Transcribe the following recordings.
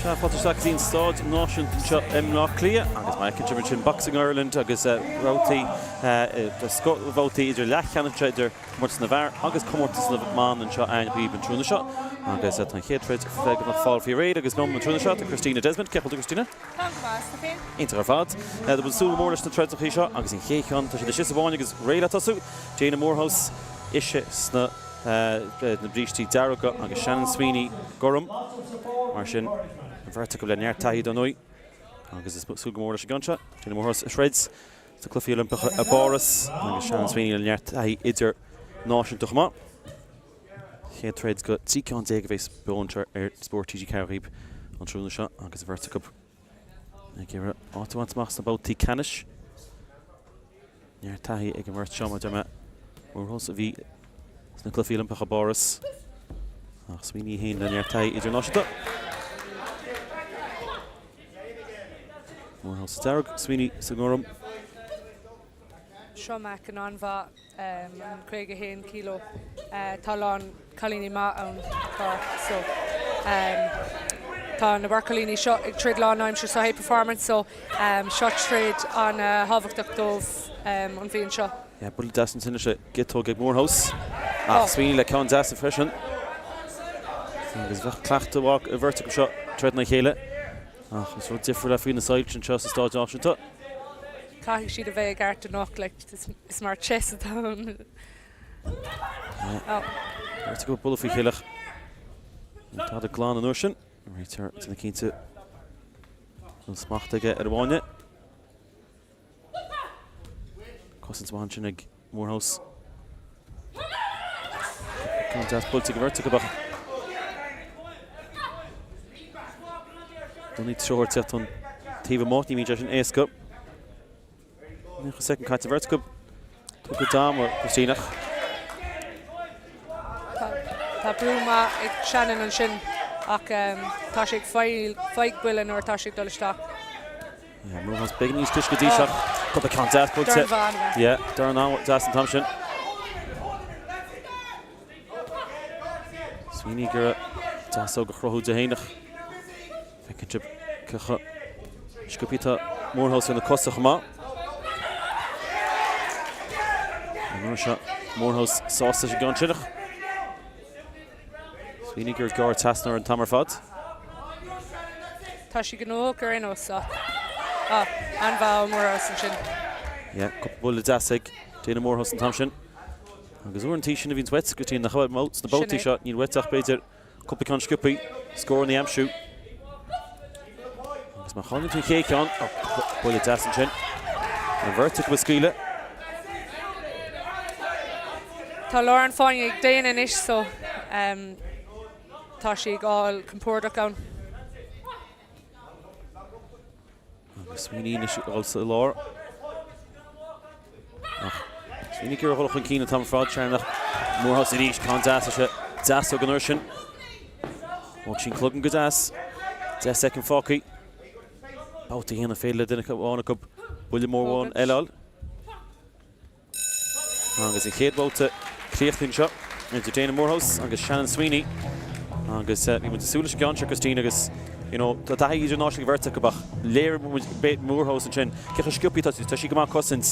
Sea, fáilte isteach go dtí an Staid Náisiúnta anseo i mBleá Cliath agus mar a fheiceann sibh ansin Boxing Ireland agus babhtaí, scothbhabhtaí idir leathcheannais anseo idir comórtas na bhfear agus comórtas na mban anseo againn dhaoibh an tráthnóna seo. Agus tá an chéad troid beagnach fáil faoi réir agus liom an tráthnóna seo tá Christina Desmond. Cén chaoi a bhfuil tú Christina? Táim go maith, is tú féin? Iontach ar fad. Tá muid ag súil go mór leis na troideacha seo agus an chéad cheann tá siad istigh sa bhfáinne agus réidh le tosú. Dana Moorhouse ise sna. na brístí dearga agus Shannon Sweeney gorm. Mar sin, an bheirt acu le neart taithí dar ndóigh. Agus is súil go mór leis an gceann seo. Dana Moorhouse a throid sna Cluichí Oilimpeacha i bPáras agus Shannon Sweeney le neart taithí idirnáisiúnta chomh maith. Chéad troid de 13 ceann a bheas beo anseo ar Spórt TG4 dhaoibh an tráthnóna seo agus an bheirt acu ag iarraidh áit a bhaint amach sna babhtaí ceannais. Neart taithí ag an mbeirt seo, mar a deir mé. Moorhouse a bhí sna Cluichí Oilimpeacha i bPáras ach Sweeney féin le neart taithí idirnáisiúnta. Moorhouse sa dearg, Sweeney sa ngorm. Seo meáchan an-mhaith. an 51 kilo. Tá a lán cailíní maith ann tá so tá na beirt cailíní seo ag troid lán aimsir sa high performance so seo troid an-thábhachtach dóibh an bhliain seo. Yeah, buille deas ansin leis an gciotóg ag Moorhouse. Ach Sweeney le ceann deas freisin. Agus bheadh cleachtadh mhaith ag an bheirt acu seo troid ina chéile. Ach is rud difriúil é faoi na soilse anseo sa Stáid Náisiúnta. Caithfidh siad a bheith i gceart anocht, like, is mar chess atá ann. Beirt acu ag bualadh faoi chéile ach níl tada glan an uair sin. Réiteoir ag déanamh cinnte go bhfuil smacht aige ar an bhfáinne. Cosaint mhaith ansin ag Moorhouse. Ceann deas buailte ag an bheirt acu ach Donie treoir teacht ón taobh amuigh, ní bhíonn sé sin éasca. 90 soicind caite bheirt acu. Tugtha d'am, Christina. Tá brú maith ag Shannon ansin ach tá sé ag fáil buille nuair atá sé ag dul isteach. Moorhouse beagán níos túisce go dtí seo. Cúpla ceann deas buailte. Dorn mhaith. Yeah, dorn an-deas an t-am sin. Sweeney ag iarraidh deasóg a chruthú di féin ach feiceann sibh cé chomh sciobtha atá Moorhouse ar na cosa chomh maith. An uair seo Moorhouse sásta leis an gceann sin ach Sweeney ag iarraidh gearradh trasna air an t-am ar fad. Tá sí gnóthach ar aon nós ach an-mhaith ó Moorhouse ansin. Yeah, cúpla buille deas ag Dana Moorhouse an t-am sin. Agus uaireanta sin a bhíonns uait go dtí na sna babhtaí seo, níl uait ach b'fhéidir cúpla ceann sciobtha, scóranna a aimsiú. Agus má chailleann tú an chéad cheann, buille deas ansin. An bheirt acu ag scaoileadh. Tá lár an fáinne ag Dana anois so tá sí ag fáil compordach ann. Agus Sweeney anois ag dul sa lár. Ach Sweeney ag iarraidh dul chun cinn an t-am ar fad, Sharon ach Moorhouse arís, ceann deas leis an deasóg an uair sin. Thóg sí an cloigeann go deas. 10 soicind fágtha. Babhta a haon an féidir le duine amháin acu buille mór amháin eile a fháil. Agus an chéad bhabhta críochnaithe anseo idir Dana Moorhouse agus Shannon Sweeney. Agus bhí muid ag súil leis an gceann seo, Christine, agus you know, tá taithí idirnáisiúnta ag an bheirt acu ach léirigh muid Moorhouse ansin cé chomh sciobtha atá sí, tá sí go maith ag cosaint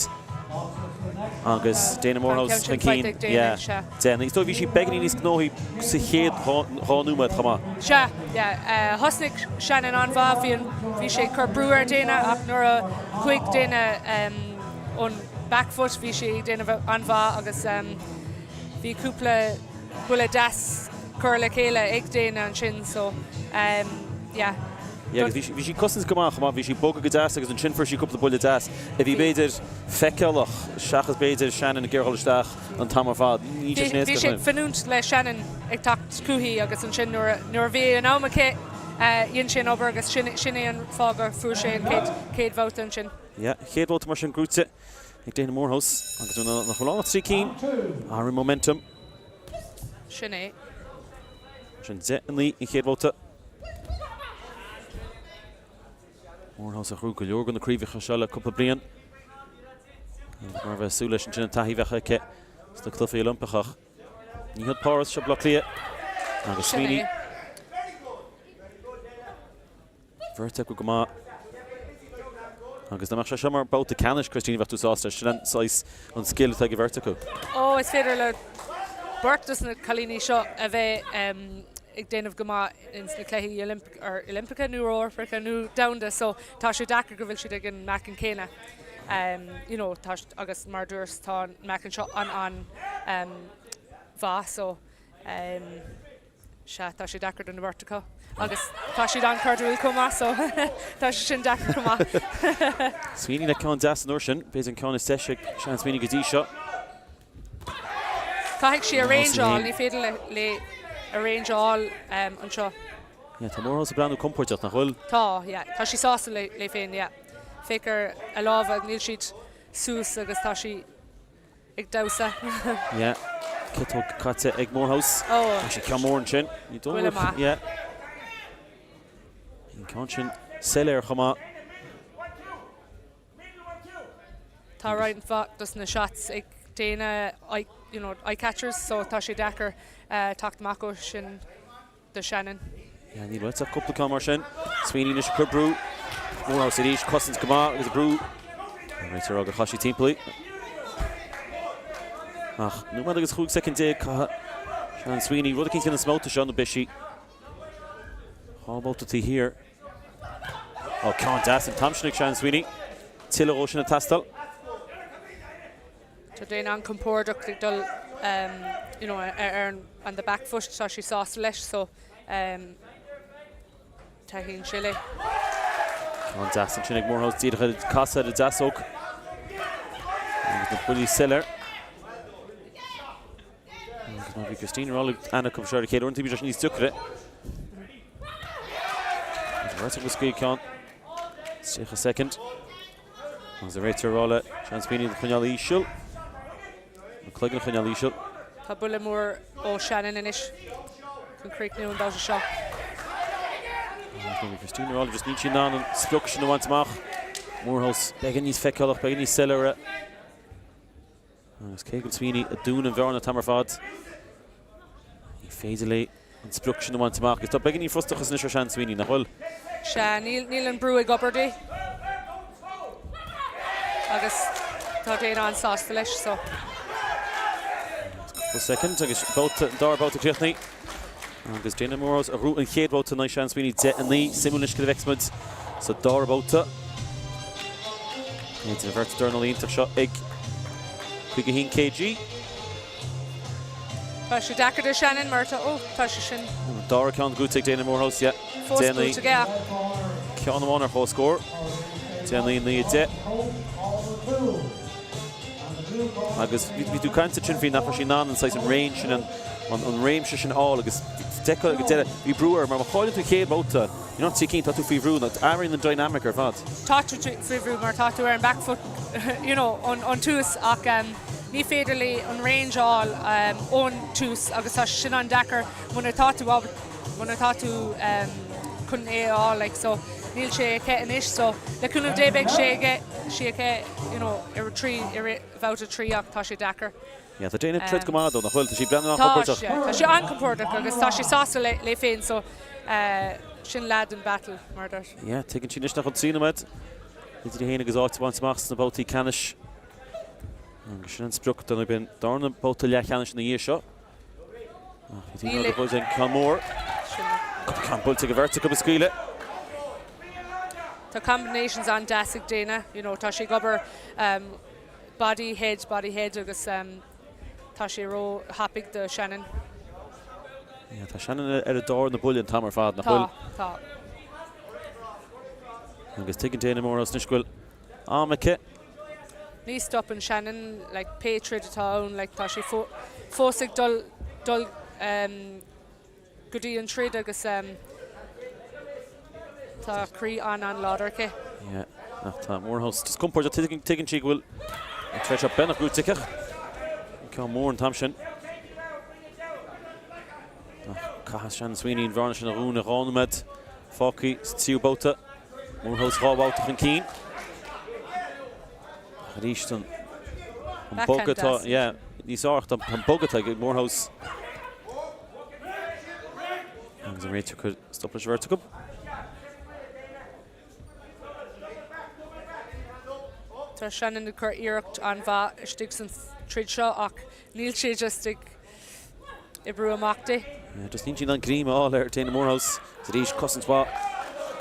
agus Dana Moorhouse chun cinn. Yeah. Dana. Is dóigh bhí sí beagáinín níos gnóthaí sa chéad dhá nóiméad chomh maith. Sea, yeah. Thosnaigh Shannon an-mhaith, bhí an, bhí sé ag cur brú ar Dana ach nuair a chuaigh Dana ón back foot bhí sí ag déanamh an-mhaith agus bhí cúpla buille deas curtha le chéile ag Dana ansin so yeah. Yeah agus bhí sí ag cosaint go maith chomh maith, bhí sí ag bogadh go deas agus ansin fuair sí cúpla buille deas a bhí b'fhéidir feiceálach seachas b'fhéidir Shannon ag iarraidh dul isteach an t-am ar fad. Ní sé sin éasca. Bhí sí ag fanúint le Shannon ag teacht chuici agus ansin nuair a bhí an am aici dhein sí an obair agus sin é an fáth gur fuair sé an chéad bhabhta ansin. Yeah, chéad bhabhta mar sin gnóthaithe ag Dana Moorhouse agus nuair nach bhfuil ann ach 3 cinn, athraíonn momentum. Sin é. Sin 10 9 an chéad bhabhta. Moorhouse a ghnóthaigh go leor de na craobhacha seo le cúpla bliain. Agus mar a bheith súil leis ansin an taithí bheadh aici sna Cluichí Oilimpeacha. Ní hiad Páras, seo Baile Átha Cliath agus Sin Sweeney. é. bheirt acu go maith. Agus dá mbeadh sé seo mar babhta ceannais, Christine, bheadh tú sásta leis. Sin an saghas, an scil atá ag an bheirt acu. Ó, is féidir le beirt dos na cailíní seo a bheith ag déanamh go maith ins na cluichí Oilimpeacha nó Eorpacha nó domhanda so tá sé deacair go bhfuil siad ag an meáchan céanna. You know, tá, agus mar a dúirt, tá an meáchan seo an an-mhaith so Sea, tá sé deacair don bheirt acu. Agus tá siad an-chairdiúil chomh maith so tá sé sin deacair chomh maith. Sweeney le ceann deas an uair sin, b'fhéidir an ceann is deise ag Shannon Sweeney go dtí seo. Caithfidh sí a range a fháil, ní féidir léi a range a fháil anseo. Yeah, tá Moorhouse ag breathnú compordach, nach bhfuil? Tá, yeah. Tá sí sásta léi féin, yeah. Féach ar a lámha, níl siad suas agus tá sí. ag damhsa. Yeah. Ciotóg caite ag Moorhouse. Oh. Tá sé ceann mór ansin. Ní dóigh. Buille maith. Yeah. An ceann sin soiléir chomh maith. Tá roinnt mhaith dos na shots ag Dana eye, you know, eye catchers so tá sé deacair uh, teacht amach ó sin. do Shannon. Yeah, níl uait ach cúpla ceann mar sin. Sweeney anois ag cur brú. Moorhouse arís, cosaint go maith agus brú. An réiteoir ag rá gur chaith sí timpeall í. Ach nóiméad agus 15 soicind caithfidh Shannon Sweeney rud eicínt a dhéanamh sa mbabhta seo nó beidh sí dhá bhabhta taobh thiar. Ó, ceann deas an t-am sin ag Shannon Sweeney. Tuilleadh dhó sin ag teastáil. Tá Dana an-compordach ag dul you know ar an the back foot, tá sí sásta leis so taitníonn sé léi. Ceann deas ansin ag Moorhouse díreach ar casadh ar a deasóg. Agus na buillí soiléir. Agus má bhí Christine Rowley aithne acu seo ar a chéile uaireanta bhí sé níos deacra. Agus bheirt acu scaoil ceann. 30 soicind. Agus an réiteoir ag rá le Shannon Sweeney a choinneáil íseal. An cloigeann a choinneáil íseal. Tá buille mór ó Shannon anois chun críochnú an babhta seo. Agus Christina Rowley just níl sí in ann an sprioc sin a bhaint amach. Moorhouse beagán níos feiceálach, beagán níos soiléire. Agus cé go bhfuil Sweeney ag dúnadh an bhearna an t-am ar fad, ní féidir léi an sprioc sin a bhaint amach. Agus tá beagáinín frustrachas anois ar Shannon Sweeney, nach bhfuil? Sea, níl, níl an brú ag obair di. Agus tá Dana an-sásta leis, so. Cúpla soicind agus babhta, an dara babhta críochnaithe. Agus Dana Moorhouse a ghnóthaigh an chéad bhabhta in aghaidh Shannon Sweeney 10 9. Suimiúil anois cad a fheicfeas muid sa dara babhta. Idir an bheirt dornálaí iontach seo ag 51 kg. Tá sé deacair do Shannon mar tá, ó, tá sé sin. An dara ceann gnóthaithe ag Dana Moorhouse, yeah. Fós 10 9. gnóthaithe aige ach. Ceann amháin ar comhscór. 10 9 9 10. Agus bhí tú ag caint ansin faoi nach raibh sí in ann an saghas an range sin, an réimse sin a fháil agus d'fheicfeá ag an deireadh, bhí brú air mar má chailleann tú an chéad bhabhta, you're not too keen, tá tú faoi bhrú, athraíonn an dynamic ar fad. Tá tú faoi bhrú mar tá tú ar an back foot you know ón tús ach ní féidir léi an range a fháil ón tús agus tá sé sin an-deacair muna tá tú muna tá tú chun é a fháil like so níl sé aici anois so le cúnamh Dé beidh sé aige sí aici you know ar trí i rith bhabhta 3 ach tá sé deacair. Yeah, tá Dana ag troid go maith though, nach bhfuil? Tá sí ag breathnú an-chompordach. Tá sé, tá sí an-chompordach agus tá sí sásta léi féin so sin leath den battle mar a deir. Yeah, tuigeann sí anois nach bhfuil 3 nóiméad idir í féin agus áit a bhaint amach sna babhtaí ceannais. Agus sin an sprioc don an darna babhta leathcheannais ina dhiaidh seo. Ach bhí daoine ag an ceann mór. Ceann buailte ag an bheirt acu a scaoileadh. Tá combinations an-deas ag Dana, you know, tá sí ag obair um, body, head, body, head agus um, tá sé ró-thapaidh do Shannon. Yeah, tá Shannon ar an dár na buille an t-am ar fad, nach bhfuil? Tá, tá. Agus tuigeann Dana Moorhouse anois go bhfuil am aici. Ní stopann Shannon like pé troid atá ann like tá sí fós ag dul dul um, go dtí an troid agus um, tá croí an-an-láidir aici. Yeah, ach tá Moorhouse just compordach tuigeann tuigeann sí go bhfuil an troid seo beagnach gnóthaithe aici. An ceann mór an t-am sin. Ach caithfidh Shannon Sweeney an bhearna sin a dhúnadh 2 nóiméad fágtha sa tríú babhta. Moorhouse 2 bhabhta chun cinn. Ach arís an an bog atá yeah, níos fearr ach an bog atá ag Moorhouse. Agus an réiteoir ag cur stop leis an bheirt acu. Tá Shannon ag cur iarracht an-mhaith istigh san troid seo ach níl sé just ag oibriú amach di. Just níl sí in ann greim a fháil ar Dana Moorhouse. Is arís cosaint mhaith,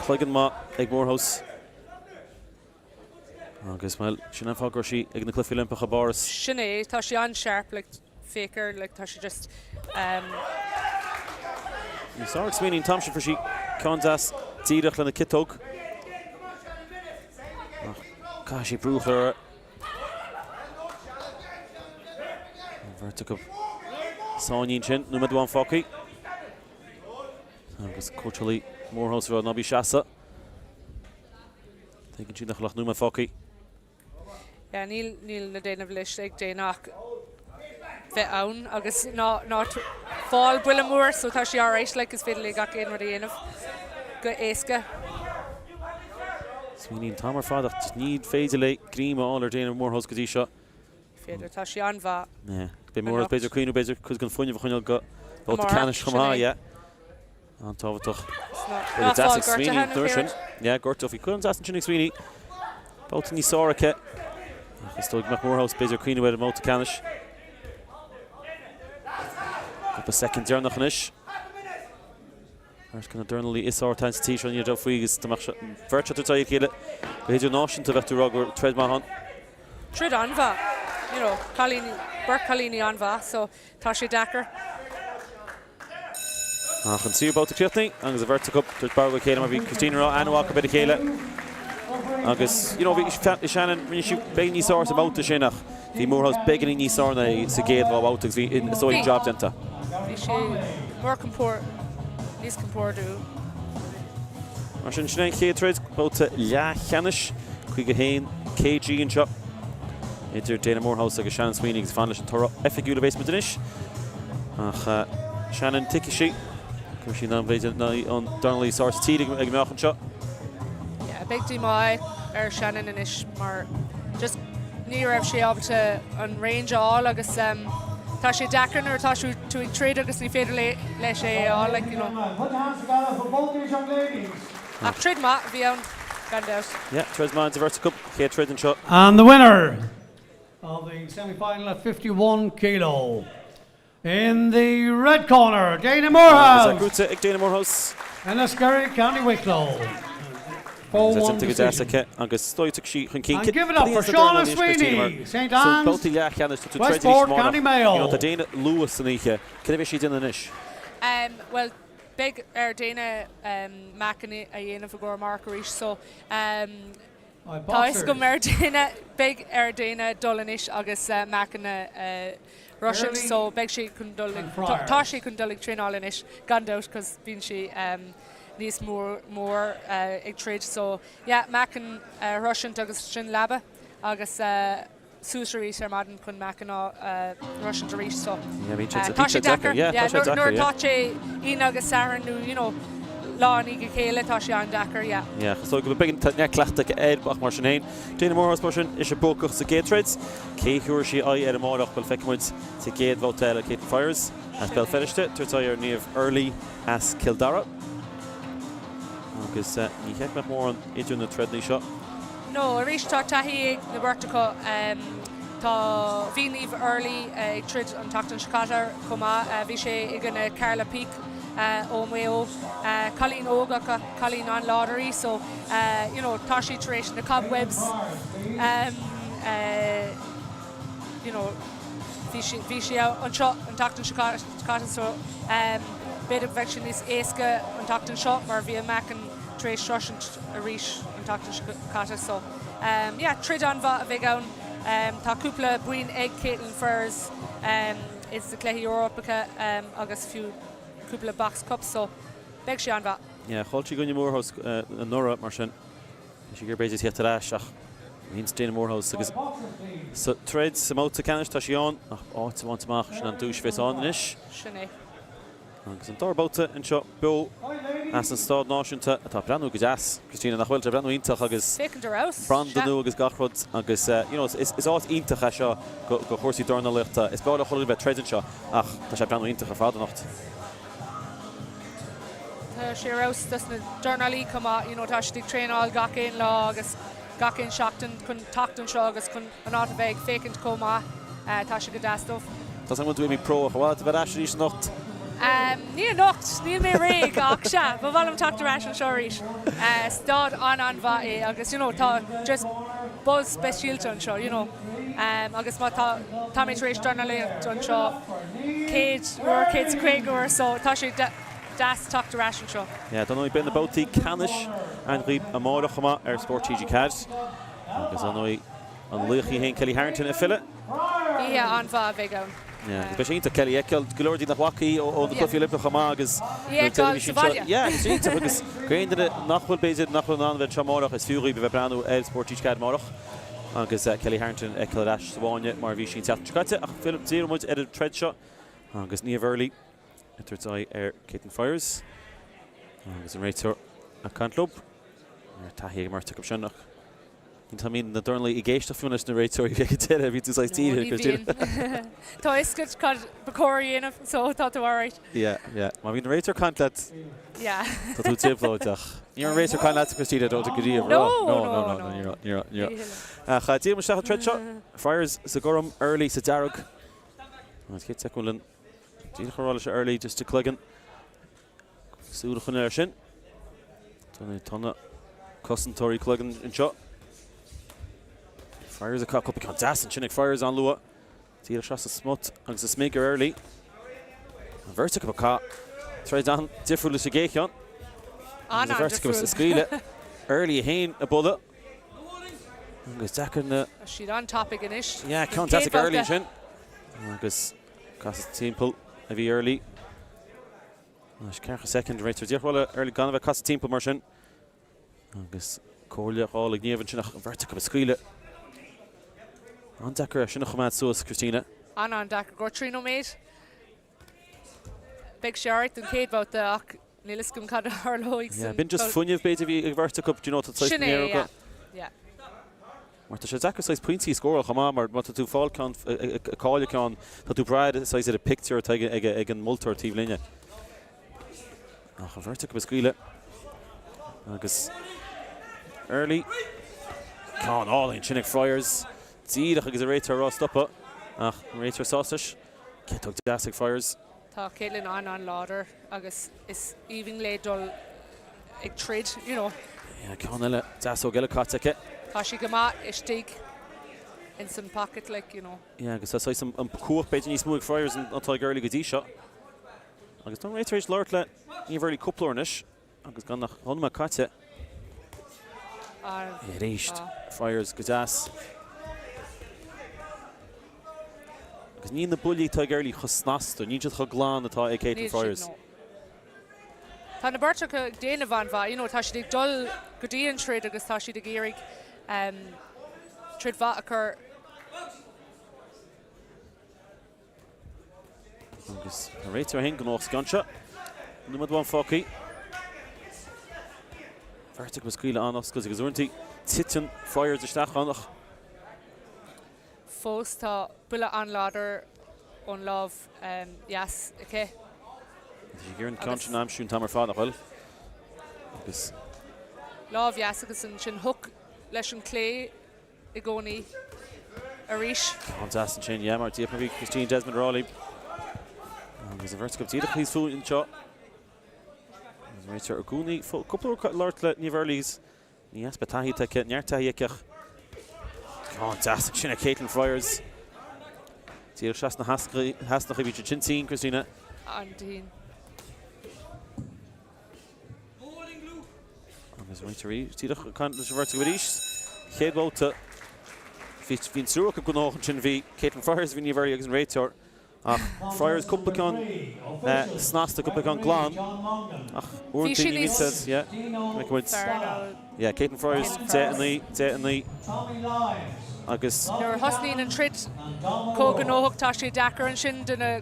cloigeann maith ag Moorhouse. Agus, bhuel, sin an fáth go raibh sí ag na Cluichí Oilimpeacha i bPáras. Sin é, tá sí an-sharp, like, féach air, like, tá sí just, um. Bhí sár ag Sweeney an t-am sin, fuair sí ceann deas díreach lena ciotóg. Ach caithfidh sí brú a chur uirthi. An bheirt acu sáinnithe ansin, nóiméad amháin fágtha. Agus cóitseálaí Moorhouse ag rá ná bí ag seasamh. Tuigeann sí nach bhfuil ach nóiméad fágtha. Yeah, níl, níl le déanamh leis ag Dana ach bheith ann agus ná, ná fáil buille mór so tá sí alright, like, is féidir léi gach aon rud a dhéanamh go éasca. Sweeney an t-am ar fad ach ní féidir léi greim a fháil ar Dana Moorhouse go dtí seo. Féidir, tá sí an-mhaith. Yeah. Beidh Moorhouse b'fhéidir ag cuimhniú b'fhéidir cuid den fuinneamh a choinneáil go babhta ceannais chomh maith, yeah. An-tábhachtach. Ná fáil gortaithe nó céard? Yeah, gortú. Bhí ceann deas ansin ag Sweeney. Babhta níos fearr aici. Ach is dóigh go mbeadh Moorhouse b'fhéidir ag cuimhniú ar an mbabhta ceannais. Cúpla soicind deireanach anois. Beirt de na dornálaí is fearr atá sa tír seo níl dabht faoi agus dá mbeadh an bheirt seo ag tabhairt aghaidh ar a chéile go hidirnáisiúnta bheadh tú ag rá go raibh troid maith ann. Troid an-mhaith. You know, cailíní, beirt cailíní an-mhaith so tá sé deacair. Ach an tríú babhta críochnaithe agus an bheirt acu ag tabhairt barróg dá chéile mar bhí Christina ag rá aithne mhaith acu ar a chéile. Agus, you know, bhí Shannon, rinne sí beagáinín níos fearr sa mbabhta sin ach bhí Moorhouse beagáinín níos fearr ná í sa gcéad dhá bhabhta agus bhí, is dóigh, an job déanta. Bhí sí mór compord, níos compordú. Mar sin, sin é an chéad troid, babhta leathcheannais, 51 kg anseo. Idir Dana Moorhouse agus Shannon Sweeney agus fan leis an toradh oifigiúil a bhéas muid anois. Ach Shannon, tiocfaidh sí. Cuirfidh sí in ann b'fhéidir in aghaidh an dornálaí is fearr sa tír ag an meáchan seo. Yeah, beidh díomá ar Shannon anois mar just ní raibh sé ábalta an range a fháil agus um, tá sé deacair nuair atá tú ag troid agus ní féidir leis é a fháil, like, you know. Put your hands together for both these young ladies. Ach troid maith a bhí ann, gan dabht. Yeah, troid maith idir bheirt acu. Chéad troid anseo. And the winner of the semi-final at 51 kilo in the red corner, Dana Moorhouse. Agus é buaite ag Dana Moorhouse. Enniskerry, County Wicklow. 4-1 decision. Agus is dóigh sí chun cinn. And give it up for Shauna Sweeney, St Anne's, Westport, County Mayo. Tá Dana luath san oíche. Cad a bheidh sí ag déanamh anois? Bhuel, beidh ar Dana meáchan a dhéanamh i gcomhair amárach arís so Tá fhios agam ar Dana, beidh ar Dana dul anois agus meáchan a shroisint so beidh sé chun dul ag, tá sé chun dul ag traenáil anois gan dabht cos bíonn sé níos mór ag troid so yeah meáchan a shroisint agus sin leaba agus suas arís ar maidin chun meáchan a shroisint arís so tá sé deacair nuair atá sé Aoine agus Satharn nó you know lá i ndiaidh a chéile tá sé an-deacair yeah. Yeah, so go beidh tá neart cleachtaidh aici air ach mar sin féin. Dana Moorhouse mar sin ise buacach sa gcéad troid. Cé thiúrfaidh sí aghaidh ar amárach? Bhuel feicfidh muid sa gcéad bhabhta eile Caitlin Fryers as Béal Feirste tabhairt aghaidh ar Niamh Early as Cill Dara. Agus ní cheart go mbeadh mórán idir na troideanna seo. No, arís tá taithí ag na beirt acu. Tá, bhí Niamh Early ag troid an tseachtain seo caite chomh maith. Bhí sé i gcoinne Carla Peake ó Maigh Eo. Cailín óg ach cailín an-láidir í so you know tá sí tar éis na cobwebs you know bhí sí, bhí sí anseo an tseachtain seo caite so b'fhéidir go bheadh sé níos éasca an tseachtain seo mar bhí a meáchan tar éis sroisint arís an tseachtain seo caite so yeah troid an-mhaith a bheidh ann. Tá cúpla boinn ag Caitlin Ferris ins na Cluichí Eorpacha agus fiú cúpla Box Cup so beidh sé an-mhaith. Yeah, chaill sí i gcoinne Moorhouse anuraidh mar sin bhí sí ag iarraidh b'fhéidir tíocht ar ais ach níl Dana Moorhouse agus sa troid sa mbabhta ceannais tá sí ann ach áit a bhaint amach sin an duais a bheas ann anois. Sin é. Agus an dara babhta anseo beo as an Staid Náisiúnta atá ag breathnú go deas, Christina, nach bhfuil? Tá ag breathnú iontach agus Féachaint ar fheabhas, branda nua agus gach rud agus you know is áit iontach é seo do chúrsaí dornálaíochta. Is breá le chuile dhuine bheith ag troid anseo ach tá sé ag breathnú iontach ar fad anocht. Tá sé ar fheabhas dos na dornálaí chomh maith, you know tá siad ag traenáil gach aon lá agus. gach aon seachtain chun teacht anseo agus chun an áit a bheith ag féachaint chomh maith. Tá sé go deas dóibh. Tá 's agam go bhfuil tú imithe pro ach ar mhaith leat a bheith ar ais arís anocht? Ní anocht, níl mé réidh ach sea, ba mhaith liom teacht ar ais anseo arís. Staid an-an-mhaith é agus you know tá just buzz speisialta anseo you know agus má tá, tá mé tar éis dornálaíocht anseo 100 uair, 150 uair so tá sé deas teacht ar ais anseo. Yeah, dar ndóigh beidh na babhtaí ceannais againn dhaoibh amárach chomh maith ar Spórt TG4 agus dar ndóigh an laoch í féin Kellie Harrington ag filleadh. Oíche an-mhaith a bheidh ann. Yeah, beidh sé iontach Kellie a fheiceáil. Go leor daoine nach bhfaca í ó na Cluichí Oilimpeacha chomh maith agus Í a fheiceáil sa bhaile. Yeah, it's iontach agus go aon duine nach bhfuil b'fhéidir nach bhfuil in ann a bheith anseo amárach is fiú dhaoibh a bheith ag breathnú ar Spórt TG4 amárach agus Kellie Harrington a fheiceáil ar ais sa bhfáinne mar a bhí sí an tseachtain seo caite ach díreoidh muid ar an troid seo agus Niamh Early ag tabhairt aghaidh ar Caitlin Fryers agus an réiteoir ag caint leo. Taithí ag an mbeirt acu sin ach ní bhíonn na dornálaithe ag éisteacht fiú leis na réiteoirí ag an deireadh, bhí tú saghas dírithe, Christina. Tá a fhios agat cad ba chóir a dhéanamh so tá tú alright. Yeah, yeah. Má bhíonn an réiteoir ag caint leat, Yeah. tá tú i dtrioblóid ach ní raibh an réiteoir ag caint leat, Christina, don't go dtí No, no, no, no, no. ní raibh, ní raibh, ní raibh. Ach díreoidh muid isteach an troid seo, Fryers sa ghorm, Early sa dearg. Agus cé acu an Díreach a rá leis Early just a cloigeann. Súil a choinneáil air sin. Tá na cosantóirí cloigeann anseo. Fryers ag caitheamh cúpla ceann deas ansin ag Fryers an-luath. Díreach isteach sa smut agus sa smig ar Early. An bheirt acu ag caitheamh. Troid an-difriúil leis an gcéad cheann. An bheirt acu ag scaoileadh. Early féin ag bualadh. Agus deacair na. Tá siad an-tapaidh anois. Yeah, ceann deas ag Early ansin. Agus casadh timpeall a bhí Early. Anois ceathracha soicind, réiteoir díreach ag rá le Early gan a bheith ag casadh timpeall mar sin. Agus comhairle á fháil ag Niamh ansin ach an bheirt acu ag scaoileadh. An-deacair é sin a choimeád suas, Christina. An-an-deacair. Go 3 nóiméad. Beidh sé alright don chéad bhabhta ach níl fhios agam cad a tharlóidh san. B'in just fuinneamh b'fhéidir a bhí ag bheirt acu, do you know, tá saghas Sin é, yeah, yeah. Mar tá sé deacair saghas pointí a scóráil chomh maith mar má tá tú ag fáil ceann, ag cailleadh ceann, tá tú ag brath saghas ar an pictiúr atá ag ag an moltóir taobh linne. Ach an bheirt acu ag scaoileadh agus Early ceann álainn sin ag Fryers díreach agus an réiteoir ag rá stopadh ach an réiteoir sásta leis. Ciotóg deas ag Fryers. Tá Caitlin an-an-láidir agus is aoibhinn léi dul ag troid, you know. Yeah, ceann eile, deasóg eile caite aici. Tá sí go maith istigh ins an pocket, like, you know. Yeah, agus tá saghas an cumhacht b'fhéidir níos mó ag Fryers ná atá ag Early go dtí seo. Agus tá an réiteoir tar éis labhairt le Niamh Early cúpla uair anois. Agus gan ach dhá nóiméad caite. Arís Fryers go deas. Agus níl na buillí atá ag Early chomh snasta, níl siad chomh glan atá ag Caitlin Fryers. Tá na beirt acu ag déanamh an-mhaith, you know, tá siad ag dul go dtí an troid agus tá siad ag iarraidh troid mhaith a chur. Agus an réiteoir féin gnóthach sa gceann seo. Nóiméad amháin fágtha. Beirt acu ag scaoileadh an-oscailte agus uaireanta titeann Fryers isteach ann ach. Fós tá buille an-láidir ón lámh dheas aici. Tá sí ag iarraidh an ceann sin a aimsiú an t-am ar fad, nach bhfuil? Agus. Lámh dheas agus ansin hook leis an clé. i gcónaí arís. An-deas ansin, yeah, mar díreach mar bhí Christine Desmond ag rá libh. Agus an bheirt acu díreach thíos fúinn anseo. Agus an réiteoir i gcónaí cúpla uair ag labhairt le Niamh Early agus ní easpa taithí atá aici, neart taithí aici ach an-deas ansin ag Caitlin Fryers. Díreach isteach sna heasnacha bhí siad sin tinn, Christina. An-tinn. Agus réiteoir díreach ag caint leis an bheirt acu arís. Chéad bhabhta, bhí an triúr acu gnóthach ansin, bhí Caitlin Fryers, bhí Niamh Early agus an réiteoir. Ach Fryers cúpla ceann snasta, cúpla ceann glan. Ach uaireanta ní bhíonn siad, yeah, like muid. Yeah, Caitlin Fryers, 10 9, 10 9. Agus. Nuair a thosnaíonn an troid chomh gnóthach, tá sé deacair ansin do na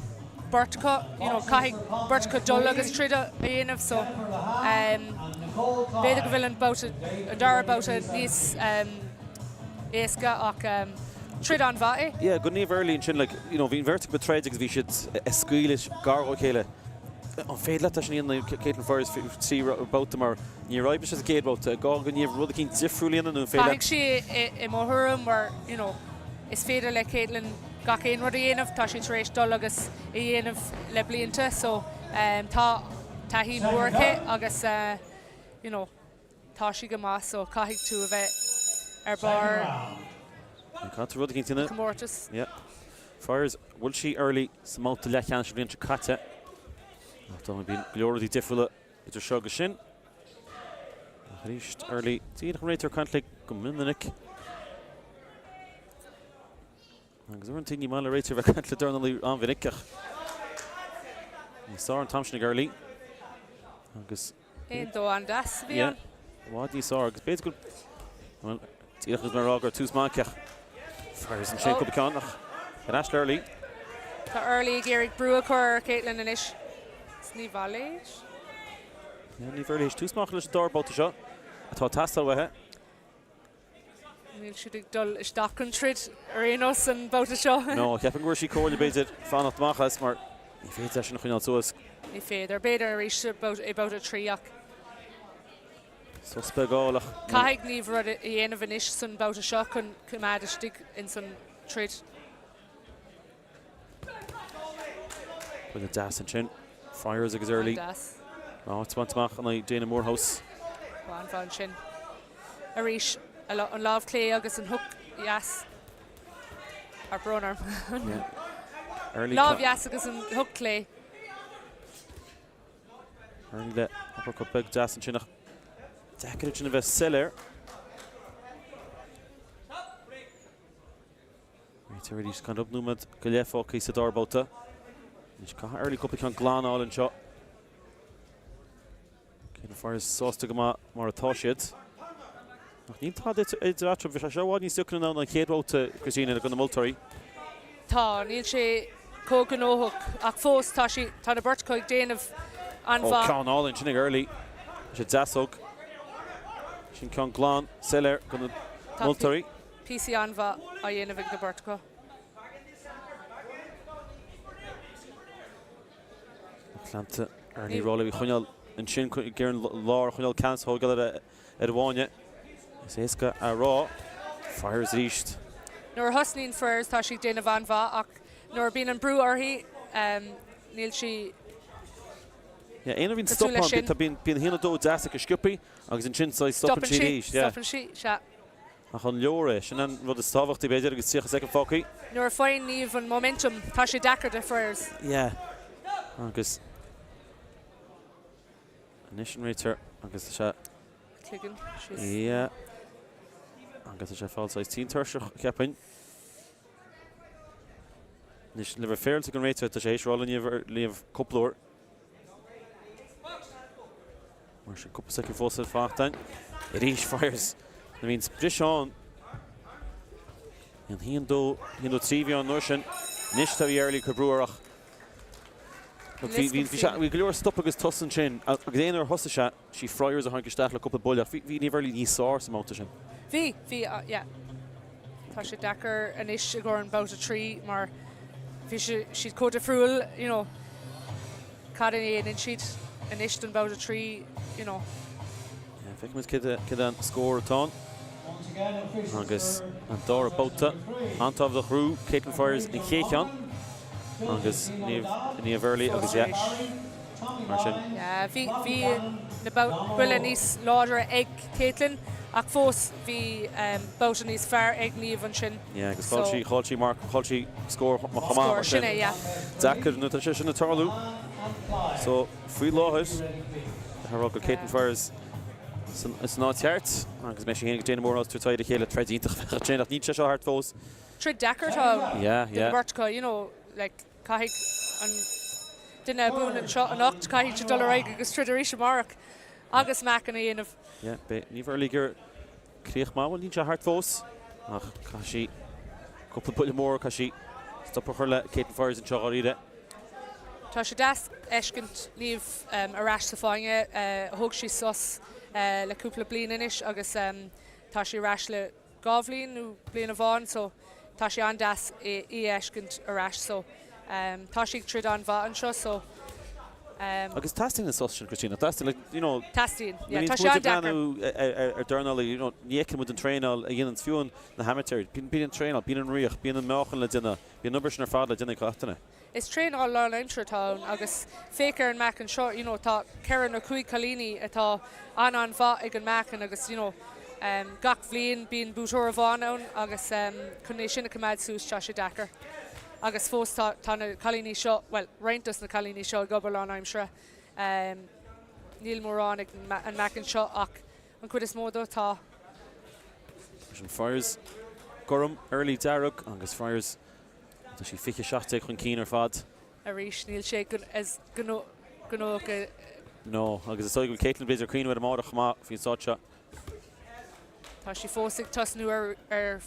beirt acu, you know, caithfidh beirt acu dul agus troid a dhéanamh so b'fhéidir go bhfuil an babhta, an dara babhta níos éasca ach troid an-mhaith é. Yeah, go Niamh Early ansin, like, you know, bhí an bheirt acu ag troid agus bhí siad ag scaoileadh gar dá chéile. An féidir leat é sin a dhéanamh Caitlin Fryers trí babhta mar níor oibrigh sé sa gcéad bhabhta. Gá do Niamh rud eicínt difriúil a dhéanamh nó an féidir leat? Caithfidh sí i mo thuairim mar you know is féidir le Caitlin gach aon rud a dhéanamh, tá sí tar éis dul agus é a dhéanamh le blianta so tá taithí mhór aici agus you know tá sí go maith so caithfidh tú a bheith ar barr Caithfidh tú rud eicínt a dhéanamh. comórtas. Yeah. Fryers, bhuail sí Early sa mbabhta leathcheannais an bhliain seo caite. Ach dá bíonn go leor rudaí difriúla idir seo agus sin. Ach arís Early, díreach an réiteoir caint léi go minic. Agus uaireanta ní maith le réiteoir bheith ag caint le dornálaí an-mhinic ach níos fearr an t-am sin ag Early. Agus Aon dó an-deas a bhí ann. I bhfad níos fearr agus b'fhéidir go bhuel, díreach agus mé ag rá gur tús maith ach Fryers ansin cúpla ceann ach ar ais le Early. Tá Early ag iarraidh brú a chur ar Caitlin anois. Is ní mhaith léi. Yeah, Niamh Early tús maith leis an dara babhta seo atá ag teastáil uaithi. Níl siad ag dul isteach an troid ar aon nós an babhta seo. No, cheapfainn go bhfuair sí comhairle b'fhéidir fanacht amach as mar ní féidir é sin a choinneáil suas. Ní féidir. B'fhéidir arís i babhta 3 ach. Sos beag a fháil ach. Caithfidh Niamh rud a dhéanamh anois san babhta seo chun coimeád istigh ins an troid. Buille deas ansin. Fryers agus Early. An-deas. Áit bainte amach in aghaidh Dana Moorhouse. An-mhaith ansin. Arís, an lámh clé agus an hook dheas. Ar brón orm. Early. Lámh dheas agus an hook clé. Early le uppercut beag deas ansin ach deacair ansin a bheith soiléir. Réiteoir arís gan rud nóiméad go leith fágtha sa dara babhta. Anois caithfidh Early cúpla ceann glan a fháil anseo. Caitlin Fryers sásta go maith mar atá siad. Ach níl tada idir eatarthu. Bhí sé seo i bhfad níos deacra ná an chéad bhabhta, Christina, do na moltóirí. Tá, níl sé chomh gnóthach ach fós tá sí, tá na beirt acu ag déanamh Ó, an-mhaith. ceann álainn sin ag Early. Tá sé deasóg. Sin ceann glan, soiléir do na moltóirí. Píosaí an-mhaith á dhéanamh ag na beirt acu. Leanta Early Rowley a choinneáil ansin ag iarraidh an lár a choinneáil ceannas a thógáil ar an bhfáinne. Is éasca a rá. Fryers arís. Nuair a thosnaíonn Fryers tá sí ag déanamh an-mhaith ach nuair a bíonn an brú uirthi níl sí Yeah, aon uair a bhíonn cosúil stop leis ann, sin. bíonn bíonn haon a dó deas aici sciobthaí agus ansin stopann Stopann sí sí, arís. Yeah. stopann sí, sea. Ach an leor é? Sin an rud is tábhachtaí, b'fhéidir, agus 30 soicind fágtha. Nuair a faigheann Niamh an momentum, tá sé deacair do Fryers. Yeah. Agus anois an réiteoir agus tá sé. Cloigeann síos. Yeah. Agus tá sé ag fáil saghas tinn tuirseach, cheapfainn. Anois le bheith féaráilte don réiteoir, tá sé théis rá le Niamh cúpla uair. Mar sin cúpla soicind fós ar fáil againn. Arís Fryers. Nuair a bhíonn briseadh ann. An haon dó, haon dó 3 bhí ann an uair sin. Anois tá Early ag cur brú air ach bhí bhí bhí sé bhí go leor stop agus tos ansin agus aon uair a thosaigh sé, sí Fryers a tháinig isteach le cúpla buille ach bhí bhí Niamh Early níos fearr sa mbabhta sin. Bhí, bhí, yeah. Tá sé deacair anois i gcomhair an babhta 3 mar bhí siad chomh difriúil, you know, cad a dhéanann siad anois don babhta 3, you know. Yeah, feicfimid céard é an scór atá ann. Agus an dara babhta, an-tábhachtach bhuaigh Caitlin Fryers an chéad cheann agus Niamh Early agus yeah, mar sin. Yeah, bhí bhí na buille níos láidre ag Caitlin ach fós bhí babhta níos fearr ag Niamh ansin. Yeah, agus chaill sí, chaill sí marc, chaill sí scór chomh maith mar sin. Sin é, yeah. Deacair nuair atá sé sin ag tarlú. So, faoi láthair, tá rá go Caitlin Fryers san áit cheart agus beidh sí féin agus Dana Moorhouse ag tabhairt aghaidh ar a chéile troid iontach a bheadh ansin ach níl sé seo thart fós. Troid deacair atá ann don bheirt acu, you know, like, caithfidh an duine a bhuann anseo anocht, caithfidh siad dul ar aghaidh agus troid arís amárach agus meáchan a dhéanamh. Yeah, beidh Niamh Early ag iarraidh críoch maith, bhuel níl sé thart fós ach caithfidh sí cúpla buille mór, caithfidh sí stop a chur le Caitlin Fryers anseo dháiríre. Tá sé deas fheiscint Niamh ar ais sa fáinne. Thóg sí sos le cúpla bliain anois agus tá sí ar ais le 2 bhliain nó bliain amháin so tá sé an-deas í a fheiscint ar ais so tá sí ag troid an-mhaith anseo so. Agus teastaíonn an sos sin, Christina, teastaíonn, like, you know, Teastaíonn, yeah, nuair tá a sé bhíonn muid ag an-deacair. breathnú ar dornálaí, you know, ní fheiceann muid an traenáil a dhéananns fiú na hamaitéirí. Bíonn an traenáil, bíonn an riocht, bíonn an meáchan le déanamh, bíonn an obair sin ar fad le déanamh ag gach duine. Is traenáil lánaimseartha atá ann agus féach ar an meáchan seo, you know, tá ceithre nó cúig cailíní atá an-an-mhaith ag an meáchan agus, you know, gach bhliain bíonn buaiteoir amháin ann agus chun é sin a choimeád suas tá sé deacair. Agus fós tá tá na cailíní seo, bhuel, roinnt dos na cailíní seo ag obair lánaimseartha. Níl mórán ag an meáchan seo ach an chuid is mó dó tá. Sin Fryers gorm, Early dearg agus Fryers Tá sí 20 17 chun cinn ar fad. Arís, níl sé as gnóthach. No, agus is dóigh go bhfuil Caitlin b'fhéidir ag cuimhneamh air amárach chomh maith faoin stát seo. Tá sí fós ag tosnú ar ar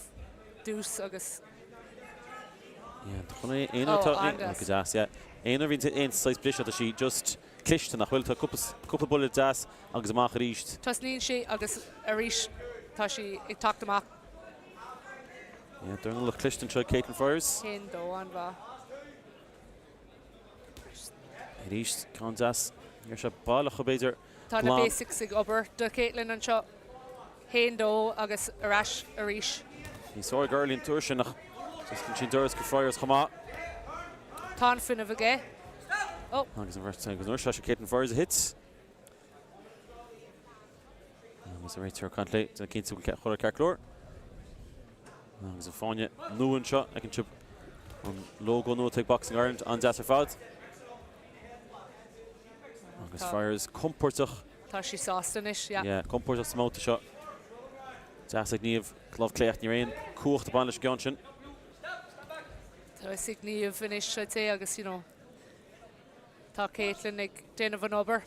dtús agus. Yeah, tá chun aon uair tá go deas, yeah. Aon uair a bhíonn aon saghas briseadh tá sí just cliste nach bhfuil, tá cúpla buille deas agus amach arís. Tosnaíonn sí agus arís tá sí ag teacht amach. Yeah, dornálach cliste anseo Caitlin Fryers. Haon, dó, an-mhaith. Arís, ceann deas. Ní raibh sé baileach b'fhéidir. Tá na basics ag obair do Caitlin anseo. Haon, dó agus ar ais arís. Ní sáraigh Early an tuar sin ach just sin doras go Fryers chomh maith. Tá an fuinneamh aige. Oh. Agus an bheirt agus nuair sé Caitlin Fryers a thit. Agus an réiteoir ag caint léi, déanamh cinnte go bhfuil chuile rud ceart go leor. Agus an fáinne nua anseo, feiceann sibh an logo nua atá ag Boxing Ireland, an-deas ar fad. Agus Fryers compordach. Tá sí sásta anois, yeah. Yeah, compordach sa mbabhta seo. Deas ag Niamh, lámh clé ach ní raibh aon cumhacht ag baint leis an gceann sin. Tá fhios ag Niamh anois, I'd say, agus, you know, tá Caitlin ag déanamh an obair.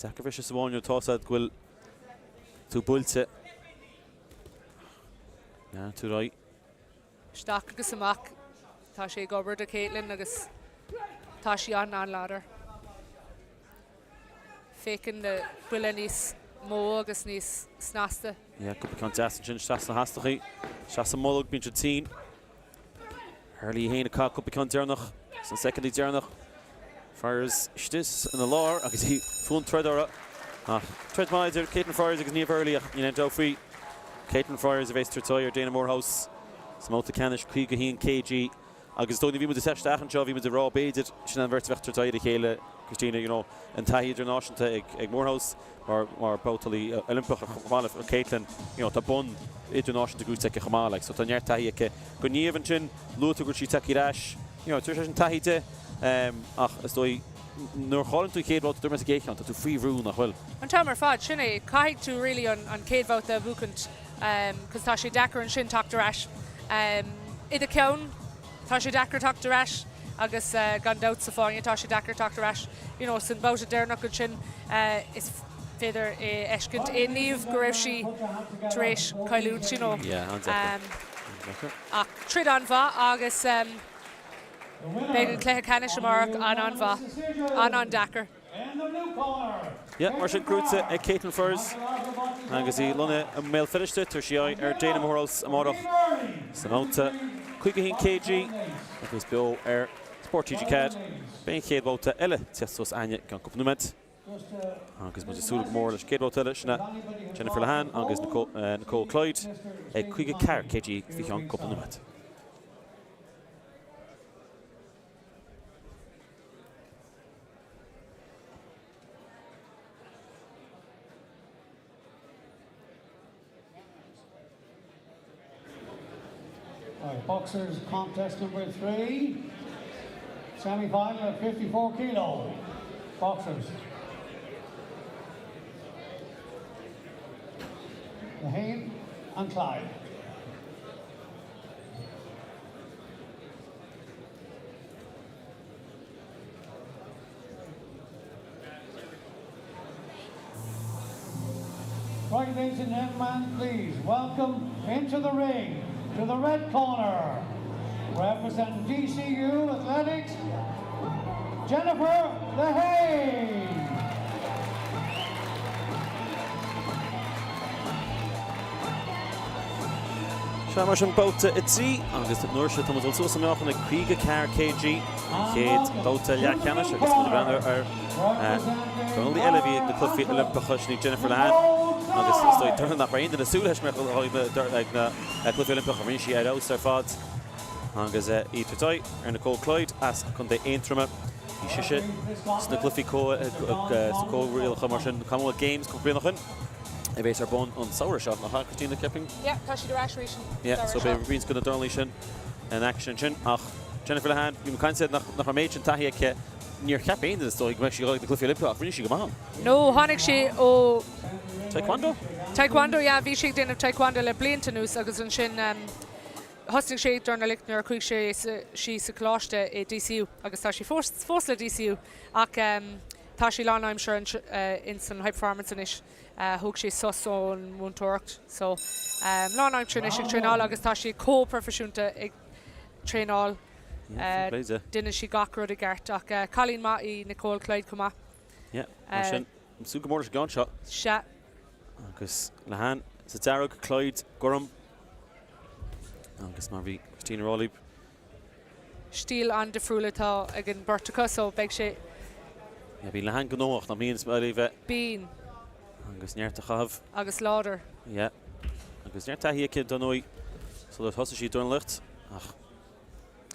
Deacair bhriseadh sa bhfáinne nuair atá 's a'd go bhfuil tú buailte. Lean tú ar aghaidh. Isteach agus amach. Tá sé ag obair do Caitlin agus tá sí an-an-láidir. Féachann na buille níos mó agus níos snasta. Yeah, cúpla ceann deas ansin isteach sna hastachaí. Isteach sa mbolg, bíonn siad tinn. Early féin ag caitheamh cúpla ceann deireanach sna soicindí deireanach. Fryers istigh ina lár agus í fonn troid orthu. Ach troid maith idir Caitlin Fryers agus Niamh Early ach níl aon dabht faoi. Caitlin Fryers a bheas ag tabhairt aghaidh ar Dana Moorhouse sa mbabhta ceannais 51 kg. Agus is dóigh nuair a bhí muid ag teacht isteach anseo bhí muid ag rá b'fhéidir sin an bheirt a bheadh ag tabhairt aghaidh ar a chéile, Christina, you know, an taithí idirnáisiúnta ag Moorhouse. Mar mar babhtálaí Oilimpeach chomh maith le Caitlin, you know, tá bonn idirnáisiúnta gnóthaithe aici chomh maith, like, so tá neart taithí aici. Go Niamh ansin, luaigh tú go raibh sí tagtha ar ais, you know, tabharfaidh sé sin taithí di, ach is dóigh nuair a chailleann tú an chéad bhabhta, dúirt mé sa gcéad cheann, tá tú faoi bhrú, nach bhfuil? An t-am ar fad, sin é, caithfidh tú really an an chéad bhabhta a bhuachaint, cos tá sé deacair ansin teacht ar ais. I do cheann, Tá sé deacair teacht ar ais agus gan dabht sa fáinne tá sé deacair teacht ar ais. You know, san babhta deireanach ansin is féidir é a fheiscint i Niamh go raibh sí tar éis cailliúint, you know. Yeah, an-deacair. An-deacair. Ach troid an-mhaith agus beidh an cluiche ceannais amárach an-an-mhaith. An-an-deacair. Yeah, mar sin gnóthaithe ag Caitlin Fryers agus í lonnaithe i mBéal Feirste, tabharfaidh sí aghaidh ar Dana Moorhouse amárach sa mbabhta 51 kg a bheas beo ar Sport TG4. Beidh an chéad bhabhta eile ag teacht suas againne i gceann cúpla nóiméad agus muid ag súil go mór leis an gcéad bhabhta eile, sin Jennifer Lehane agus Nicole Clyde ag 54 kg faoi cheann cúpla nóiméad. Right, boxers contest number three, semi-final at 54 kilo. Boxers. Lehane and Clyde. Right, ladies and gentlemen, please welcome into the ring to the red corner, representing DCU Athletics, Jennifer Lehane. Sea, mar sin, babhta 3 agus an uair seo tá muid ag dul suas sa meáchan ag 54 kg, an chéad babhta leathcheannais agus muid ag breathnú ar dornálaí eile a bhí ag na Cluichí Oilimpeacha, sin í Jennifer Lehane agus is dóigh dornálaí nach raibh aon duine ag súil leis go mbeadh ag na Cluichí Oilimpeacha. Rinne sí ar fheabhas ar fad agus í ag tabhairt aghaidh ar Nicole Clyde as Contae Aontroma. Bhí sise sna Cluichí Comhrialacha mar sin, Commonwealth Games cúpla bliain ó shin. a bheas ar bun an samhradh seo, nach ea, Christina, ceapaim? Yeah, tá siad ar ais arís an Yeah, so beidh roinnt de na dornálaithe sin in action ansin. Ach Jennifer Lehane, bhí mé ag caint air nach raibh an méid sin taithí aici. Níor cheap aon duine is dóigh go mbeadh sí ag dul ag na Cluichí Oilimpeacha ach rinne sí go maith ann. No, tháinig sí ó. Taekwondo? Taekwondo, yeah, bhí sí ag déanamh taekwondo le blianta anuas agus ansin thosnaigh sé ag dornálaíocht nuair a chuaigh sé sí sa choláiste i DCU agus tá sí fós fós le DCU ach tá sí lánaimseartha ins an High Performance anois. Thóg sí sos ón mhúinteoireacht so lánaimseartha anois ag traenáil agus tá sí chomh proifisiúnta ag traenáil. Déanann sí gach rud i gceart ach cailín maith í Nicole Clyde chomh maith. Yeah, mar sin, ag súil go mór leis an gceann seo. Sea. Agus Lehane sa dearg, Clyde gorm. Agus mar bhí Christina ag rá libh. Stíl an-difriúil atá ag an beirt acu so beidh sé. Yeah, bíonn Lehane gnóthach, nach mbíonn, is maith léi bheith. Bíonn. Agus neart a chaitheamh. Agus láidir. Yeah. Agus neart taithí aici, dar ndóigh, sular thosaigh sí ag dornálaíocht. Ach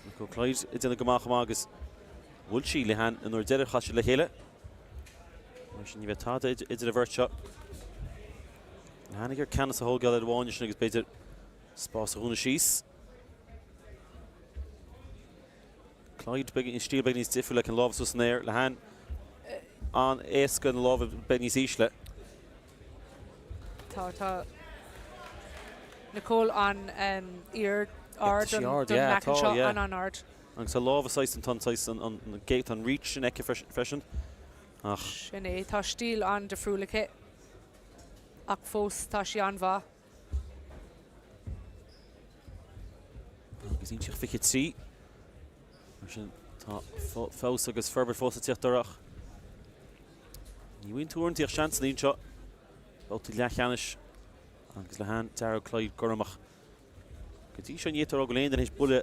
Nicole Clyde ag déanamh go maith chomh maith agus bhuail sí Lehane an uair deiridh a chas siad le chéile. Mar sin ní bheidh tada idir an bheirt seo. Lehane ag iarraidh ceannas a thógáil ar an bhfáinne sin agus b'fhéidir spás a dhúnadh síos. Clyde beag, stíl beag níos difriúla aici, na lámha suas san aer. Lehane an-éasca na lámha beag níos ísle. Tá, tá Nicole an-ard don mheáchan seo, an-an-ard. Agus a lámha saghas an tá saghas an gate, an reach sin aici freisin. Ach. Sin é, tá stíl an-difriúil aici. Ach fós tá sí an-mhaith. Agus ionsaíocht 23. Mar sin tá feabhas agus forbairt fós ag tíocht uirthi ach ní bhfuil tú uaireanta ach seansanna anseo. Babhta leathcheannais agus Lehane dearg Clyde gorm ach go dtí seo ní fhéadfá a rá go bhfuil aon duine théis buille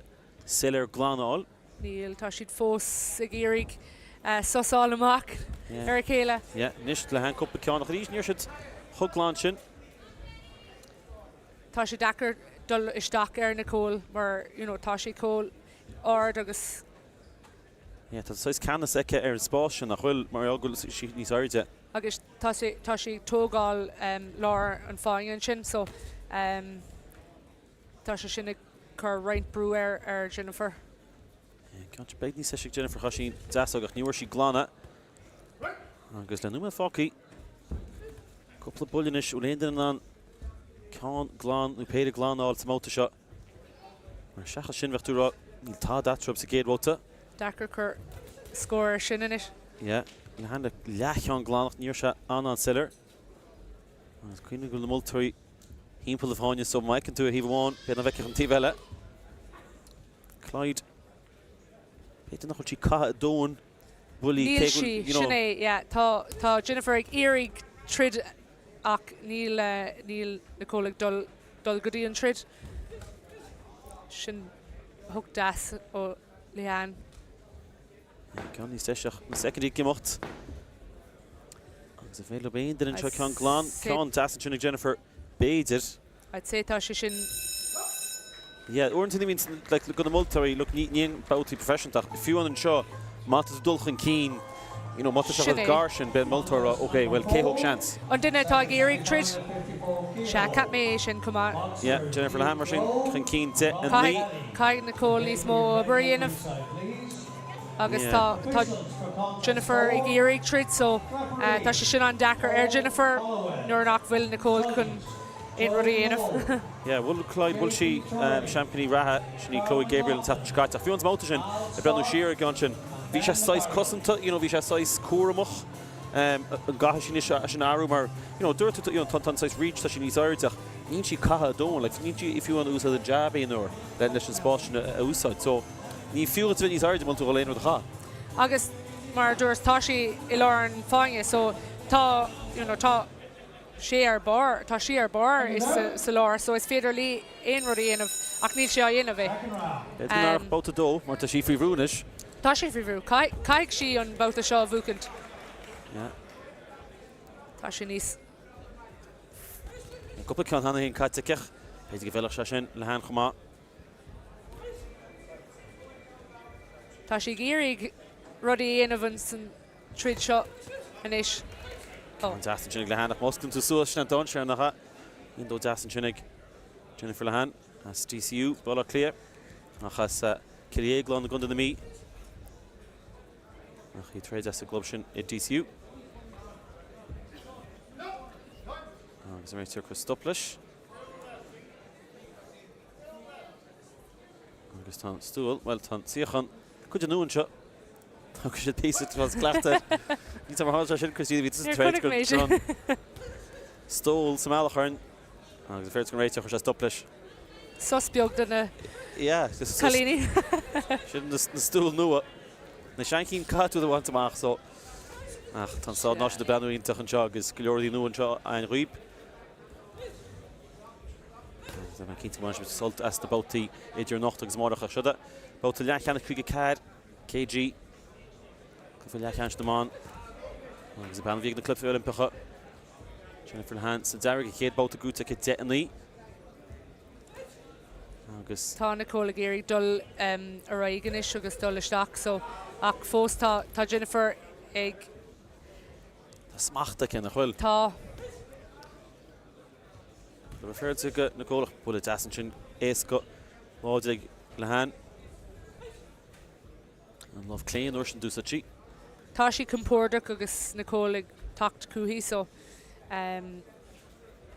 soiléir glan a fháil. Níl, tá siad fós ag iarraidh sos a fháil amach ar a chéile. Yeah, anois Lehane cúpla ceann ach arís ní raibh siad chomh glan sin. Tá sé deacair dul isteach ar Nicole mar you know tá sí chomh ard agus. Yeah, tá saghas ceannas aici ar an spás sin nach bhfuil mar go bhfuil sí níos airde. Agus tá sé tá sí ag tógáil lár an fáinne ansin so Tá sé sin ag cur roinnt brú ar ar Jennifer. Ceann beag níos deise ag Jennifer, chaith sí deasóg ach ní bhfuair sí glan é. Agus le nóiméad fágtha, cúpla buille anois, bhfuil aon duine in ann ceann glan nó péire glan a fháil sa mbabhta seo? Mar seachas sin bheadh tú ag rá níl tada eatarthu sa gcéad bhabhta. Deacair cur scór air sin anois. Yeah, Lehane le leathcheann glan ach ní raibh sé an-an-soiléir. Agus cuimhnigh go bhfuil na moltóirí Thimpeall an fáinne so má fheiceann tú ar thaobh amháin, b'fhéidir nach bhfeicfeadh an taobh eile. Clyde, b'fhéidir nach bhfuil sí ag caitheamh a dóthain buillí Níl cé go sí, you know. sin é, yeah. Tá, tá Jennifer ag iarraidh troid ach níl, níl Nicole ag dul, dul go dtí an troid. Sin hook deas ó Lehane. Ceann níos deise ach na soicindí ag imeacht. Agus an féidir leo aon duine anseo ceann glan, ceann deas ansin ag Jennifer, b'fhéidir. I'd say tá sé sin. Yeah, uaireanta ní bhíonn, like, do na moltóirí, look, ní ní babhtaí proifisiúnta ach fiú amháin anseo, má tá tú ag dul chun cinn, you know, má tá sé chomh gar sin, beidh an moltóir ag rá, ok, well, cé thóg seans? An duine atá ag iarraidh troid? Sea, cheap mé é sin chomh maith. Yeah, Jennifer Lehane mar sin, chun cinn 10, 9. Caithfidh, caithfidh Nicole níos mó obair a dhéanamh agus tá, tá Jennifer ag iarraidh troid so tá sé sin an-deacair ar Jennifer nuair nach bhfuil Nicole chun aon rud a dhéanamh. Yeah, bhuail Clyde, bhuail sí seaimpíní reatha, sin í Chloe Gabriel an tseachtain seo caite ach fiú an mbabhta sin, ag breathnú siar ar an gceann sin, bhí sé saghas cosanta, you know, bhí sé saghas cúramach. An gcaithfidh sí anois sin a athrú mar, you know, dúirt tú, you know, tá an saghas reach, tá sí níos airde ach níl sí ag caitheamh a dóthain, like, níl sí fiú in ann úsáid an jab aon uair le, leis an spás sin a úsáid. So, ní fiú duit a bheith níos airde mura bhfuil tú ag dul aon rud a chaitheamh. Agus mar a dúirt, tá sí i lár an fáinne so tá, you know, tá. sé ar barr, tá sí ar barr sa lár so is féidir léi aon rud a dhéanamh ach níl sí á dhéanamh é. B'fhéidir go n-athródh babhta a dó mar tá sí faoi bhrú anois. Tá sí faoi bhrú. Caithfidh sí an babhta seo a bhuachaint. Tá sé níos. Cúpla ceann cheana féin caite aici. B'fhéidir go bhfeilfeadh sé sin Lehane chomh maith. Tá sí ag iarraidh rudaí a dhéanamh an troid seo anois. An deas ansin ag Lehane ach má osclaíonn tú suas sin an dainséar nach ea? Iontach deas ansin ag Jennifer Lehane as DCU, Baile Átha Cliath, ach as Cill Dhéagláin i gContae na Mí. Ach í ag troid as an gclub sin i DCU. Agus an réiteoir ag cur stop leis. Agus tá an stól, bhuel tá an suíochán cuid nua anseo. Tá siad píosa tá cleachta. Ní tá mar tharla sé sin Christina bhí tusa ag troid go raibh stól sa mbealach orainn agus an féidir an réiteoir chuir sé stop leis. Sos beag do na cailíní. Sin na stúil nua. Na seanchinn caithfidh tú a bhaint amach so. Ach tá an Staid Náisiúnta ag breathnú iontach anseo agus go leor rudaí nua anseo againn dhaoib. Tá mé cinnte go mbainfidh sibh sult as na babhtaí idir anocht agus amárach ach seo babhta leathcheannais 54 kg. Cluiche leathcheannais na mban agus an bean a bhí ag na Cluichí Oilimpeacha. Jennifer Lehane sa dearg, a chéad babhta buaite aici 10-9. Agus. Tá Nicole ag iarraidh dul ar aghaidh anois agus dul isteach so ach fós tá tá Jennifer ag. Tá smacht aici, nach bhfuil? Tá. Tá feirde ag Nicole ach buille deas ansin éasca láidir ag Lehane. An lámh clé an uair sin d'úsáid sí. Tá sí compordach agus Nicole ag teacht chuici so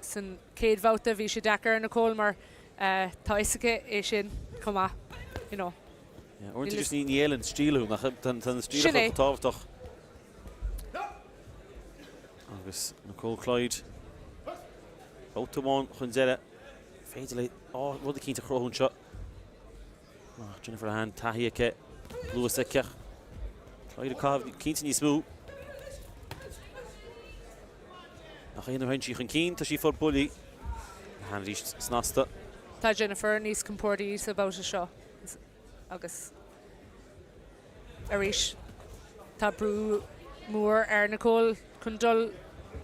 san chéad bhabhta bhí sé deacair ar Nicole mar tá fhios aici é sin chomh maith you know. Yeah, uaireanta just ní fheileann stíl thú, nach tá an stíl chomh tábhachtach. Agus Nicole Clyde babhta amháin chun deireadh. Féidir léi rud eicínt a chruthú anseo. Jennifer Lehane, taithí aici, luas aici. Clyde ag caitheamh cinnte níos mó. Ach aon uair a théann sí chun cinn, tá sí ag fáil buillí. Lehane arís snasta. Tá Jennifer níos compordaí sa bhabhta seo agus arís tá brú mór ar Nicole chun dul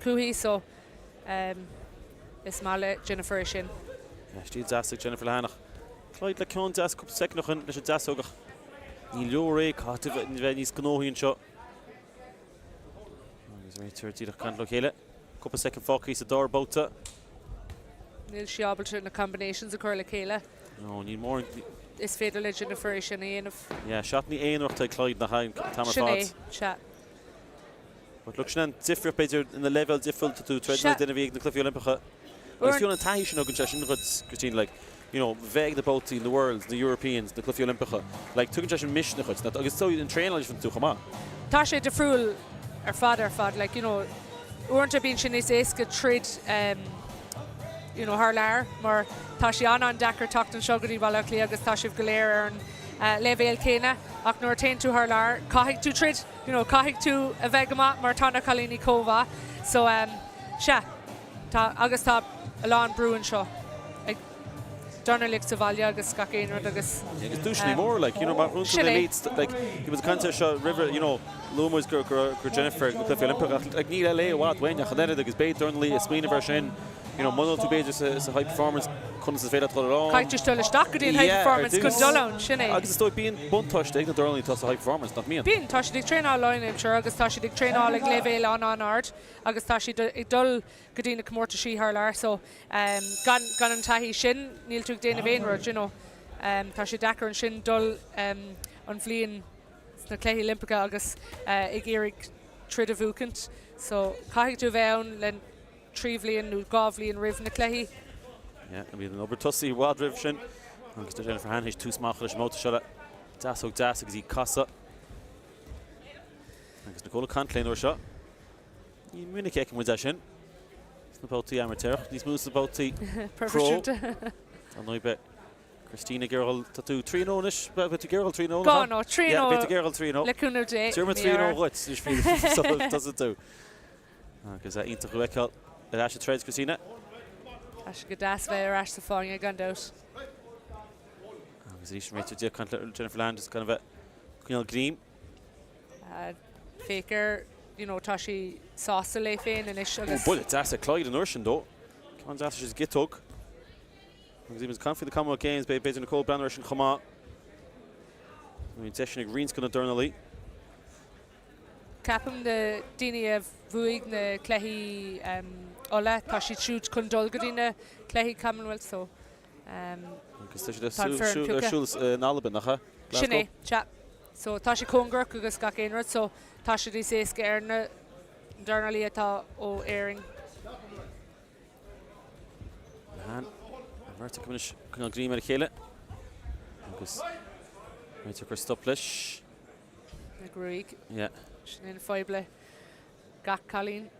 chuici so is maith le Jennifer é sin. Stíl deas ag Jennifer Lehane ach Clyde le ceann deas cúpla soicind ó shin leis an deasóg ach ní leor é, caithfidh tú bheith níos gnóthaí anseo. Agus réiteoir díreach caint leo chéile. Cúpla soicind fágtha sa dara babhta. Níl sí ábalta na combinations a chur le chéile. No, níl mórán. Is féidir le Jennifer é sin a dhéanamh. Yeah, seatanna aonarachta ag Clyde nach ea an t-am ar fad. Sin é, sea. But look, sin an difríocht b'fhéidir na leibhéil difriúil tá tú troid le duine a bhí ag na Cluichí Oilimpeacha. Agus fiú an taithí sin a thugann sé sin dhuit, Christine, like, you know, bheith ag na babhtaí, na Worlds, na Europeans, na Cluichí Oilimpeacha, like, tugann sé sin misneach dhuit, agus so an traenáil a dhéanann tú chomh maith. Tá sé difriúil ar fad ar fad, like, you know, uaireanta bíonn sé níos éasca troid, um, you know, thar lear mar tá sé an-an-deacair teacht anseo go dtí Baile Átha Cliath agus tá sibh go léir ar an uh, leibhéal céanna ach nuair a téann tú thar lear caithfidh tú troid. you know caithfidh tú a bheith go maith mar tá na cailíní chomh maith so um sea tá agus tá a lán brú anseo ag dornálaíocht sa bhaile agus gach aon rud agus Agus duaiseanna um móra like you know mar bhuann tú sin na é. Elites like bhí muid ag caint air seo roimhe you know luaigh muid gur gur gur Jennifer ag na Cluichí Oilimpeacha ach like níl LA i bhfad uainn ach an oiread agus beidh dornálaí ag smaoineamh air sin you know muna bhfuil tú b'fhéidir sa sa high performance conas is féidir leat dul ar ann. Caithfidh tú dul isteach go dtí an high Yeah, ar performance chun dtús. dul ann, sin é. Agus is dóigh bíonn buntáiste ag na dornálaí atá sa high performance, nach mbíonn? Bíonn, tá siad ag traenáil lánaimseartha agus tá siad ag traenáil ag leibhéal an-an-ard agus tá siad ag dul go dtí na comórtaisí thar lear so gan gan an taithí sin níl tú ag déanamh aon rud, you know. Tá sé deacair ansin dul an bhliain sna Cluichí Oilimpeacha agus ag iarraidh troid a bhuachaint so caithfidh tú a bheith ann le 3 bhliain nó 2 bhliain roimh na cluichí. Yeah, bíonn an obair tosaithe i bhfad roimh sin agus tá Jennifer Lehane théis tús maith a chur leis an mbabhta seo le deasóg deas agus í ag casadh. Agus Nicole ag caint léi an uair seo. Ní minic a fheiceann muid é sin sna babhtaí amaitéarach, níos mó sna babhtaí pro. Ar ndóigh beidh Christine ag iarraidh, tá tú 3-0 anois, beidh tú ag iarraidh 3-0 Go, no, 3-0. Yeah, beidh tú ag iarraidh 3-0. Le cúnamh Dé. Tabharfaidh mé 3-0 dhuit, anois faoi sula dtosaíonn tú. Agus iontach a fheiceáil. Ar ais ag troid, Christina. Tá sé go deas bheith ar ais sa fáinne gan dabht. Agus arís an réiteoir ag caint le Jennifer Lehane just gan a bheith ag coinneáil greim. Féach air, you know, tá sí sásta léi féin anois agus. Ó, buille deas ag Clyde an uair sin dó. Ceann deas leis an gciotóg. Agus even caint faoi the Commonwealth Games, beidh b'fhéidir Nicole breathnú air sin chomh maith. Bhí deis sin ag roinnt de na dornálaí. Ceapaim na daoine a bhuaigh na cluichí Uladh, tá siad siúd chun dul go dtí na cluichí Commonwealth so Agus tá siad ar siúl in Albain, nach ea? Sin é, sea. So tá sé cóngarach agus gach aon rud so tá sé níos éasca ar na dornálaí atá ó Éirinn. Lehane, an bheirt acu anois ag coinneáil greim ar a chéile agus réiteoir ag cur stop leis. Na gruaig. Yeah. Sin an fadhb le gach cailín.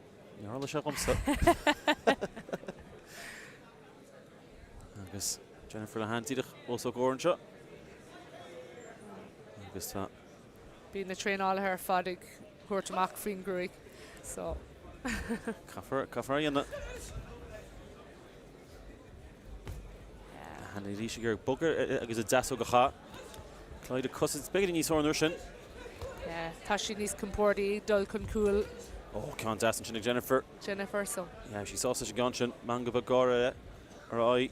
Ní tharla sé dhomsa. Agus Jennifer Lehane díreach os ár gcomhair anseo. Agus tá. Bíonn na traenálaithe ar fad ag thabhairt amach faoin gruaig so. Caithfear, caithfear a dhéanamh. Lehane arís ag iarraidh bogadh agus a deasóg a chaitheamh. Clyde ag cosaint beagáinín níos fearr an uair sin. Yeah, tá sí níos compordaí ag dul chun cúil. Ó, ceann deas ansin ag Jennifer. Jennifer, so. Yeah, bhí sí sásta leis an gceann sin. Meangadh beag gáire ar a aghaidh.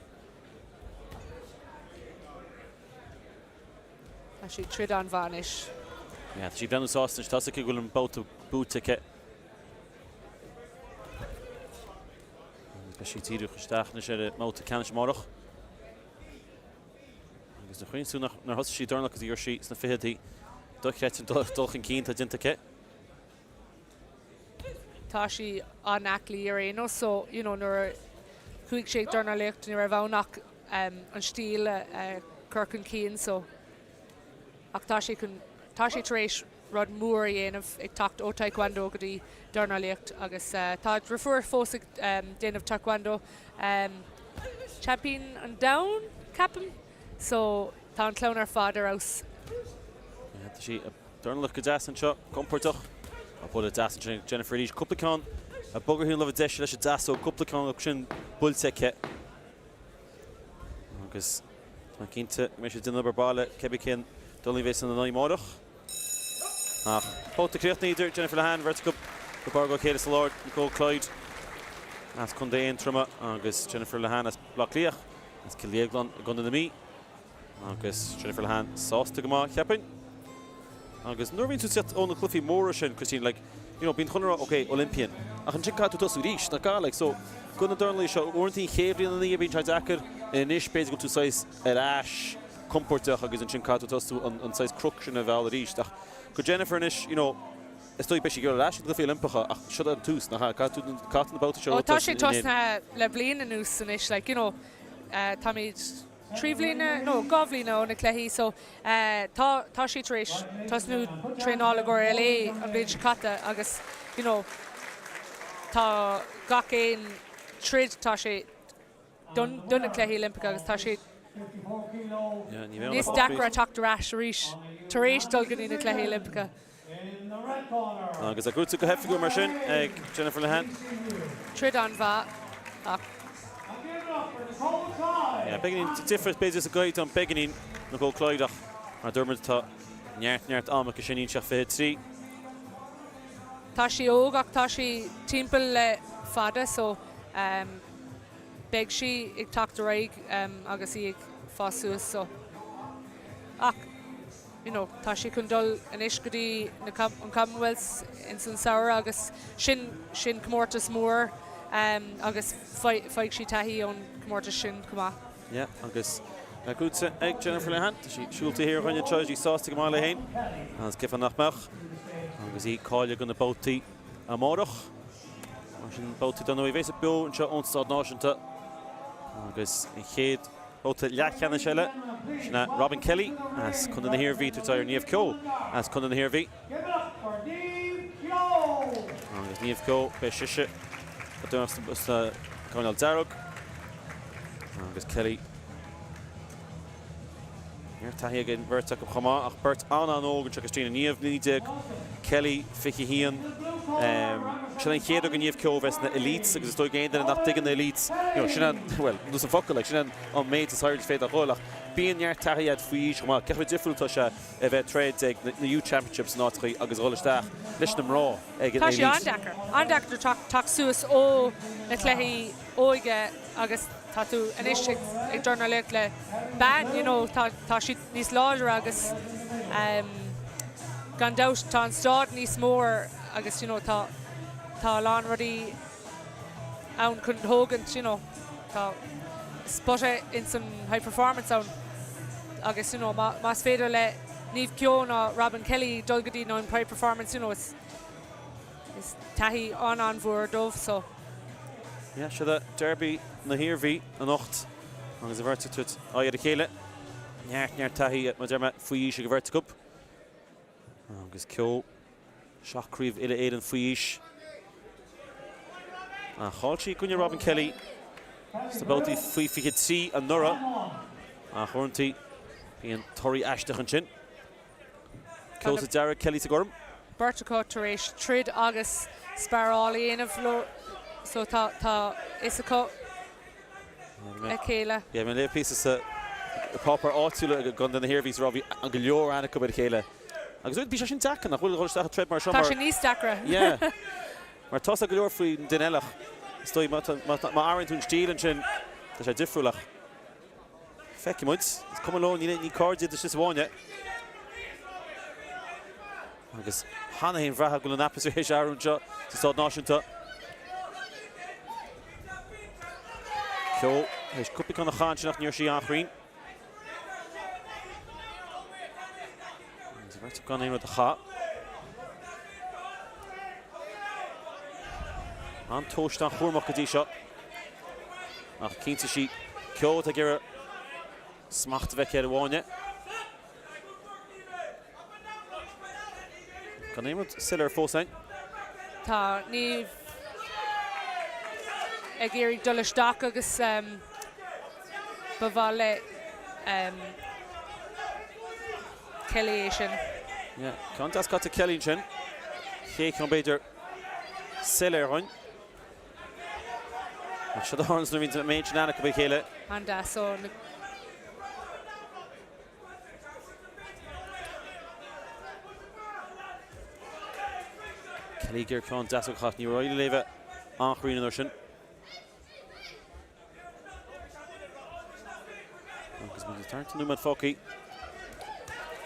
Tá sí ag troid an-mhaith anois. Yeah, tá sí ag breathnú sásta anois. Tá a fhios aici go bhfuil an babhta buaite aici. Agus beidh sí ag díriú isteach anois ar an mbabhta ceannais amárach. Agus nuair a chuimhníonn tú nár thosaigh sí ag dornáil go dtí go raibh sí sna ficheadaí, dochreidte an dul chun cinn atá déanta aici. Tá sí an-aclaí ar aon nós so you know nuair a chuaigh sí ag dornálaíocht ní raibh ann ach an stíl a chur chun cinn so ach tá sé chun tá sé tar éis rud mór a dhéanamh ag teacht ó taekwondo go dtí dornálaíocht agus tá a driofúr fós ag déanamh taekwondo Seaimpín an domhain ceapaim so tá an chlann ar fad ar fheabhas. Yeah, tá sí ag dornálaíocht go deas anseo, compordach. Tá buille deas ansin ag Jennifer arís. Cúpla ceann ag bogadh ar an lámh deise leis an deasóg, cúpla ceann acu sin buailte aici. Agus tá cinnte go mbeidh sí ag déanamh obair baile cébí cén dornálaí a bheas ina n-aghaidh amárach. Ach babhta críochnaithe idir Jennifer Lehane, bheirt acu go barr dá chéile sa lár, Nicole Clyde as Contae Aontroma agus Jennifer Lehane as Baile Átha Cliath, as Cill Dhéagláin i gContae na Mí. Agus Jennifer Lehane sásta go maith, cheapfainn. Agus nuair a bhíonn tú ag teacht ó na cluichí móra sin, Christine, like, you know, bíonn chuile dhuine ag rá, ok, Olympian. Ach ansin caithfidh tú tosú arís, nach gcaithfidh, like, so, do na dornálaithe seo, uaireanta an chéad bhliain ina dhiaidh bíonn sé deacair, anois b'fhéidir go bhfuil tú saghas ar ais compordach agus ansin caithfidh tú tosú an saghas croc sin a mhealladh arís. Ach go Jennifer anois, you know, is dóigh beidh sí ag dul ar ais ag na Cluichí Oilimpeacha ach seo an tús, nach ea? Caithfidh tú, caithfidh tú na babhtaí seo Ó, tá sé tosnaithe le bliain anuas anois, like, you know, táimid 3 bhliana, nó 2 bhliana ó na cluichí so tá, tá sí tar éis tosnú traenáil i gcomhair LA an bhliain seo caite agus, you know, tá gach aon troid, tá sé don, do na Cluichí Oilimpeacha agus tá sé níos deacra teacht ar ais arís tar éis dul go dtí na Cluichí Oilimpeacha. Agus é gnóthaithe go hoifigiúil mar sin ag Jennifer Lehane. Troid an-mhaith ach. Yeah, beagáinín difear b'fhéidir sa gcaighdeán beagáinín Nicole Clyde ach mar a dúirt muid tá neart neart ama aici sin níl sí ach 23. Tá sí óg ach tá sí timpeall le fada so beidh sí ag teacht ar aghaidh agus í ag fás suas so ach you know, tá sí chun dul anois go dtí na, an Commonwealth ins an samhradh agus sin, sin comórtas mór agus faighidh sí taithí ón comórtas sin chomh maith. Yeah, agus gnóthaithe ag Jennifer Lehane, tá sí siúlta thiar chugainn anseo, í sásta go maith léi féin, agus cén fáth nach mbeadh, agus í cáilithe do na babhtaí amárach. Mar sin babhtaí dar ndóigh a bheas beo anseo ón Staid Náisiúnta agus an chéad Babhta leathcheannais eile, sin é Robin Kelly as Contae na hIarmhí, tabhairt aghaidh ar Niamh Keogh as Contae na hIarmhí. Agus Niamh Keogh, beidh sise ag dornáil sa gcoirnéal dearg. Agus Kelly. Neart taithí ag an bheirt acu chomh maith ach beirt an-an-óg anseo Christina, Niamh 19, Kelly 21. Sin an chéad uair do Niamh Keogh bheith sna Elites agus is dóigh aon duine nach dtuigeann na Elites, you know, sin an, bhuel, nós an focal, like, sin an an méid is airde is féidir a dhul ach bíonn neart taithí agat faoi aois chomh maith. Cé chomh difriúil atá sé a bheith ag troid ag na Youth Championships in áiteachaí agus a dhul isteach leis na mná ag an Tá sé Elites. an-deacair, an-deacair teacht suas ó na cluichí óige agus tá tú anois ag dornálaíocht le bean, you know, tá tá siad níos láidre agus gan dabht tá an staid níos mór agus you know tá tá a lán rudaí ann chun tógaint, you know, tá spota ins an high performance ann agus you know má más féidir le Niamh Keogh nó Robin Kelly dul go dtí an high performance, you know, is Is taithí an-an-mhór dóibh so. Yeah, siod é Derby na hIarmhí anocht agus an bheirt ag tabhairt aghaidh ar a chéile. Neart, neart taithí, mar a deir mé, faoi aois ag an bheirt acu. Agus Keogh, 7 craobh uile-Éireann faoi aois. Ach chaill sí i gcoinne Robin Kelly sna babhtaí faoi 23 anuraidh. Ach uaireanta bíonn torthaí aisteach ansin. Keogh sa dearg, Kelly sa gorm. Beirt acu tar éis troid agus sparáil a dhéanamh leo so tá tá fhios acu a chéile. Yeah, bhí mé ag léamh píosa sa páipéar áitiúil i gContae na hIarmhí sa raibh bhí go leor aithne acu ar a chéile. Agus bhí sé sin deacair nach bhfuil dhul isteach i troid mar seo mar. Tá sé níos deacra. Yeah. Mar tá 'fhios ag go leor faoin duine eile ach is dóigh má má athraíonn tú an stíl ansin tá sé difriúil ach. Feicfidh muid. Is cuma leo, ní cairde iad istigh sa bhfáinne. Agus cheana féin bhraithfeá go bhfuil an atmaisféar théis athrú anseo sa Staid Náisiúnta. Keogh théis cúpla ceann a chaitheamh ansin ach ní raibh sí an-chruinn. Agus an bheirt gan aon rud a chaitheamh. An-tomhaiste an-chúramach go dtí seo. Ach cinnte sí Keogh atá ag iarraidh smacht a bheith aici ar an bhfáinne. Gan aon rud soiléir fós ann. Tá Niamh ag iarraidh dul isteach agus ba mhaith le Kelly é sin. Yeah, ceann deas caite Kelly ansin. Chéad cheann b'fhéidir soiléir dhúinn. Ach seo do tharla nuair a bhíonn an méid sin aithne acu ar a chéile. An-deas ó na. Kelly ag iarraidh ceann deas a chaitheamh. Ní raibh léi bheith an-chruinn an uair sin. Agus muid ag tarraingt an nóiméad fágtha.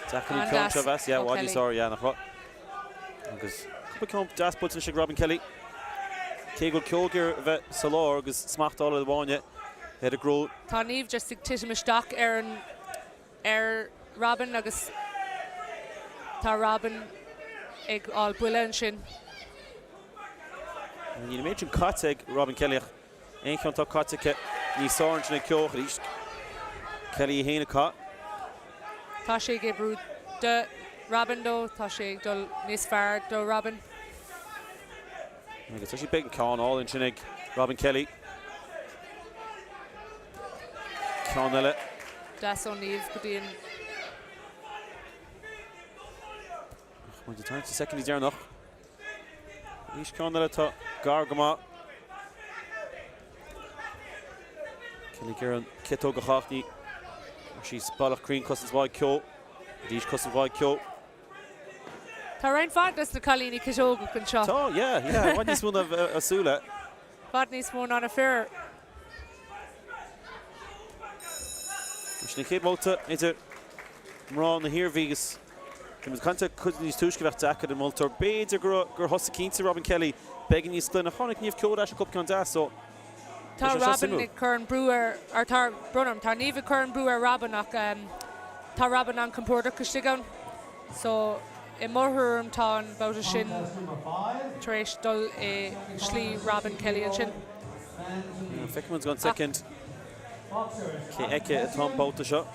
Deacair an ceann seo a mheas. Yeah, i bhfad níos fearr, yeah, nach raibh. Agus cúpla ceann deas buailte anois ag Robin Kelly. Cé go bhfuil Keogh ag iarraidh a bheith sa lár agus smacht a fháil ar an bhfáinne ar an gcró. Tá Niamh just ag titim isteach ar an ar Robin agus tá Robin ag fháil buille ansin. Níl an méid sin caite ag Robin Kelly ach Aon cheann atá caite aici níos fearr ansin ag Keogh arís. Kelly í féin a chaith. Tá sé ag oibriú do Robin though, tá sé ag dul níos fearr do Robin. Agus tá sí beag an ceann álainn ansin ag Robin Kelly. Ceann eile. Deas ó Niamh go dtí an. Ach muid ag tarraingt na soicindí deireanach. Arís ceann eile atá gar go maith. Kelly ag iarraidh an ciotóg a chaitheamh. Ní raibh sí baileach cruinn cosaint mhaith ag Keogh. Arís cosaint mhaith ag Keogh. Tá roinnt mhaith dos na cailíní ciotógach anseo. Tá, yeah, yeah. I bhfad níos mó ná a súile. I bhfad níos mó ná na fir. Sin an chéad bhabhta idir mná na hIarmhí agus bhí muid ag caint ar cuid níos túisce a bheadh deacair an moltóir. B'fhéidir gur gur thosaigh cinnte Robin Kelly beagán níos glaine. Tháinig Niamh Keogh ar ais le cúpla ceann deas so Tá Robin ag cur an brú ar, ar tá, brón orm, tá Niamh ag cur an brú ar Robin ach tá Robin an-compordach istigh ann. So i mo thuairim tá an babhta sin tar éis dul i slí Robin Kelly ansin. Feicfidh muid gan soicind cé aici atá an babhta seo.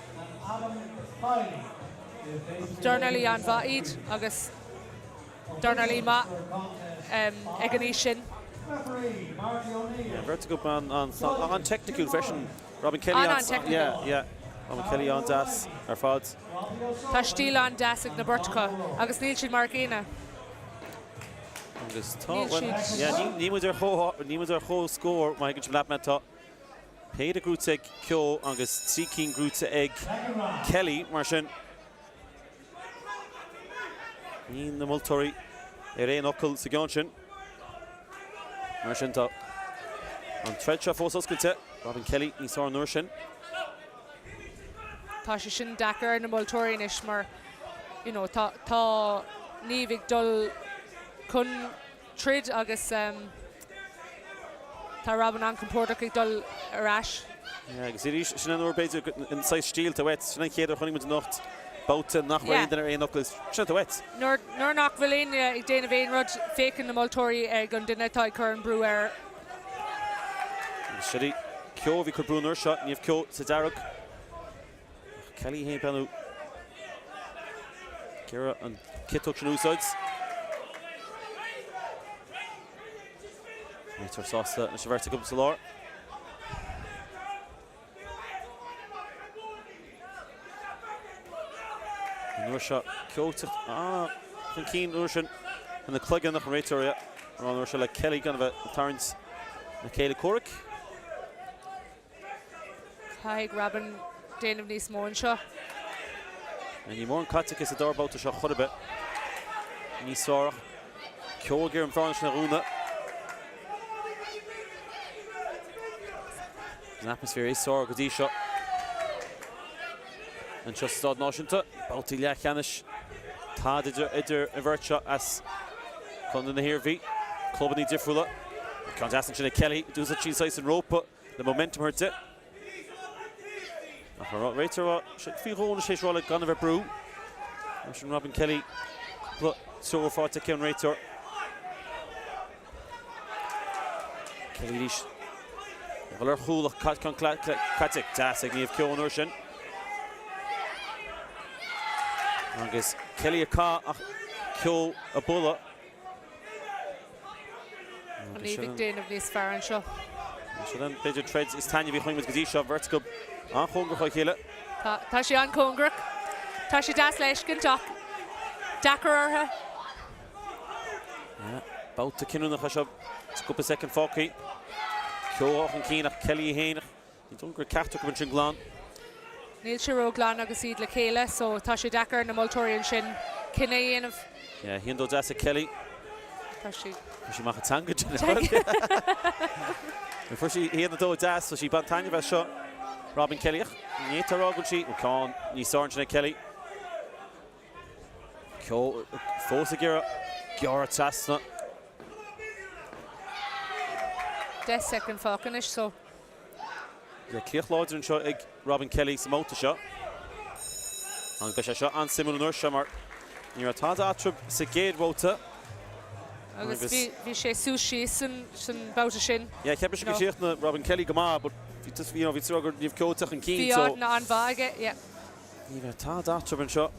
Dornálaí an-mhaith iad agus dornálaí maith ag an aois sin. Bheirt acu an-teicniciúil freisin. Robin Kelly an-teicniciúil. Robin Kelly an-deas ar fad. Tá stíl an-deas ag na beirt acu agus níl siad mar a gcéanna. Agus tá, bhuel, yeah, níl muid ar chomh, níl muid ar chomhscór má thuigeann sibh leat mé. Tá péire gnóite ag Keogh agus 3 cinn gnóite ag Kelly, mar sin níl na moltóirí ar aon fhocal sa gceann sin. Mar sin tá an troid seo fós oscailte. Robin Kelly níos fearr an uair sin. Tá sé sin deacair ar na moltóirí anois mar you know tá tá Niamh ag dul chun troid agus tá Robin an-compordach ag dul ar ais. Yeah, agus arís, sin an uair b'fhéidir an saghas stíl atá uait. Sin an chéad uair a chonaic muid anocht babhta nach raibh aon duine ar aon fhocal. Sin atá uait. Nuair, nuair nach bhfuil éinne ag déanamh aon rud, féachann na moltóirí ag an duine atá ag cur an brú air. Agus sin í Keogh a bhí ag cur brú an uair seo, Niamh Keogh sa dearg. Ach Kelly féin breathnú ag iarraidh an ciotóg sin a úsáid. Réiteoir sásta leis an bheirt acu sa lár. An uair seo Keogh ag teacht chun cinn an uair sin ina cloigeann ach an réiteoir ag rá an uair seo le Kelly gan a bheith ag tarraingt na céile comhraic. Caithfidh Robin déanamh níos mó anseo. Níl mórán caite aici sa dara babhta seo chor ar bith. Níos fearr ach Keogh ag iarraidh an bhearna sin a dhúnadh. An atmaisféar is fearr go dtí seo anseo sa Staid Náisiúnta. Babhtaí leathcheannais tada idir idir an bheirt seo as Contae na hIarmhí. Clubanna difriúla. Ceann deas ansin ag Kelly. D'úsáid sí saghas an rópa le momentum a thabhairt di. Ach an réiteoir faoi dhó anois théis rá léi gan a bheith ag brú. Mar sin Robin Kelly cúpla treoir faighte aici ón réiteoir. Kelly arís. Ag dul ar chúl ach ceann caite deas ag Niamh Keogh an uair sin. Agus Kelly ag caitheamh ach Keogh ag bualadh. Niamh ag déanamh níos fearr anseo. Sin an b'fhéidir troid is taitneamhaí a chonaic muid go dtí seo, bheirt acu an-chóngarach dá chéile. Tá, tá sé an-chóngarach. Tá sé deas le fheiscint ach deacair orthu. Babhta cinniúnach é seo, cúpla soicind fágtha. Keogh chun cinn ach Kelly í féin. Ní dóigh liom go raibh ceachtar acu ansin glan. Níl sé ró-ghlan agus iad le chéile so tá sé deacair ar na moltóirí ansin cinneadh a dhéanamh. Yeah, 1-2 deas ag Kelly. Tá sí. Fuair sí amach a teanga Fuair sí 1-2 deas so sí ag baint taitneamh as seo Robin Kelly ach ní fhéadfá a rá go bhfuil sí ó ceann níos fearr ansin ag Kelly. Keogh fós ag iarraidh gearradh trasna. 10 soicind fágtha anois so. Le críoch láidir anseo ag Robin Kelly sa mbabhta seo. Agus beidh sé seo an-suimiúil an uair seo mar ní raibh tada eatarthu sa gcéad bhabhta. Agus bhí sé suas síos san babhta sin. Yeah, cheap mise gur chríochnaigh Robin Kelly go maith but bhí just, you know, bhí tú ag rá go raibh Niamh Keogh ag teacht chun cinn so. Bhí áiteanna an-mhaith aige, yeah. Ní raibh tada eatarthu anseo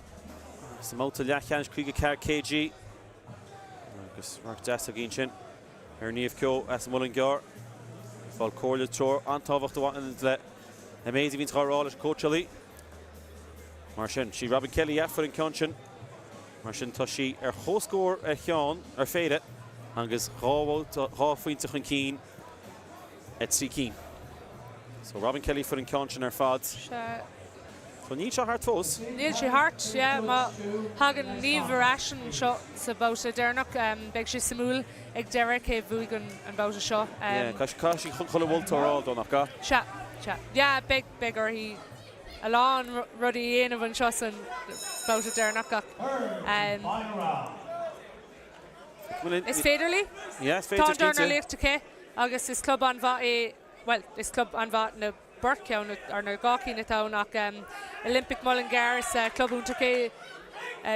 sa mbabhta leathcheannais 54 kg. Agus radharc deas againn sin ar Niamh Keogh as an Muileann gCearr. Ag fáil comhairle treoir an-tábhachtach a bhaineann le an méid a bhíonns dhá rá leis an cóitseálaí. Mar sin, sí Robin Kelly a fuair an ceann sin. Mar sin tá sí ar chomhscór ar cheann, ar phéire, agus 2 phointe chun cinn ar 3 cinn. So Robin Kelly fuair an ceann sin ar fad. Sea. So níl sé thart fós. Níl sé thart, yeah. Má thagann Niamh ar ais anseo sa babhta deireanach, beidh sé suimiúil ag deireadh cé bhuaigh an babhta seo. Yeah, caithfidh sí chuile mholtóir a fháil dó, nach gcaithfidh? Sea, sea. Yeah, beidh, beidh uirthi a lán rudaí a dhéanamh anseo san babhta deireanach ach is féidir léi. Yeah, is féidir, Tá an dornálaíocht aici agus is club an-mhaith é, bhuel, is club an-mhaith na beirt cheann, or na 2 cinn atá ann ach Olympic Mullingar, is club iontach é.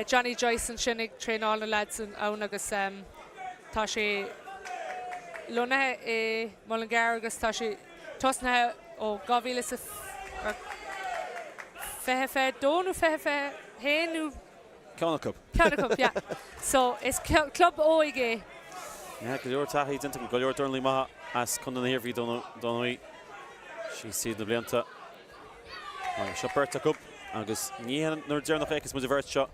Johnny Joyce ansin ag traenáil na lads ann agus tá sé lonnaithe i Mullingar agus tá sé tosnaithe ó 2022 nó 2021 nó Ceann acu. Ceann acu, yeah. So, is club óig é. Yeah, go leor taithí déanta acu, go leor dornálaí maith as Contae na hIarmhí dar ndóigh síos tríd na blianta. Seo beirt acu agus ní hé an uair deireanach a fheicfeas muid an bheirt seo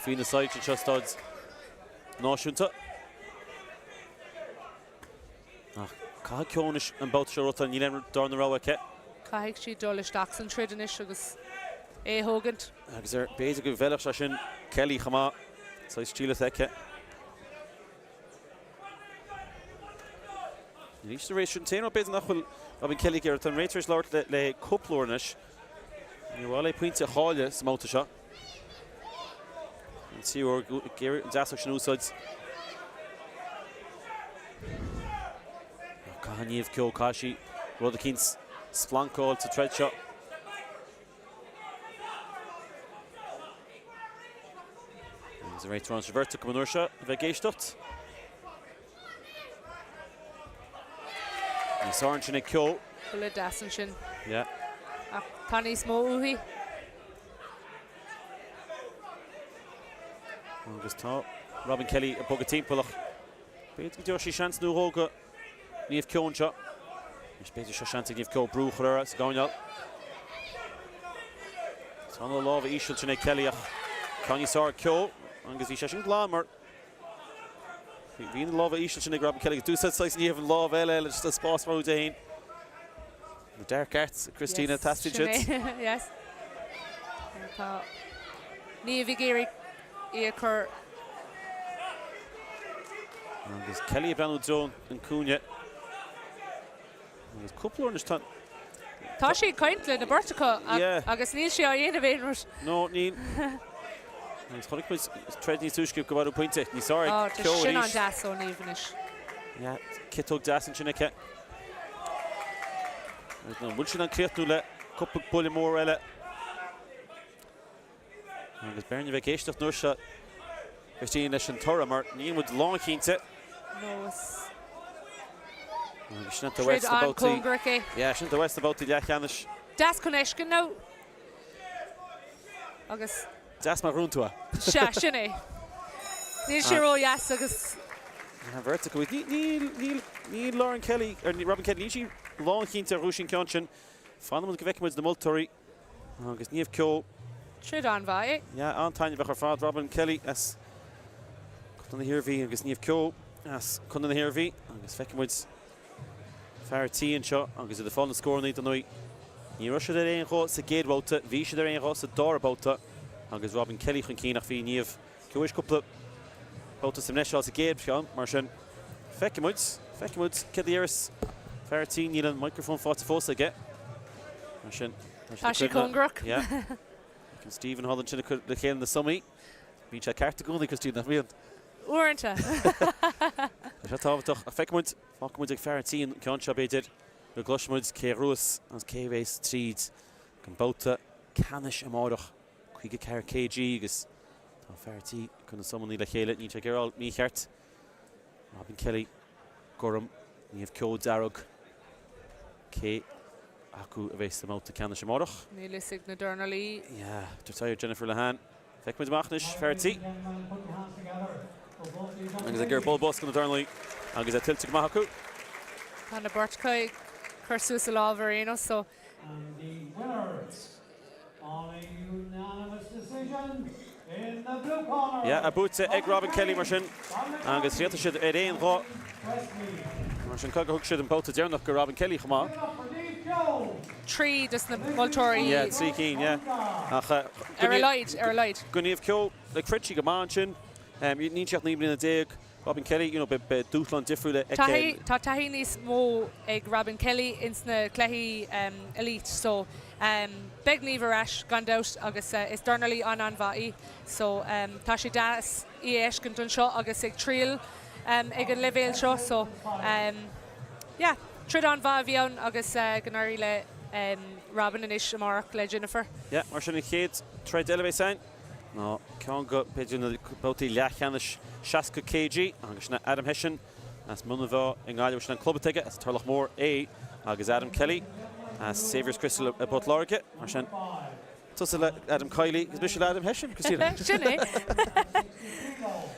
faoi na soilse anseo sa Staid Náisiúnta. Ach caithfidh Keogh anois an babhta seo a ghnóthachtáil, níl aon darna rogha aici. Caithfidh sí dul isteach san troid anois agus é a thógaint. Agus ar b'fhéidir go bhfeilfeadh sé sin Kelly chomh maith, saghas stíl atá aici. Arís sa réiteoir sin t-aon rud b'fhéidir nach bhfuil Robin Kelly ag iarraidh. Tá an réiteoir tar éis labhairt léi cúpla uair anois. Níor mhaith léi pointe a chailleadh sa mbabhta seo. An tríú huair ag iarraidh an deasóg sin a úsáid. Caithfidh Niamh Keogh, caithfidh sí rud eicínt splanc a fháil sa troid seo. Agus an réiteoir an bheirt acu an uair seo a bheith ag éisteacht. Níos fearr ansin ag Keogh. Buille deas ansin. Yeah. Ach tá níos mó uaithi. Agus tá Robin Kelly ag bogadh timpeall ach b'fhéidir go dtabharfaidh sí seans nó dhó go Niamh Keogh anseo. Anois b'fhéidir seo seans ag Niamh Keogh brú a chur uirthi sa gcoirnéal. Tá na lámha íseal sin ag Kelly ach ceann níos fearr ag Keogh agus bhí sé sin glan mar bhí na lámha íseal sin ag Robin Kelly agus d'úsáid saghas Niamh an lámh eile le just spás a chruthú di féin. Na dark arts, Christina, teastaíonn siad. Yes. Tá Niamh ag iarraidh í a chur. Agus Kelly ag breathnú i dtreo an cúinne. Agus cúpla uair anois tá. Tá sí ag caint le na beirt acu agus níl sí á dhéanamh aon rud. No, níl. Agus chonaic muid troid níos túisce go raibh pointe níos fearr ag Keogh arís. Sin an-deas ó Niamh anois. Yeah, ciotóg deas ansin aici. An bhfuil sí in ann críochnú le cúpla buille mór eile? Agus b'fhearr a bheith ag éisteacht an uair seo Christine leis an toradh mar níl muid lánchinnte. No is Agus sin atá uait troid sna babhtaí. an-chóngarach é. Yeah, sin atá uait sna babhtaí leathcheannais. Deas chun fheiscint now agus. Deas mar ghnúin tú é. Sea, sin é. Níl sé ró-dheas agus. An bheirt acu. Níl, níl, níl Lauren Kelly, or Robin Kelly, níl sí lánchinnte ar bhuaigh sí an ceann sin. Fanfaidh muid go bhfeicfidh muid na moltóirí agus Niamh Keogh. Troid an-mhaith é. Yeah, an-taitneamhach ar fad. Robin Kelly as Contae na hIarmhí agus Niamh Keogh as Contae na hIarmhí agus feicfidh muid Fear tí anseo agus iad ag fáil na scóranna dar ndóigh. Ní raibh siad ar aon ghuth sa gcéad bhabhta, bhí siad ar aon ghuth sa dara babhta agus Robin Kelly chun cinn ach bhí Niamh Keogh théis cúpla babhta sa mbreis a fháil sa gcéad cheann. Mar sin, feicfidh muid, feicfidh muid céard a déarfas fear tí, níl an microphone faighte fós aige. Mar sin, tá sé cóngarach. Yeah. Stephen thall ansin ag cur le chéile na sumaí. Bíonn sé ceart i gcónaí, Christine, nach mbíonn? Uaireanta. Tá sé tábhachtach. Ach feicfidh muid, fágfaidh muid ag fear an tí an ceann seo, b'fhéidir, go gcloisfidh muid cé a ghnóthós agus cé a bheas tríd don babhta ceannais amárach, 54 kg agus tá fear an tí ag cur na sumannaí le chéile. Níl sé ag iarraidh a fháil mícheart. Robin Kelly, gorm, Niamh Keogh, dearg. Cé acu a bheas sa mbabhta ceannais amárach? Níl fhios ag na dornálaí. Yeah, deirtear Jennifer Lehane. Feicfidh muid amach anois, fear tí. Agus ag iarraidh bualadh bos do na dornálaí agus é tuillte go maith acu. Tá na beirt acu ag cur suas a lámh ar aon nós so. Yeah, buaite ag Robin Kelly mar sin agus chríochnaigh siad ar aon ghuth. Mar sin cé gur thug siad an babhta deireanach go Robin Kelly chomh maith. 3 dos na moltóirí. Yeah, 3 cinn, yeah. Ach Ar a laghad, ar a laghad. Go Niamh Keogh, like throid sí go maith ansin. Níl sí ach 19 mbliana. Robin Kelly, you know, beidh dúshlán difriúil aici. Tá taithí níos mó ag Robin Kelly ins na cluichí elite so beidh Niamh ar ais gan dabht agus is dornálaí an-an-mhaith í so tá sé deas í a fheiscint anseo agus ag triail ag an leibhéal seo so yeah troid an-mhaith a bhí ann agus go n-éirí le Robin anois amárach le Jennifer. Yeah, mar sin an chéad troid eile a bheas againn ná ceann de b'fhéidir na babhtaí leathcheannais 60 kg agus sin é Adam Hession as Muine Mheá i nGaillimh, sin an club atá aige, as Turlach Mór é agus Adam Kelly as Saviour's Crystal i bPort Láirge. Mar sin, tusa le Adam Kiely agus mise le Adam Hession, Christina. Sin é.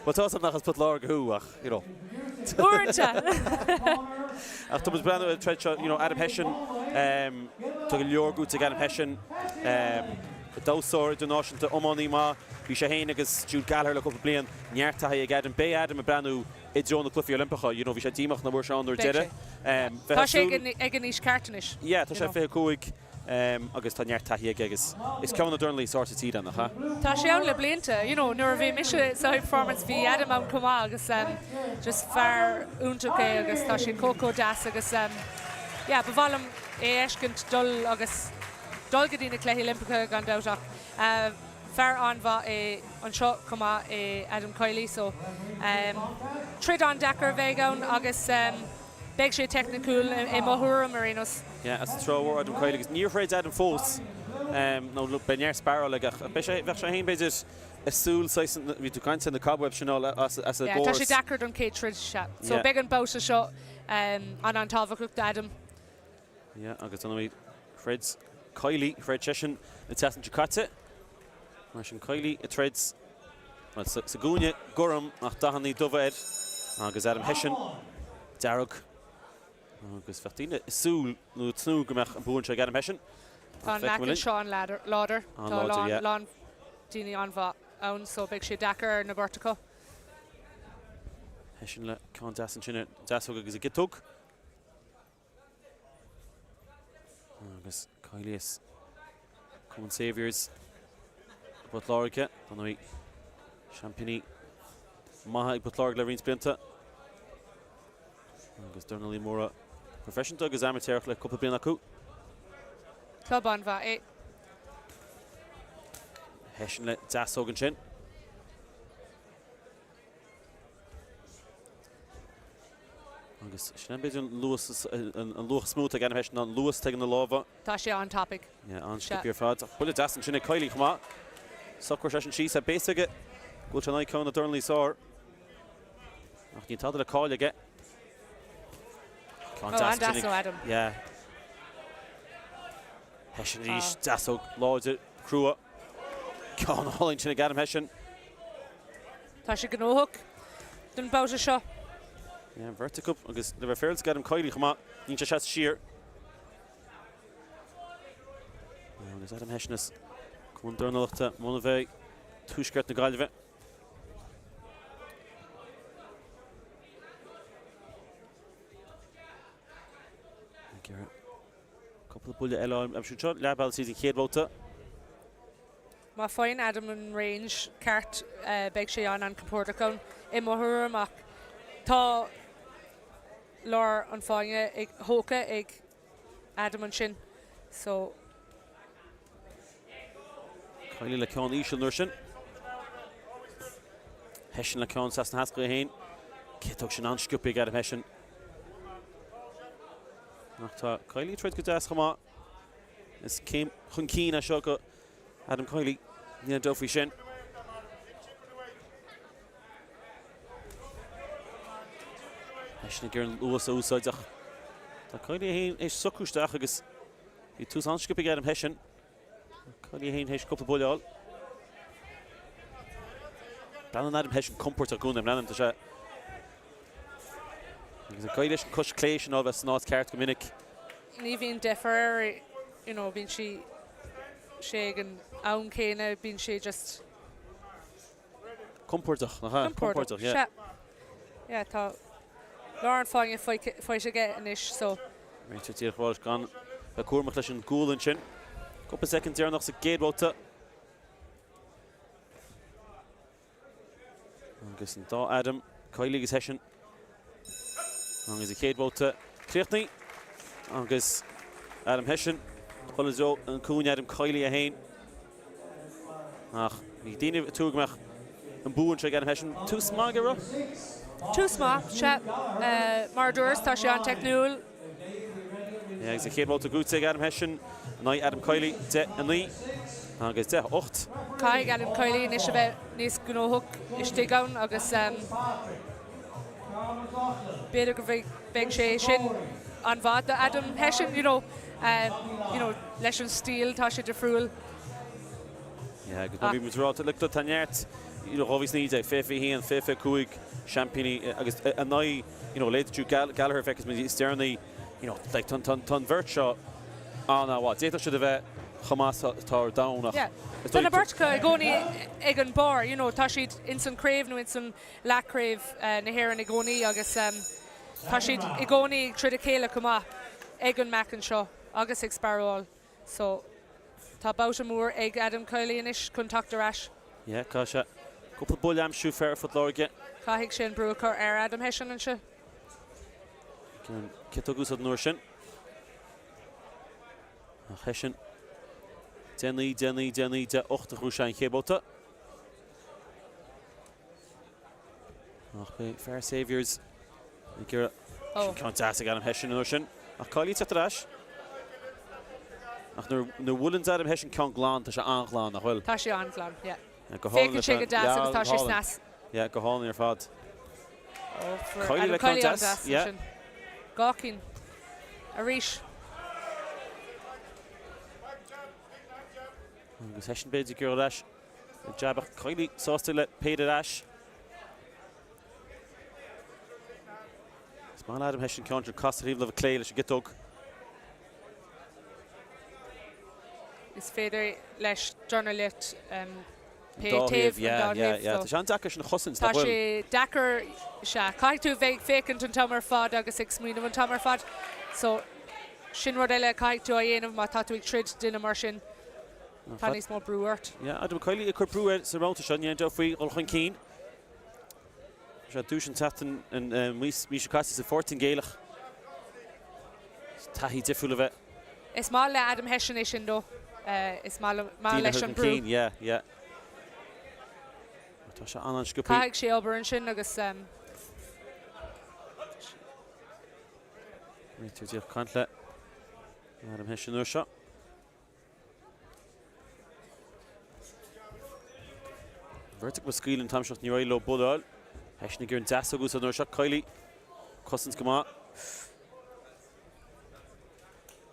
Bhuel, tá a fhios agam nach as Port Láirge thú ach, you know. Uaireanta. Ach tá muid ag breathnú ar an troid seo, you know, Adam Hession, tá go leor gnóite ag Adam Hession. Damhsóir idirnáisiúnta, iománaí maith. Bhí sé féin agus Jude Gallagher le cúpla bliain. Neart taithí ag Adam. Beidh Adam ag breathnú i dtreo na cluichí Oilimpeacha. You know, bhí sé díomách nach bhfuair sé ann nuair deireadh. Tá sé ag an aois ceart anois. Yeah, tá sé 25 agus tá neart taithí aige agus is ceann de na dornálaithe is fearr sa tír é, nach ea? Tá sé ann le blianta. You know, nuair a bhí mise sa High Performance bhí Adam ann chomh maith agus just fear iontach é agus tá sé chomh chomh deas agus yeah, ba mhaith liom é a fheiscint dul agus dul go dtí na Cluichí Oilimpeacha gan dabht ach fear an-mhaith é anseo chomh maith é Adam Kiely so troid an-deacair a bheidh ann agus beidh sé teicniciúil i mo thuairim ar aon nós. Yeah, as an Trá Mhór Adam Kiely agus níor throid Adam fós nó beidh neart sparáil aige ach beidh sé, bheadh sé féin b'fhéidir ag súil saghas, bhí tú ag caint ar na cobwebs sin as an Yeah, tá sé deacair don chéad troid, sea. So beidh an babhta seo an-an-tábhachtach d'Adam. Yeah, agus dar ndóigh throid Kiely, throid seisean an tseachtain seo caite. Mar sin Kiely ag troid well, sa, sa gcúinne gorm ach dathanna dubha air agus Adam Hession dearg. Agus bheadh daoine ag súil nó ag tnúth go mbeadh an bua anseo ag Adam Hession. Tá an leac seo an-láidir. Tá a lán, lán daoine an-mhaith ann so beidh sé deacair ar na beirt acu. Hession le ceann deas ansin ar deasóg agus a gciotóg. Agus Kiely as Cumann Saviours i bPort Láirge, dar ndóigh seaimpíní maithe ag Port Láirge le roinnt blianta. Agus dornálaí móra proifisiúnta agus amaitéarach le cúpla bliain acu. Club an-mhaith é. Hession le deasóg ansin. Agus sin é b'fhéidir an luas, an luach is mó atá ag Adam Hession ná an luas atá ag na lámha. Tá sé an-tapaidh. Yeah, an-sciobtha ar fad. Ach buille deas ansin ag Kiely chomh maith. Socraigh seisean síos, beidh a fhios aige go bhfuil sé in aghaidh ceann de na dornálaithe is fearr. Ach níl tada le cailleadh aige. Ceann deas ansin ag, Adam. Yeah. Hession arís, deasóg láidir, crua. Ceann álainn sin ag Adam Hession. Tá sé gnóthach don babhta seo. Yeah, an bheirt acu agus le bheith féaráilte ag Adam Kiely chomh maith, níl sé seasta siar. Agus Adam Hession as Cumann Dornálaíochta Monivea, Tuaisceart na Gaillimhe. Ag iarraidh cúpla buille eile a aimsiú anseo, leath bealaigh tríd an chéad bhabhta. Má faigheann Adam an range ceart beidh sé an-an-compordach ann i mo thuairim ach tá lár an fáinne ag tógtha ag Adam ansin so. Kiely le ceann íseal an uair sin. Hession le ceann trasna na heascaí féin. Ciotóg sin an-sciobtha ag Adam Hession. Ach tá Kiely ag troid go deas chomh maith. Is céim chun cinn é seo go Adam Kiely, níl aon dabht faoi sin. Hession ag iarraidh an luas a úsáid ach tá Kiely é féin théis socrú isteach agus bhí tús an-sciobtha ag Adam Hession. Kiely é féin théis cúpla buille a fháil. Breathnaíonn Adam Hession compordach i gcónaí, breathnaíonn, tá sé agus ag éirí leis an cois clé sin a bheith san áit ceart go minic. Ní bhíonn deifir air, you know, bíonn sí sé ag an am céanna, bíonn sé just. Compordach, nach ea? Compordach, yeah. Sea. Yeah, tá lár an fáinne faighte aige anois, so. Réiteach díreach arís gan bheith cúramach leis an gcúl ansin. Cúpla soicind deireanach sa gcéad bhabhta. Agus an dá Adam, Kiely agus Hession. Agus an chéad bhabhta críochnaithe. Agus Adam Hession dul i dtreo an cúinne Adam Kiely é féin. Ach bhí daoine ag tuar go mbeadh an bua anseo ag Adam Hession. Tús maith aige, raibh? Tús maith, sea. Mar a dúras, tá sé an-teicniúil. Agus an chéad bhabhta buaite ag Adam Hession in aghaidh Adam Kiely, 10, 9 agus 10, 8. Caithfidh Adam Kiely anois a bheith níos gnóthach istigh ann agus b'fhéidir go mbeidh sé sin an-mhaith do Adam Hession, you know, you know, leis an stíl tá sé difriúil. Yeah, agus mar bhí muid ag rá, look, tá neart, you know, 2019, 2021, 2025 seaimpíní agus in aghaidh, you know, leithéid Jude Gallagher a feicfidh muid is deireanaí, you know, like, tá an bheirt seo an-mhaith. D'fhéadfadh siad a bheith. chomh maith atá ar domhan ach Yeah. is Tá dóigh na beirt acu i gcónaí ag an barr, you know, tá siad ins an craobh nó ins an leathchraobh na hÉireann i gcónaí agus tá siad i gcónaí ag troid a chéile chomh maith ag an meáchan seo agus ag sparáil. So, tá babhta mór ag Adam Kiely anois chun teacht ar ais. Yeah, caithfidh sé cúpla buille a aimsiú fear Phort Láirge. Caithfidh sé an brú a chur ar Adam Hession anseo. An ciotóg a úsáid an uair sin. Ach Hession 10 9, 10 9, 10 9, 10 8 a ghnóthaigh sé an chéad babhta. Ach beidh fear Saviours ag iarraidh sin ceann deas ag Adam Hession an uair sin. Ach Kiely ag teacht ar ais. Ach nuair a bhuaileann Adam Hession ceann glan, tá sé an-ghlan, nach bhfuil? Tá sé an-ghlan, yeah. Go hálainn Féachann sé go deas agus tá sé snas. Yeah, go hálainn ar fad. Kiely le ceann deas, yeah. Dhá cinn. Arís. Agus Hession b'fhéidir ag iarraidh ar ais. Jab ach Kiely sásta le péire ar ais. Is maith le Adam Hession ceann sin casadh ar thaobh láimhe clé leis an gciotóg. Is féidir leis dornálaí pé taobh, an dá thaobh. Yeah, tá sé an-deacair sin a chosaint, nach bhfuil? Tá sé deacair, sea. Caithfidh tú a bheith ag féachaint an t-am ar fad agus ag smaoineamh an t-am ar fad. So, sin rud eile a caithfidh tú a dhéanamh má tá tú ag troid duine mar sin. Tá níos mó brú ort. Yeah, Adam Kiely ag cur brú air sa mbabhta seo, ní aon dabht faoi dhul chun cinn. Sé duais an tseachtain an mí seo caite sa Phortaingéileach. Taithí difriúil a bheith. Is maith le Adam Hession é sin dó. Is maith leis an brú. Yeah, yeah. Tá sé an-an-sciobtha. Caithfidh sé obair ansin agus. Réiteoir díreach ag caint le Adam Hession an uair seo. An bheirt acu ag scaoileadh an t-am seo níor éirigh leo buille a fháil. Hession ag iarraidh an deasóg a úsáid an uair seo. Kiely cosaint go maith.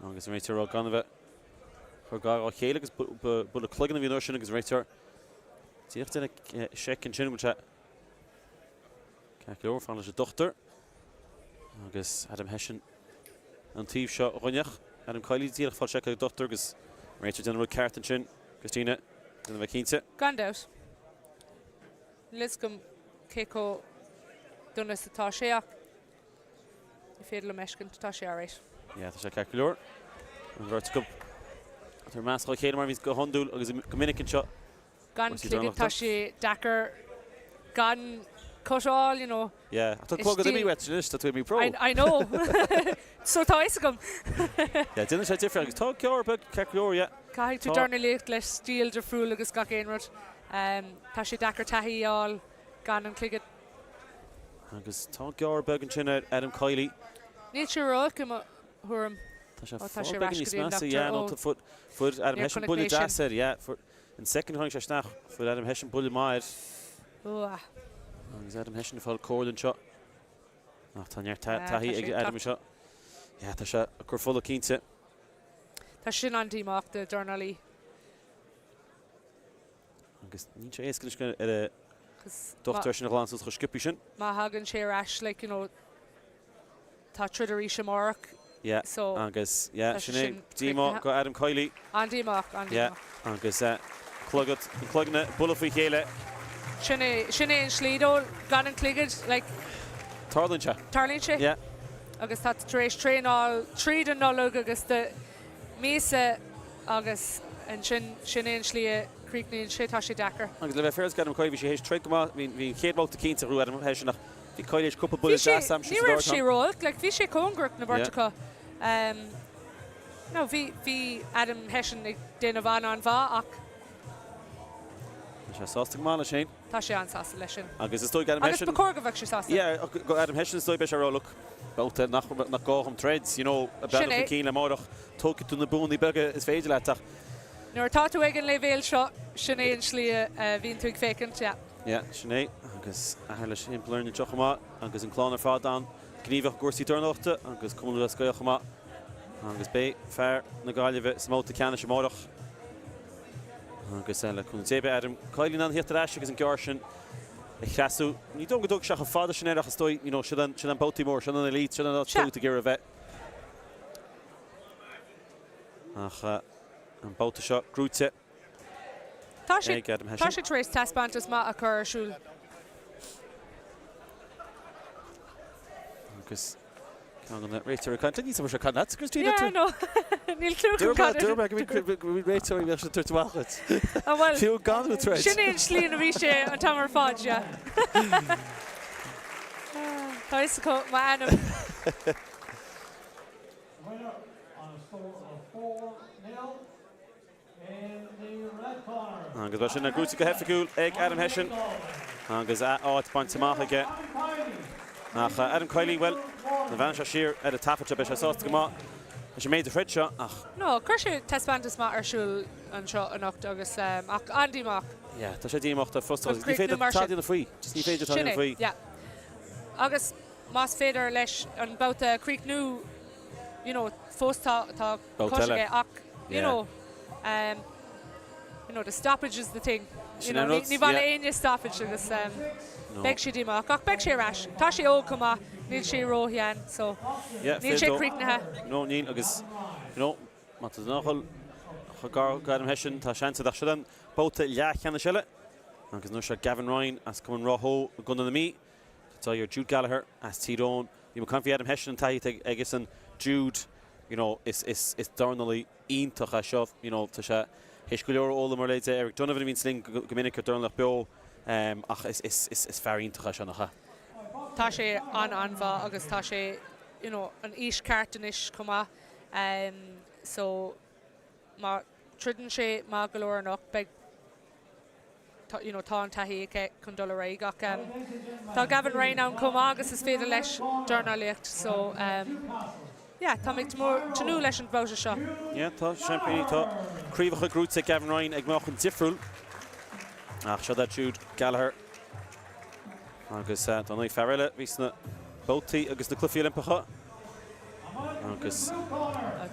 Agus an réiteoir ag rá gan a bheith ag cur gar dá chéile agus buille cloigeann a bhí an uair sin agus an réiteoir díreach ag déanamh seic ansin go bhfuil sé ceart go leor fanacht leis an dochtúir. Agus Adam Hession an taobh seo dhúinn ach Adam Kiely díreach ag fáil seiceáil ag an dochtúir agus an réiteoir ag déanamh an rud ceart ansin, Christina, déanamh a bheith cinnte. Gan dabht. Níl fhios agam cé chomh dona is atá sé ach ní féidir liom fheiscint, tá sé alright. Yeah, tá sé ceart go leor. An bheirt acu tar measc dá chéile mar a bhíonns go hiondúil agus go minic anseo. Gan cloigeann tá sé deacair gan cut a fháil, you know. Yeah, ach tá clogad imithe uait anois, tá tú imithe pro. I know. So tá fhios agam. Yeah, déanann sé difríocht agus tá gearr beag ceart go leor, yeah. Caithfidh tú dornálaíocht le stíl difriúil agus gach aon rud. Tá sé deacair taithí a fháil gan an cloigeann. Agus tá gearr beag ansin ar Adam Kiely. Níl sé ró-olc i mo thuairim. Tá sé fáil beag níos measa, yeah, nó fuair Adam Hession buille deas air, yeah. An soicind a tháinig sé isteach, fuair Adam Hession buille maith air. Agus Adam Hession ag fáil comhairle anseo. Ach tá neart taithí ag Adam anseo. Yeah, tá sé ag cur fola cinnte. Tá sin an-díomách do dhornálaí. Agus níl sé éasca anois ar an dochtúir sin a ghlanadh suas chomh sciobtha sin. Má thagann sé ar ais, like, you know, Tá troid arís amárach Yeah, so agus yeah, sin é díomá go Adam Kiely. An-díomách, an-díomách. Yeah, agus clogad, an cloigeann ag bualadh faoi chéile. Sin é, sin é an slí dó, gan an cloigead, like. Tarlaíonn sé. Tarlaíonn sé. Yeah. Agus tá tú tar éis traenáil tríd an Nollaig agus do míosa agus ansin, sin é an slí a chríochnaíonn sé, tá sé deacair. Agus le bheith fair go Adam Kiely, bhí sé théis troid go maith, bhí, bhí an chéad bhabhta cinnte a ghnóthaigh Adam Hession ach Bhí Kiely théis cúpla buille deas a aimsiú Ní raibh sé ró-olc, like, bhí sé cóngarach na beirt acu. No, bhí, bhí Adam Hession ag déanamh an-an-mhaith ach. Tá sé sásta go maith leis féin. Tá sé an-sásta leis sin. Agus is dóigh Adam Hession. Agus ba chóir go mbeadh sé sásta. Yeah, go Adam Hession is dóigh beidh sé ag rá look, babhta nach, nach gá dhom troid, you know, ag breathnú chun cinn le amárach, tógfaidh tú na buanna beaga is féidir leat ach. Nuair atá tú ag an leibhéal seo, sin é an slí a bhíonn tú ag féachaint, yeah. Yeah, sin é. Agus athair leis thimpeall orainn anseo chomh maith agus an clann ar fad an-ghníomhach i gcúrsaí dornálaíochta agus Cumann Lúthchleas Gael chomh maith. Agus beidh fear na Gaillimhe sa mbabhta ceannais amárach. Agus le cúnamh Dé beidh Adam Kiely in ann theacht ar ais agus an gearr sin a thrasú. Ní dóigh go dtógfaidh sé chomh fada sin air ach is dóigh, you know, sin an, sin an babhtaí mór, sin an elite, sin an áit tú ag iarraidh a bheith. Ach. An babhta seo gnóite Tá sé ag Adam Tá sé tar éis taispeántas maith a chur ar siúl. Agus ceann de na réiteoirí ag caint linn, níl sé caint leat, Christina? Yeah, no. Níl clue agam cad Dúirt mé go bhí réiteoirí bheadh sé tabhairt amach duit. Ah, well, Fiú gan tú troid. Sin é an slí ina bhí sé an t-am ar fad, yeah. Tá fhios acu m'ainm. Agus bhuel sin gnóite go hoifigiúil ag Adam Hession agus a áit bainte amach aige. Ach Adam Kiely, bhuel, nuair a bhreathnaíonn sé siar ar an taifead seo, beidh sé sásta go maith leis an méid a throid seo ach. No, chuir sé taispeántas maith ar siúl anseo anocht agus ach an-díomách. Yeah, tá sé díomách, tá frustrachas. Ní féidir tada a dhéanamh faoi. Just ní féidir tada a dhéanamh faoi. Sin é, yeah. Agus más féidir leis an babhta a chríochnú, you know, fós tá tá cois aige ach, you know, you know, the stoppage is the thing. You know, ní mhaith le éinne stoppage agus beidh sé díomách ach beidh sé ar ais. Tá sé óg chomh maith, níl sé ró-shean, so níl sé críochnaithe. No, níl agus, you know, má tá duine a dhul chomh gar go Adam Hession, tá seans agat ach seo an babhta leathcheannais eile agus anois seo Gavin Ryan as Cumann Ráth Tó i gContae na Mí. Tá ar Jude Gallagher as Tír Eoghain. Bhí mé ag caint faoi Adam Hession an taithí atá aigesan Jude, you know, is, is, is dornálaí iontach é seo, you know, tá sé théis go leor a fhoghlaim ar leithéid Eric Donovan a bhíonns linn go, go minic ar Dornálaíocht Beo, um, ach is, is, is, is fear iontach é seo, nach ea? Tá sé an-an-mhaith agus tá sé, you know, an aois ceart anois chomh maith, um, so má troideann sé maith go leor anocht beidh, you know tá an taithí aici chun dul ar aghaidh ach tá Gavin Ryan ann chomh maith agus is féidir leis dornálaíocht so yeah tá mé ag tnúth leis an bhabhta seo. Yeah tá seaimpíní tá craobhacha gnóite ag Gavin Ryan ag meáchan difriúil ach seo é Jude Gallagher agus tá an fear eile bhí sna babhtaí agus na Cluichí Oilimpeacha agus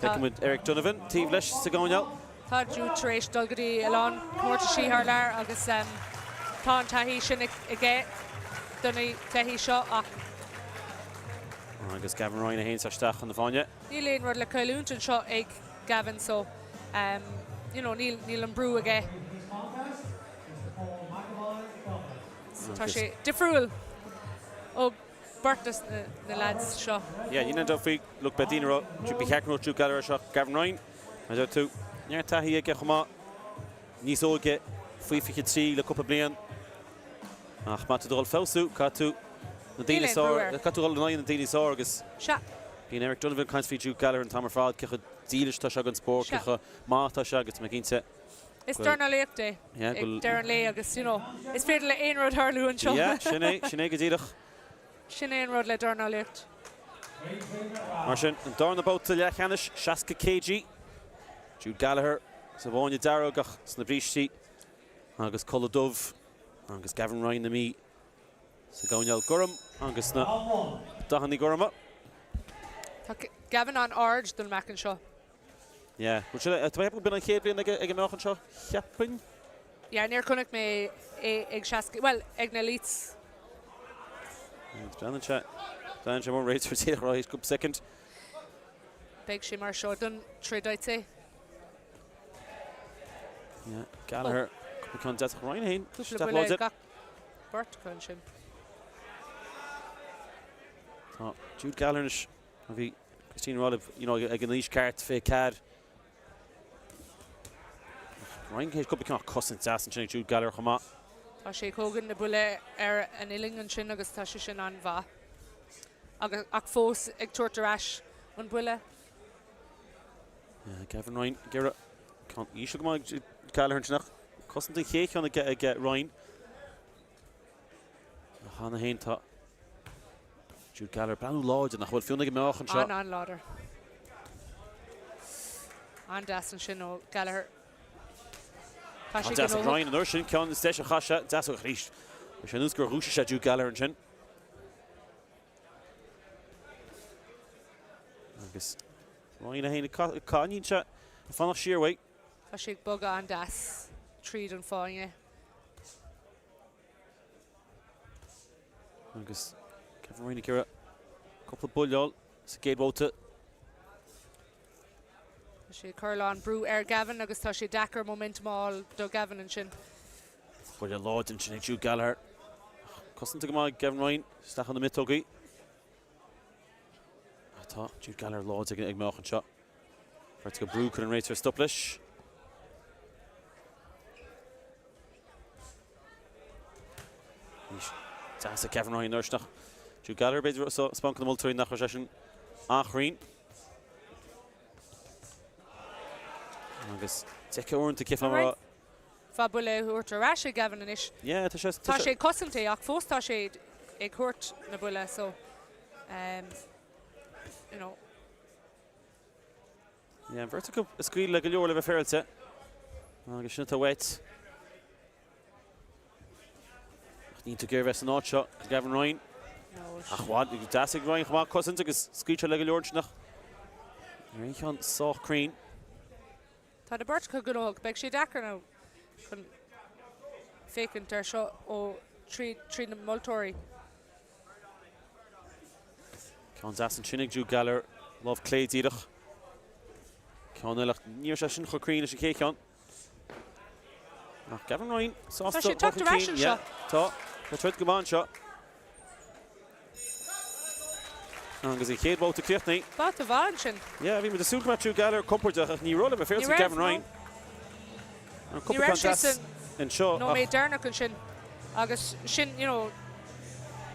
feicimid Eric Donovan taobh leis sa gcoirnéal. Tá Jude tar éis dul go dtí a lán comórtaisí thar lear agus tá an taithí sin aige do na cluichí seo ach. Agus Gavin Ryan a théanns isteach chun na fáinne. Níl aon rud le cailliúint anseo ag Gavin so you know níl níl an brú aige. Tá sé difriúil ó. beirt de na leaids seo. Yeah, níl aon dabht faoi, look, beidh daoine ag rá, ba cheart go mbeadh Jude Gallagher anseo, Gavin Ryan, mar a deir tú, neart taithí aige chomh maith, níos óige, faoi 23 le cúpla bliain. Ach má tá tú ag dul feabhsú, caithfidh tú na daoine is fearr, caithfidh tú dul in aghaidh na daoine is fearr agus bíonn Eric Donovan ag caint faoi Jude Gallagher an t-am ar fad, cé chomh dílis atá sé don spórt, cé chomh maith atá sé agus tá mé cinnte Is dornálaíocht é ag deireadh an lae agus you know is féidir le aon rud tarlú anseo. Yeah, sin é, sin é go díreach. Sin é an rud le dornálaíocht. Mar sin, an darna babhta leathcheannais, 60 kg. Jude Gallagher sa bhfáinne dearg ach sna brístí agus culaith dubh agus Gavin Ryan na Mí sa gcoirnéal gorm agus sna dathanna gorma. Tá Gavin an-ard don meáchan seo. Yeah. Bhuel sin é. Tá mé ag ceapadh go b'in an chéad bhliain aige ag an meáchan seo, cheapfainn. Yeah, níor chonaic mé é ag 60, bhuel, ag na Elites. Breathnaíonn sé, breathnaíonn sé mar réiteoir díreach rá cúpla soicind. Beidh sé mar seo don troid, I'd say. Yeah, Gallagher, cúpla ceann deas ach Ryan féin, Cúpla buille ag gach beirt acu ansin. Tá Jude Gallagher anois A bhí Christine Rowley, you know, ag an aois ceart, 24. Ryan théis cúpla ceann cosaint deas ansin ag Jude Gallagher chomh maith. Tá sé ag tógaint na buille ar an uillinn ansin agus tá sé sin an-mhaith. Agus ach fós ag tabhairt ar ais an buille. Yeah, Gavin Ryan ag iarraidh ceann íseal go maith ag Gallagher ansin ach cosaint an chéad cheann ag Ryan. Cheana féin tá Jude Gallagher ag breathnú láidir, nach bhfuil fiú ag an meáchan seo. An-an-láidir. An-deas ansin ó Gallagher. Tá sé deas ag Ryan an uair sin, ceann is deise a chaith sé, deas ó arís. Bhí sé ar nós gur dhúisigh sé Jude Gallagher ansin. Agus Ryan é féin ag caithníonn sé ag fanacht siar uaidh. Tá sé ag bogadh an-deas tríd an fáinne. Agus Gavin Ryan ag iarraidh cúpla buille a fháil sa gcéad bhabhta. Tá Sé ag cur a lán brú ar Gavin agus tá sé deacair momentum a fháil do Gavin ansin. Buille láidir ansin ag Jude Gallagher. Cosanta go maith ag Gavin Ryan isteach ina miotógaí. Tá Jude Gallagher láidir ag meáchan anseo. Beirt acu brú cuireann an réiteoir stop leis. Deas ag Gavin Ryan arís ach Jude Gallagher b'fhéidir ag spáint do na moltóirí nach raibh seisean an-chruinn. Agus deich uaireanta cifeá mar Fa buille a thabhairt ar ais ag Gavin anois. Yeah, tá sé. Tá sé ag cosaint é ach fós tá sé ag thabhairt na buille so you know. Yeah, an bheirt acu ag scaoileadh le go leor le bheith féaráilte. Agus sin atá uait. Ach níl tú ag iarraidh bheith san áit seo, Gavin Ryan. Ach bhain, deas ag Ryan chomh maith cosaint agus scaoil sé le go leor ansin ach ar aon cheann sách cruinn. Tá na beirt acu gnóthach. Beidh sé deacair now chun féachaint ar seo ó tríd na moltóirí. Ceann deas ansin ag Jude Gallagher, lámh clé díreach. Ceann eile ach ní raibh sé sin chomh cruinn leis an chéad cheann. Ach Gavin Ryan sásta Tá sé ag teacht ar ais anseo. Tá, tá troid go maith anseo. Agus an chéad bhabhta críochnaithe. Babhta mhaith ansin. Yeah, bhí muid ag súil go mbeadh Jude Gallagher compordach ach ní raibh le bheith féaráilte Gavin Ryan. Ní raibh sé san nóiméad deireanach ansin agus sin, you know,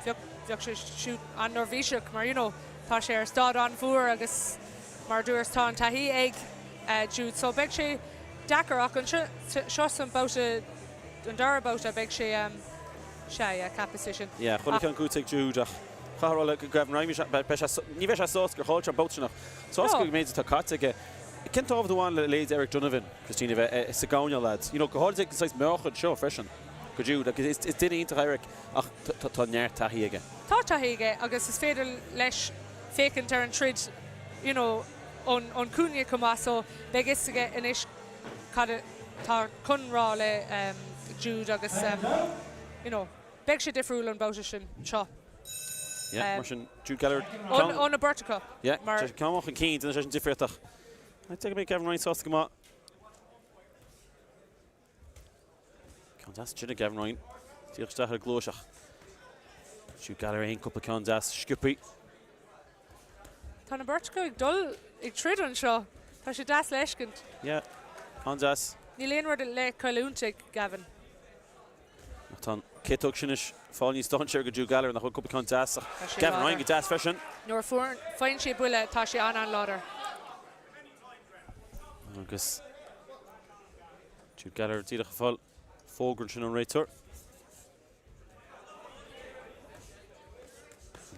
bheadh, bheadh sé siúd an-neirbhíseach mar, you know, tá sé ar staid an-mhór agus mar a dúras tá an taithí ag Jude so beidh sé deacair ach anseo, seo san babhta, an dara babhta beidh sé, sea, yeah, ceapas é sin. Yeah, chuile cheann gnóthaithe ag Jude ach caithfidh a rá le Gavin Ryan, beidh sé, ní bheidh sé sásta gur chaill sé an babhta sin ach sásta go méid atá caite aige. Cén tábhacht a bhain le leithéid Eric Donovan, Christine, a bheith sa gcoirnéal leat? You know, go háirid ag an saghas meáchan seo freisin, go Jude. Like, is duine iontach Eric ach tá neart taithí aige. Tá taithí aige agus is féidir leis féachaint ar an troid, you know, ón chúinne chomh maith so beidh fhios aige anois cad atá chun rá le Jude agus, you know. Beidh sé difriúil an babhta sin seo. Yeah, mar sin, Jude Gallagher. Ó na beirt acu. Yeah, mar. Ceann amach chun cinn, déanann sé sin difríocht ach I'd say go mbeidh Gavin Ryan sásta go maith. Ceann deas ansin ag Gavin Ryan. Díreach isteach ar an gcluais ach Jude Gallagher féin cúpla ceann deas sciobthaí. Tá na beirt acu ag dul ag troid anseo. Tá sé deas le feiscint. Yeah, an-deas. Níl aon rud le cailliúint ag Gavin. Ach tá an ciotóg sin anois ag fáil níos dainséaraí do Jude Gallagher nach bhfuil cúpla ceann deas ach Gavin Ryan go deas freisin. Nuair a faigheann sé buille tá sé an-an-láidir. Agus Jude Gallagher díreach ag fáil fógra ansin ón réiteoir.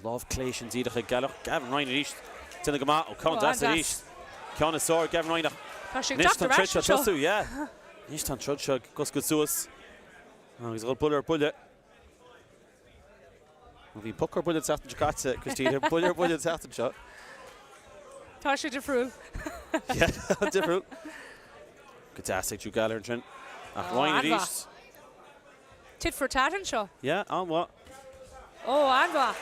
Lámh clé sin díreach ag Gallagher. Gavin Ryan arís. Déanamh go maith. Ó ceann deas arís. Ceann is fearr Gavin Ryan ach Tá sé ag teacht ar ais anseo. Yeah. Anois tá an troid seo ag oscailt suas agus ag dul buille ar buille. Bhí poc ar buille an tseachtain seo caite, Christine, buille ar buille an tseachtain seo. Tá sé difriúil. Yeah, difriúil. Go deas ag Jude Gallagher ansin. Ach Ryan arís. Tit for tat anseo. Yeah, an-mhaith. Ó, an-mhaith.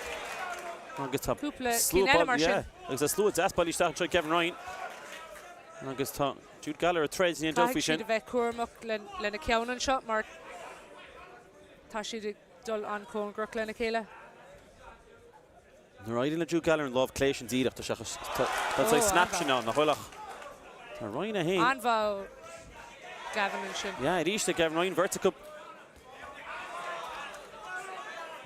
Agus tá Cúpla cinn eile mar sin. Agus tá slua deas bailithe isteach anseo ag Kevin Ryan. Agus tá Jude Gallagher ag troid, ní aon dabht faoi sin. Caithfidh siad a bheith cúramach lena ceann anseo mar tá siad ag dul an-chóngarach lena chéile. Nuair a éiríonn le Jude Gallagher an lámh clé sin díreach, tá sé tá an saghas snap sin ann, nach bhfuil ach tá Ryan é féin. An-mhaith ó Gavin ansin. Yeah, arís ag Gavin Ryan, bheirt acu.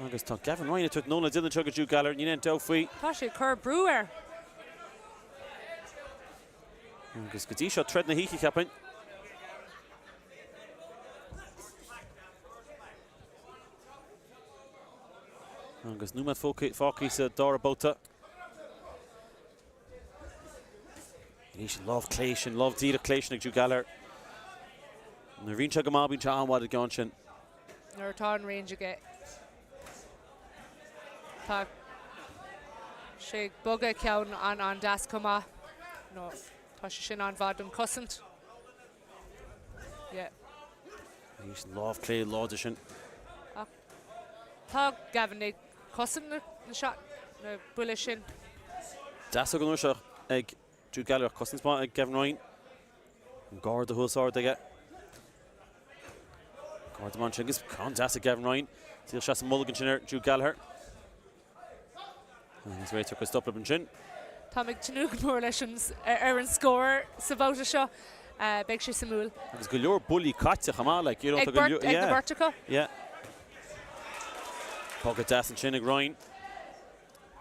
Agus tá Gavin Ryan ag tabhairt anonn le déanamh anseo go Jude Gallagher, níl aon dabht faoi. Tá sé ag cur brú air. Agus go dtí seo troid na hoíche, cheapfainn. Agus nóiméad fágtha sa dara babhta. Arís an lámh clé sin, lámh díreach clé sin ag Jude Gallagher. Nuair a bhíonn sé go maith, bíonn sé an-mhaith ag an gceann sin. Nuair atá an range aige, tá sé ag bogadh a cheann an-an-deas chomh maith. No, tá sé sin an-mhaith don chosaint. Yeah. Arís an lámh clé láidir sin. Ach tá Gavin ag cosaint na na buille sin. Deas an uair seo ag Jude Gallagher, cosaint maith ag Gavin Ryan. An garda thuas ard aige. Garda maith ansin agus ceann deas ag Gavin Ryan. D'fhill sé sa mbolg ansin ar Jude Gallagher. Agus réiteoir ag cur stop leo ansin. Táim ag tnúth go mór leis an ar an scór sa bhabhta seo. Beidh sé suimiúil. Agus go leor buillí caite chomh maith, like, you know, Ag beirt, ag na beirt acu. Yeah. Bogadh deas ansin ag Ryan.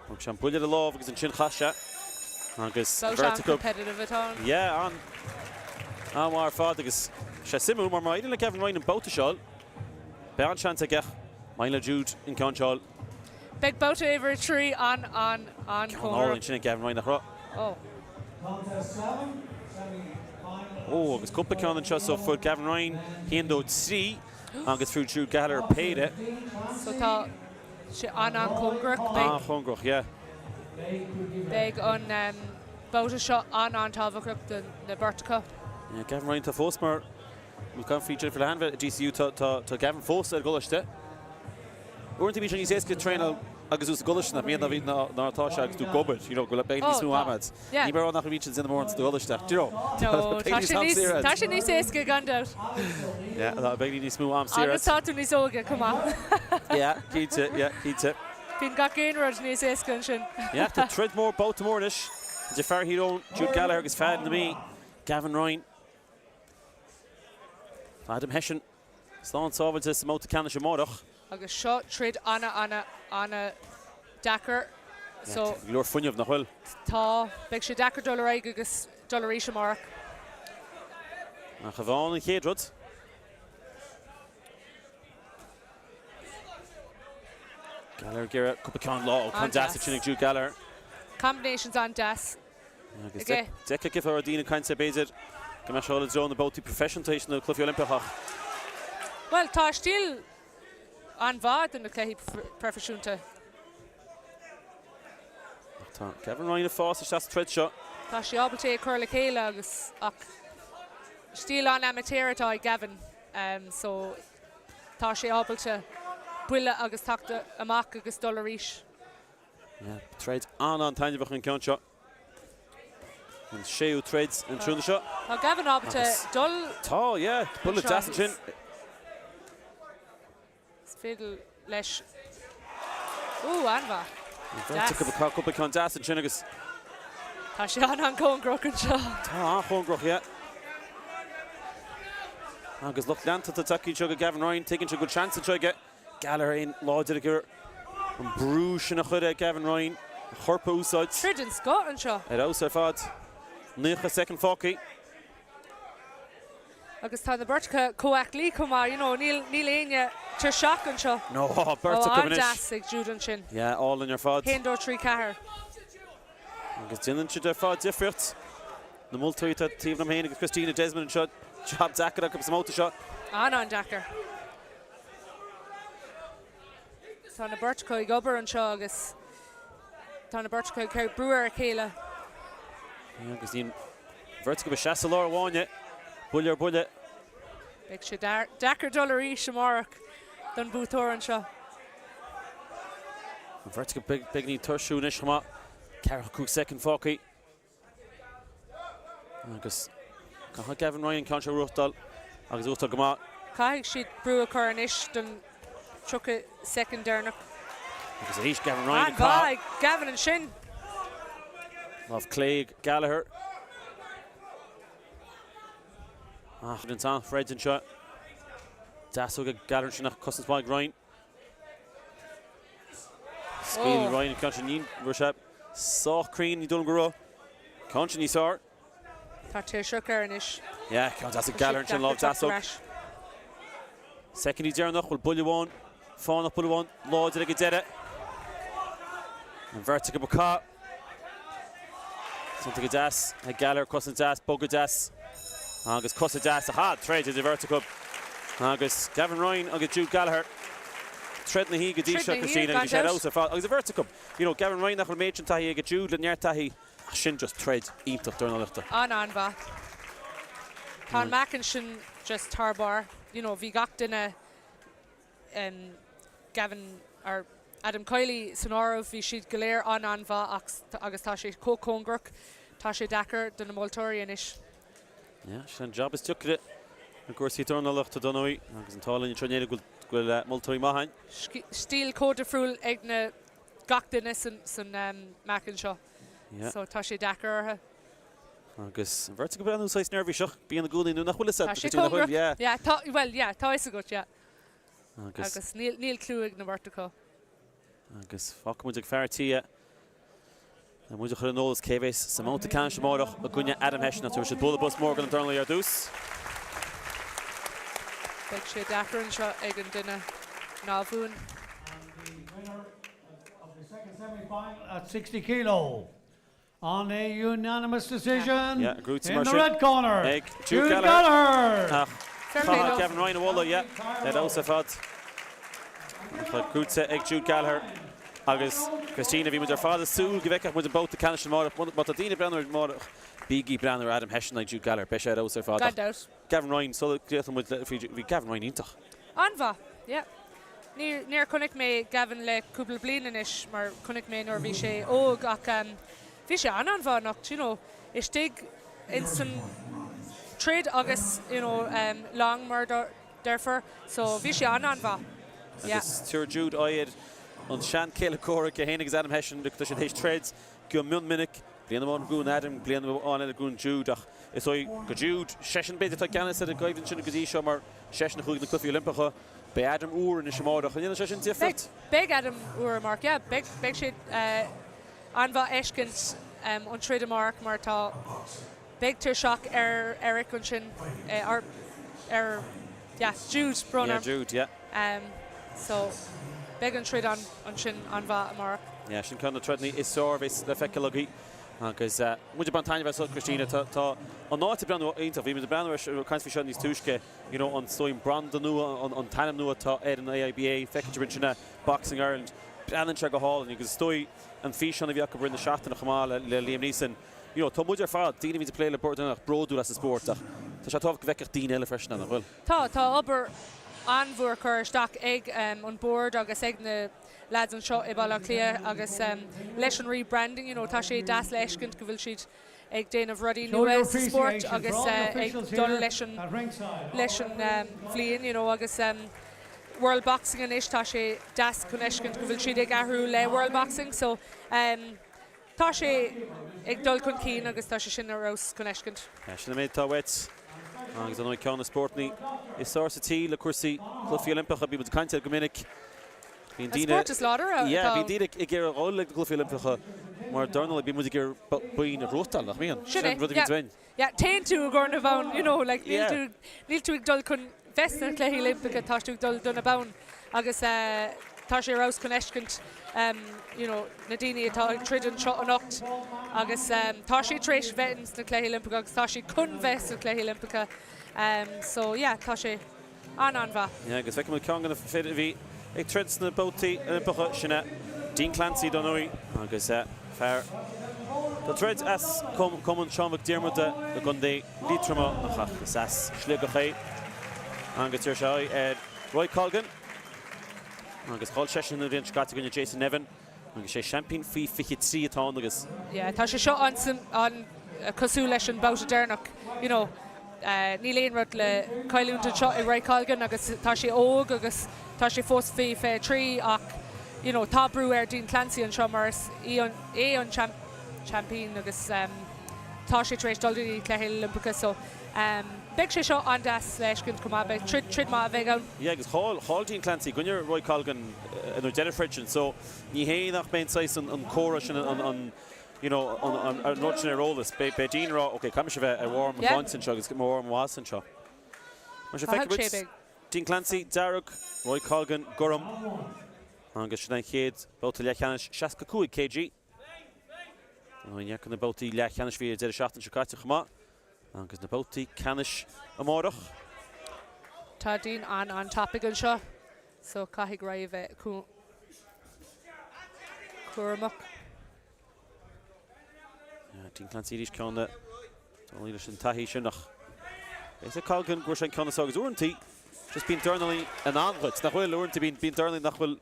Thug sé an buille ar a lámh agus ansin chas sé. Agus an bheirt acu. Competitive atá ann. Yeah, an an-mhaith ar fad agus sé suimiúil mar má éiríonn le Gavin Ryan an babhta seo, beidh an-seans aige má éiríonn le Jude an ceann seo. Beidh babhta uimhir 3 an an an Ceann álainn ansin ag Gavin Ryan nach raibh? Oh. Oh agus cúpla ceann anseo so fuair Gavin Ryan 1, 2, 3 agus fuair Jude Gallagher péire. So tá sé an an-chóngarach. Beidh. An-chóngarach, yeah. Beidh an babhta seo an an-tábhachtach do na beirt acu. Yeah, Gavin Ryan tá fós mar Níl gan faoi Jennifer Lehane bheith i DCU, tá Gavin fós ar an gcoláiste. Uaireanta bíonn sé níos éasca traenáil agus tú sa gcoláiste nach mbíonn ná bhí ná atá sé agus tú ag obair, you know, go bhfuil beidh níos mó ama agat. Ní mar nach bhíonn siad ag déanamh mórán sa gcoláiste ach, do you know, tá sé níos am saor agat. Tá sé níos éasca gan dabht. Yeah, tá beidh níos mó am saor agat. Agus tá tú níos óige chomh maith. Yeah, cinnte, yeah, cinnte. Bíonn gach aon rud níos éasca ansin. Yeah, tá troid mór, babhta mór anois idir fear Thír Eoghain, Jude Gallagher agus fear na Mí, Gavin Ryan. Adam Hession slán sábhailte sa mbabhta ceannais amárach. Agus seo troid ana ana ana deacair so. Go leor fuinneamh, nach bhfuil? Tá. Beidh sé deacair dul ar aghaidh agus dul arís amárach. Ach a bhean an chéad rud. Gallagher ag iarraidh cúpla ceann lá ó ceann deas ansin ag Jude Gallagher. Combinations an-deas. Agus d'fheicfeá cibé raibh daoine ag caint air b'fhéidir go mbeadh sé ag dul i dtreo na babhtaí proifisiúnta théis na Cluichí Oilimpeacha ach. Bhuel, tá a stíl an-mhaith do na cluichí proifisiúnta. Ach tá Gavin Ryan ag fás isteach sa troid seo. Tá sé ábalta é a chur le chéile agus ach stíl an-amateur atá ag Gavin so tá sé ábalta buille agus teacht amach agus dul arís. Troid an-an-taitneamhach an ceann seo. An séú troid an tráthnóna seo. Tá Gavin ábalta dul. Tá, yeah. Buille deas ansin. Is féidir leis. Ooh, an-mhaith. Deas. Cúpla ceann deas ansin agus. Tá sé an-an-chóngarach anseo. Tá an-chóngarach, yeah. Agus lucht leanta atá tagtha anseo go Gavin Ryan, tuigeann sé go bhfuil seans anseo aige. Gallagher an-láidir ag iarraidh an brú sin a chur ar Gavin Ryan, a chorp a úsáid. Troid den scoth anseo. Ar fheabhas ar fad. 90 soicind fágtha. Agus tá na beirt acu chomh aclaí chomh maith, you know, níl, níl éinne tuirseach anseo. No, beirt acu anois. An-deas ag Jude ansin. Yeah, álainn ar fad. 1, 2, 3, 4. Agus déanann siad ar fad difríocht. Na moltóirí atá taobh liom féin agus Christina Desmond anseo, jab deacair acu sa mbabhta seo. An-an-deacair. Tá na beirt acu ag obair anseo agus tá na beirt acu ag cur brú ar a chéile. Agus ní an bheirt acu ag seasamh i lár amháin, buille ar buille. Beidh sé deacair dul arís amárach don bhuaiteoir anseo. An bheirt acu beagáinín tuirsiúil anois chomh maith. 45 soicind fágtha. Agus caithfidh Gavin Ryan an ceann seo a bhuachtáil agus a bhuachtáil go maith. Caithfidh siad brú a chur anois don 30 soicind deireanach. Agus arís Gavin Ryan ag caitheamh. An-mhaith ag Gavin ansin. Lámh clé ag Gallagher. Ach an an-throid anseo. Deasóg ag Gallagher ansin ach cosaint mhaith ag Ryan. Scaoil Ryan an ceann sin ní raibh sé sách cruinn, ní dóigh liom go raibh. Ceann sin níos fearr. Tá tuirseach air anois. Yeah, ceann deas ag Gallagher ansin, lámh deasóg. Soicindí deireanach, bhfuil buille amháin fánach, buille amháin láidir ag an deireadh. An bheirt acu ag caitheamh. Sannta go deas ag Gallagher, cosaint deas, bogadh deas agus cosa deas ach troid idir bheirt acu agus Gavin Ryan agus Jude Gallagher. Troid na hoíche go dtí seo, Christina, agus bhí sé ar fheabhas ar fad. Agus an bheirt acu, you know, Gavin Ryan nach bhfuil an méid sin taithí aige, Jude le neart taithí ach sin just troid iontach dornálaíochta. An-an-mhaith. Tá an meáchan sin just thar barr. You know, bhí gach duine Gavin or Adam Kiely san áireamh, bhí siad go léir an-an-mhaith ach agus tá sé chomh cóngarach, tá sé deacair do na moltóirí anois. Yeah, sin an jab is deacra i gcúrsaí dornálaíochta dar ndóigh agus an t-ádh linn anseo in Éirinn go bhfuil moltóirí maithe againn. Stíl chomh difriúil ag na gach duine san meáchan seo so tá sé deacair orthu. Agus an bheirt acu ag breathnú saghas neirbhíseach, bíonn i gcónaí nó nach bhfuil fhios agat? Tá sé cóngarach. Yeah, tá, bhuel, yeah, tá fhios agat, yeah. Agus níl clue ag na beirt acu. Agus fágfaidh muid ag fear an tí le muid a chur ar an eolas cé a bheas sa mbabhta ceannais amárach i gcoinne Adam Hession ach tabharfaidh siad bualadh bos mór do na dornálaithe ar dtús. Beidh sé deacair anseo ag an duine ná bhuann. And the winner of the second semi-final at 60 kilo. On a unanimous decision Yeah, gnóthaithe in mar the sin red corner, ag Jude Jude Gallagher. Gallagher. Ach chaithfeadh Gavin Ryan a mholadh, yeah, ar fheabhas ar fad. Ach gnóthaithe ag Jude Gallagher agus Christina, bhí muid ar fad ag súil go bhfeicfeadh muid an babhta ceannais amárach. Má tá daoine ag breathnú ar amárach, bígí ag breathnú ar Adam Hession ag Jude Gallagher. Beidh sé ar fheabhas ar fad. Gan Ach dabht. Gavin Ryan, sula gcríochnóidh muid le, bhí Gavin Ryan iontach. An-mhaith, yeah. Níor, níor chonaic mé Gavin le cúpla bliain anois mar chonaic mé nuair a bhí sé óg ach bhí sé an-an-mhaith anocht, you know, istigh ins an troid agus, you know, long mar a déarfar, so bhí sé an-an-mhaith, yeah. Agus tabharfaidh Jude aghaidh ar an seanchéile comhraic, é féin agus Adam Hession, tá siad théis troid go mion minic, bliain amháin a ghnóthaigh Adam, bliain amháin eile a ghnóthaigh Jude ach is dóigh go Jude, seisean b'fhéidir atá i gceannas ar an gcoimhlint sin go dtí seo mar seisean a chuaigh na Cluichí Oilimpeacha. Beidh Adam úr anois amárach. An ndéanann sé sin difríocht? Beidh Adam úr amárach, yeah. Beidh, beidh sé an-mhaith fheiscint an troid amárach mar tá, beidh tuirseach ar Eric ansin, ar, ar, yeah, Jude, brón Yeah, orm. Jude, yeah. So, beidh an troid an, ansin an-mhaith amárach. Yeah, sin ceann de na troideanna is fearr a bheas le feiceáil agaibh. Agus muid ag baint taitneamh as seo, Christina, tá, tá an áit ag breathnú iontach. Bhí muid ag breathnú ar, caint faoi seo níos túisce, you know, an sórt branda nua, an, an t-ainm nua atá ar an AIBA, feiceann sibh ansin é, Boxing Ireland. Breathnaíonn sé go hálainn agus is dóigh an físeán a bhí acu i rith na seachtaine chomh maith le, le Liam Neeson, you know, tá muid ar fad, daoine a bhíonn ag plé le bord, bródúil as an spórt ach tá sé tábhachtach go bhfeicfeadh daoine eile freisin é, nach bhfuil? Tá, tá obair an-mhór curtha isteach ag an bord agus ag na lads anseo i Baile Átha Cliath agus leis an rebranding, you know, tá sé deas le fheiscint go bhfuil siad ag déanamh rudaí nua sa spórt agus ag dul leis an leis an bhliain, you know, agus World Boxing anois, tá sé deas chun fheiscint go bhfuil siad ag athrú le World Boxing so tá sé ag dul chun cinn agus tá sé sin ar fheabhas chun fheiscint. Sin an méid atá uait agus ar ndóigh ceann de na spórtanna is fearr sa tír le cúrsaí Cluichí Oilimpeacha, bíonn muid ag caint air go minic. Bíonn daoine. An spórt is láidre atá Yeah, bíonn daoine ag iarraidh dhul ag na Cluichí Oilimpeacha mar dornálaí, bíonn muid ag iarraidh boinn a ghnóthachtáil, nach mbíonn? Sin é, Sin rud a yeah. bhíonn uainn. Yeah, téann tú i gcomhair na mbonn, you know, like, níl Yeah. tú, níl tú ag dul chun bheith sna Cluichí Oilimpeacha, tá tú ag dul do na boinn agus eh, tá sé ar fheabhas chun fheiscint em, you know, na daoine atá ag troid anseo anocht agus em, tá siad tar éis bheith sna Cluichí Oilimpeacha agus tá siad chun bheith sna Cluichí Oilimpeacha em, so yeah, tá sé An-an-mhaith. Yeah, agus feicfidh muid ceann de na fir a bhí ag troid sna babhtaí Oilimpeacha, sin é Dean Clancy, dar ndóigh, agus fear ag troid as Cumann Seán Mhic Diarmada i gContae Liatroma, ach is as Sligeach é. Agus tabharfaidh sé aghaidh ar Roy Colgan agus chaill seisean an bhliain seo caite i gcoinne Jason Nevin. Agus sé seaimpín faoi 23 atá ann agus. Yeah, tá sé seo an-cosúil leis an babhta deireanach, you know, níl aon rud le cailliúint anseo ag Roy Colgan agus tá sé óg agus tá sé fós faoi 23 ach, you know, tá brú ar Dean Clancy anseo mar is é an seaimpín agus tá sé tar éis dul go dtí Cluichí Oilimpeacha so beidh sé seo an-deas le fheiscint chomh maith, beidh troid, troid maith a bheidh ann. Yeah agus chaill, chaill Dean Clancy i gcoinne Roy Colgan an uair deireadh freisin so ní hé nach mbeidh an saghas an, an comhrá sin an, an, you know, an, an, an rud sin ar eolas. Beidh, beidh Dean ag rá ok caithfidh mise bheith ar bharr mo Yeah. shláinte anseo agus mo bharr mo mhaitheasa anseo. Mar sin Caithfidh feicfidh sé muid beidh. Dean Clancy dearg, Roy Colgan gorm agus sin an chéad babhta leathcheannais 65 kg. Ní fhaca na babhtaí leathcheannais a bhí ar deireadh seachtaine seo caite chomh maith agus na babhtaí ceannais amárach. Tá Dean an-an-tapaidh anseo so caithfidh Roy a bheith cúramach. Dean Clancy arís ceann de dornálaithe leis an taithí sin ach is é Colgan go bhfuair sé an ceann is fearr agus uaireanta just bíonn dornálaí in am dhuit nach bhfuil uaireanta bíonn dornálaí nach bhfuil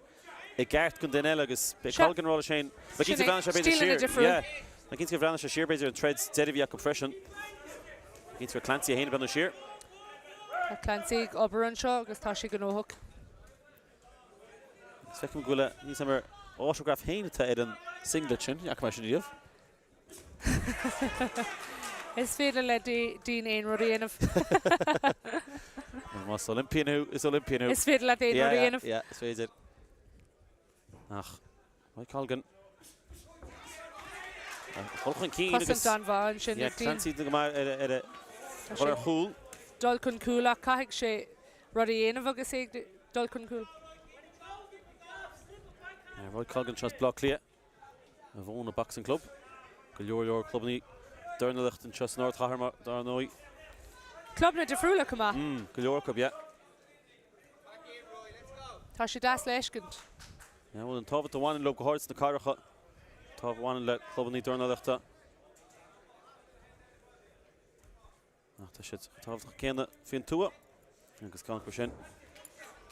i gceart don duine eile agus beidh Colgan ag rá leis féin, Bheadh cinnte Sin go é, bhreathnaigh sé b'fhéidir stíleanna siar, difriúil. yeah, bheadh cinnte go bhreathnaigh sé siar b'fhéidir an troid deiridh a bhí acu freisin. Cinnte gur Clancy é féin ag breathnú siar. Tá Clancy ag obair anseo agus tá sé gnóthach. Is feicim go bhfuil a, níl 's agam ar autograph féin atá ar an singlet sin, ní fhaca mé sin riamh. Is féidir le Dean aon rud a dhéanamh. Más Olympian thú, is Olympian thú. Is féidir leat aon rud a dhéanamh. Yeah, is féidir. Ach, Roy Colgan. Dul chun cinn agus... Cosaint an-mhaith ansin ag Dean. Clancy go maith ar a dhul ar chúl. Dul chun cúil ach caithfidh sé rud a dhéanamh agus é ag dul chun cúil. Roy Colgan seo as Baile Átha Cliath. A Mhóna Boxing Club. Go leor leor clubanna dornálaíochta anseo san ardchathair mar dar ndóigh. Clubanna difriúla chomh maith. Mm, go leor acu, yeah. Tá sé deas le fheiscint. Yeah, bhuel an tábhacht a bhaineann leo go háirid sna cathracha, tábhacht a bhaineann le clubanna dornálaíochta. Ach tá siad chomh tábhachtach céanna faoin tuath agus ceann acu sin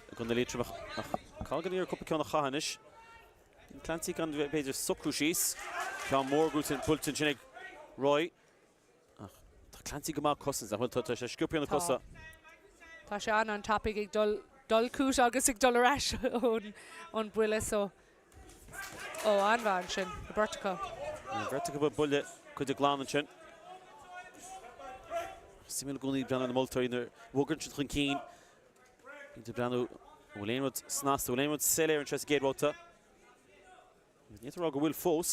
i gContae Liatroma. Ach Colgan ag iarraidh cúpla ceann a chaitheamh anois. Clancy gan b'fhéidir socrú síos. Ceann mór buailte ansin ag Roy. Ach tá Clancy go maith ag cosaint, nach bhfuil? Tá sé sciobtha ar na cosa. Tá sé an-an-tapaidh ag dul dul chuige agus ag dul ar ais ón buille so. Ó, an-mhaith ansin, an bheirt acu. An bheirt acu ag bualadh cuid glan ansin. Suimiúil i gcónaí breathnú ar na moltóirí nuair a bhogann siad chun cinn. Bíonn tú ag breathnú an bhfuil aon rud snasta, an bhfuil aon rud soiléir anseo sa gcéad bhabhta. Ní fhéadfá a rá go bhfuil fós.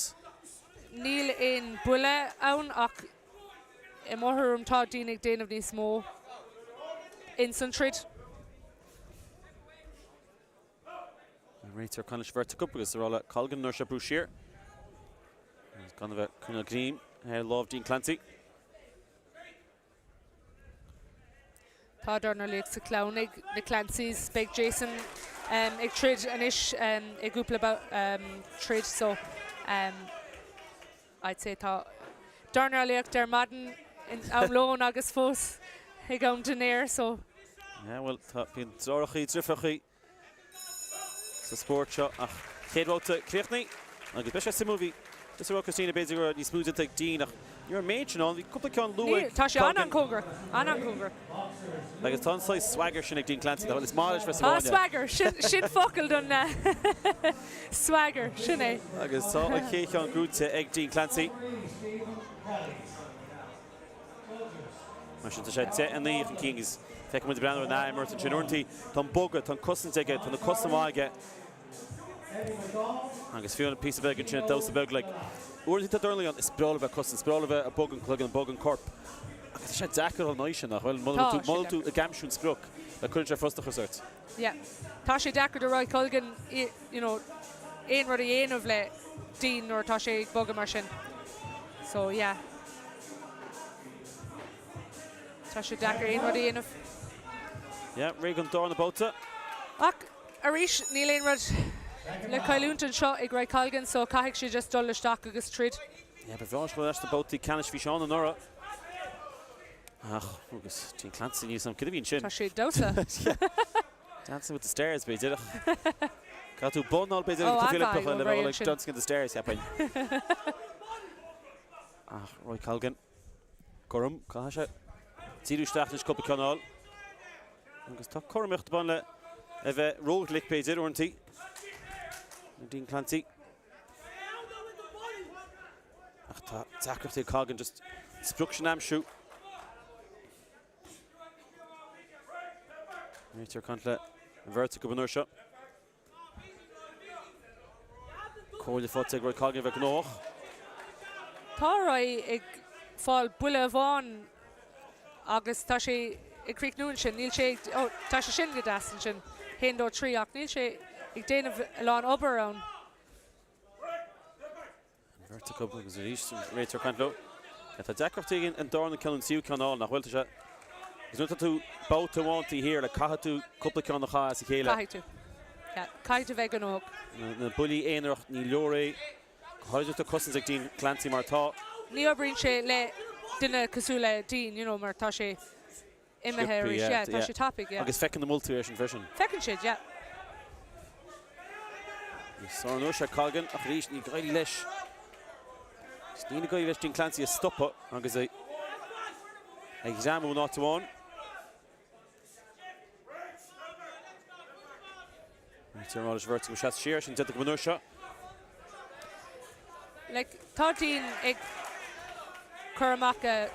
Níl aon buille ann ach i mo thuairim tá Dean ag déanamh níos mó ins an troid. An réiteoir ag caint leis an bheirt acu agus ag rá le Colgan an uair seo brú siar. Agus gan a bheith ag coinneáil greim ar lámh Dean Clancy. Tá dornálaíocht sa chlann ag na Clancys. Beidh Jason ag troid anois i gcúpla troid so I'd say tá dornálaíocht ar maidin in am lóin agus fós ag am dinnéir so. Yeah, bhuel, tá, bíonn deartháireachaí, deirfiúrachaí sa spórt seo ach chéad bhabhta críochnaithe agus beidh sé suimiúil, bhí tusa ag rá Christina b'fhéidir go raibh níos mó déanta ag Dean ach ní raibh an méid sin ann, bhí cúpla ceann luath ag Tá sé an-an-chóngarach, an-an-chóngarach. Agus tá an saghas swagger sin ag Dean Clancy, tá, is maith leis bheith sa Tá swagger, sin, sin focal don swagger, sin é. Agus tá an chéad cheann gnóthaithe ag Dean Clancy. Mar sin tá sé 10 9 chun cinn agus feicfidh muid ag breathnú ar an ath-imirt ansin. Uaireanta tá an bogadh, tá an cosaint aige, tá na cosa maith aige. Agus fiú an píosa beag ansin, damhsa beag like. Uaireanta tá dornálaí ann, is breá leo bheith ag cosaint, is breá leo bheith ag bogadh an cloigeann, ag bogadh an corp. Agus tá sé deacair dul in aghaidh sin, nach bhfuil? Muna bhfuil tú, muna bhfuil tú ag aimsiú an sprioc, like cuireann sé frustrachas ort. Yeah. Tá sé deacair do Roy Colgan you know aon rud a dhéanamh le Dean nuair atá sé ag bogadh mar sin. So yeah. Tá sé deacair aon rud a dhéanamh. Yeah, réidh don darna babhta. Ach arís níl aon rud le cailliúint anseo ag Roy Colgan so caithfidh sé just dul isteach agus troid. Yeah, ba bhreá leis dul ar ais sna babhtaí ceannais bhí sé ann anuraidh. Ach, agus Dean Clancy níl 's a'm cad a bhí ansin. Tá sé ag damhsa. Dancing with the Stars, b'fhéidir. Caithfidh tú bonn a fháil b'fhéidir ag na Cluichí Oilimpeacha le bheith ag Dancing with the Stars, cheapfainn. Ach Roy Colgan, gorm, caithfidh sé díriú isteach anois cúpla ceann a fháil. Agus tá cothromaíocht ag baint le a bheith róghlic b'fhéidir uaireanta. Dean Clancy. Ach tá deacrachtaí ag Colgan just sprioc sin a aimsiú. Réiteoir ag caint le an bheirt acu an uair seo. Comhairle faighte ag Roy Colgan a bheith gnóthach. Tá Roy ag fáil buille amháin agus tá sé ag críochnú ansin. Níl sé ag, oh, tá sé sin go deas ansin, haon, dó, trí, ach níl sé ag déanamh a lán obair ann. An bheirt acu agus arís an réiteoir ag caint leo. Tá deacrachtaí ag an darna ceann an tríú ceann a fháil, nach bhfuil? Tá sé agus nuair atá tú babhta amháin taobh thiar, like, caithfidh tú cúpla ceann a chaitheamh as a chéile. Caithfidh tú. Yeah, caithfidh tú bheith gnóthach. Na buillí aonarach, ní leor é. Go háirid tá cosaint ag Dean Clancy mar atá. Ní oibríonn sé le duine cosúil le Dean, you know, mar tá sé imithe arís. Yeah, tá sé tapaidh, yeah. Agus feiceann na moltóirí é sin freisin. Feiceann siad, yeah. Sár an uair seo Colgan ach arís ní ag éirí leis. Ní ag éirí leis Dean Clancy a stopadh agus é. Ag greamú in áit amháin. Réiteoir ag rá leis an bheirt acu seasamh siar, sin déanta acu an uair seo. Like, tá Dean ag cur amach a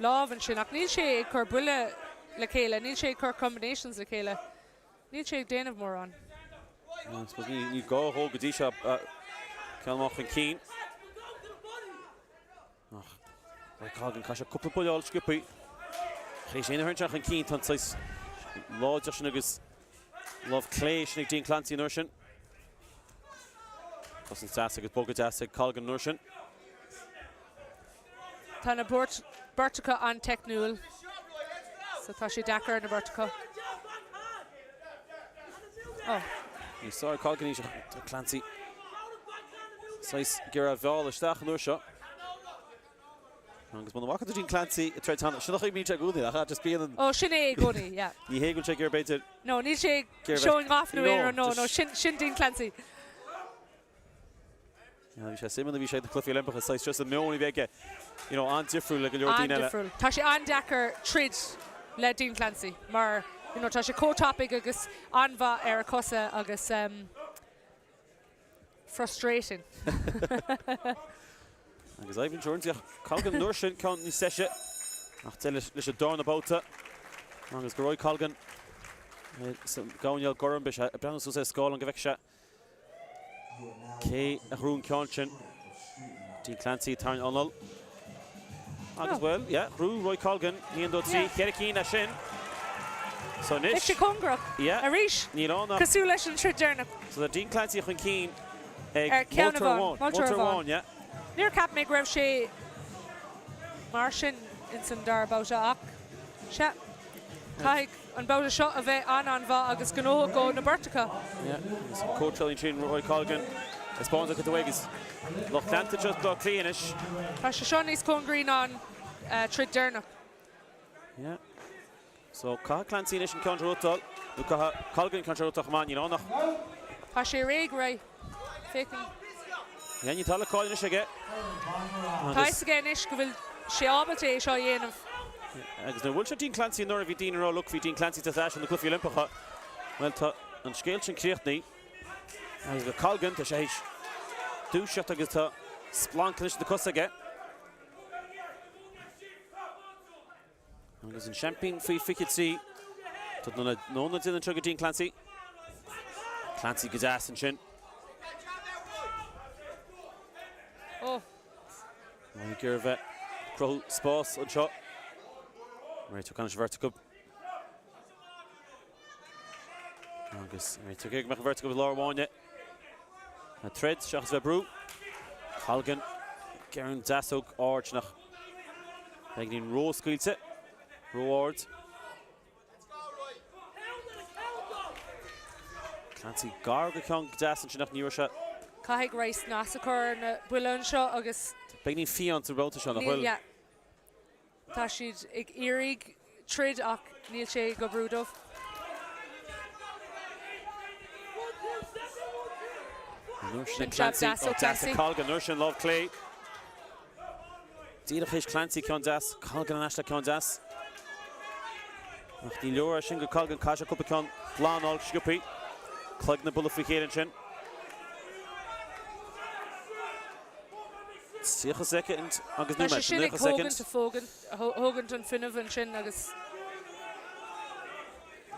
lámh ansin ach níl sé ag cur buille le chéile, níl sé ag cur combinations le chéile, níl sé ag déanamh mórán. I suppose ní gá dhó go dtí seo ceann amháin chun cinn. Ach Roy Colgan, caithfidh sé cúpla buille a fháil sciobthaí. Tar éis aon a tharraingt chun cinn, tá an saghas láidreacht sin agus lámh clé sin ag Dean Clancy an uair sin. Cosaint deas agus bogadh deas ag Colgan an uair sin. Tá na beirt acu an-teicniúil so tá sé deacair ar na beirt acu. Oh. Ní sár Colgan í seo Clancy. Saghas ag iarraidh a mhealladh isteach an uair seo. Agus muna bhfaca tú Dean Clancy ag troid cheana, sin an chaoi a mbíonn sé i gcónaí, nach ea? Just bíonn an. Ó, sin é i gcónaí, yeah. Ní hé go bhfuil sé ag iarraidh b'fhéidir. No, níl sé ag showing off nó aon rud, no, no, sin, sin Dean Clancy. Yeah, bhí sé suimiúil nuair a bhí sé ag na Cluichí Oilimpeacha, saghas just an meon a bhí aige, you know, an-difriúil le go leor daoine eile. An-difriúil. Tá sé an-deacair troid le Dean Clancy mar, you know, tá sé chomh tapaidh agus an-mhaith ar a chosa agus um, frustrating. Agus Ivan Jones, ach Colgan an uair sin ceann níos deise ach deireadh leis an darna babhta agus go Roy Colgan sa gcoirnéal gorm beidh sé ag breathnú suas ar scáileán go bhfeicfidh sé Cé a ghnóthaigh an ceann sin? Dean Clancy ag tarraingt anall. Agus bhuel, yeah, ghnóthaigh Roy Colgan, 1, 2, 3, 4 cinn as sin. So anois. Beidh sé cóngarach. Yeah. Arís. Níl ann ach. Cosúil leis an troid deireanach. So tá Dean Clancy chun cinn ag moltóir amháin. Moltóir amháin, yeah. Níor cheap mé go raibh sé mar sin ins an dara babhta ach, sea. Caithfidh an babhta seo a bheith an-an-mhaith agus gnóthach ó na beirt acu. Yeah, agus an cóitseálaí ansin, Roy Colgan, ag spáint a chuid agus lucht leanta anseo i mBaile Átha Cliath anois. Tá sé seo níos cóngaraí ná an troid deireanach. Yeah. So caithfidh Clancy anois an ceann seo a ghnóthachtáil, nó caithfidh Colgan an ceann seo a ghnóthachtáil chomh maith, níl ann ach. Tá sé réidh, Roy. Féachann. Yeah, níl tada le cailleadh anois aige. Tá a fhios aige anois go bhfuil sé ábalta é seo a dhéanamh. Agus nuair a bhuail sé Dean Clancy anuraidh bhí daoine ag rá look bhí Dean Clancy tar éis na Cluichí Oilimpeacha. Bhuel tá an scéal sin críochnaithe. Agus go Colgan tá sé théis dúiseacht agus tá splanc anois ina cosa aige. Agus an seaimpín faoi 23. Tá na nóna déanamh anseo go Dean Clancy. Clancy go deas ansin. Oh. Ag iarraidh a bheith ag cruthú spás anseo. Réiteoir ag caint leis an bheirt acu. Agus réiteoir ag iarraidh go mbeadh an bheirt acu i lár an fháinne. Ag troid seachas bheith ag brú. Colgan ag iarraidh an deasóg ard sin ach beagáinín ró-scaoilte, ró-ard. Clancy gar go ceann deas ansin ach ní raibh sé. Caithfidh Roy snas a chur ar na buille anseo agus. Beagáinín fiáin sa mbabhta seo, nach bhfuil? Níl, yeah. Tá siad ag iarraidh troid ach níl sé ag oibriú dóibh. An uair sin ag Clancy, ó deas ag Colgan, an uair sin lámh clé. Díreach théis Clancy ceann deas, Colgan ar ais le ceann deas. Ach ní leor é sin go Colgan, caithfidh sé cúpla ceann glan a fháil sciobthaí. Cloigne ag bualadh faoi chéile ansin. 30 soicind agus Tá sé nóiméad, sin ag 90 tógaint soicind. a fógaint, thógaint an fuinneamh ansin agus.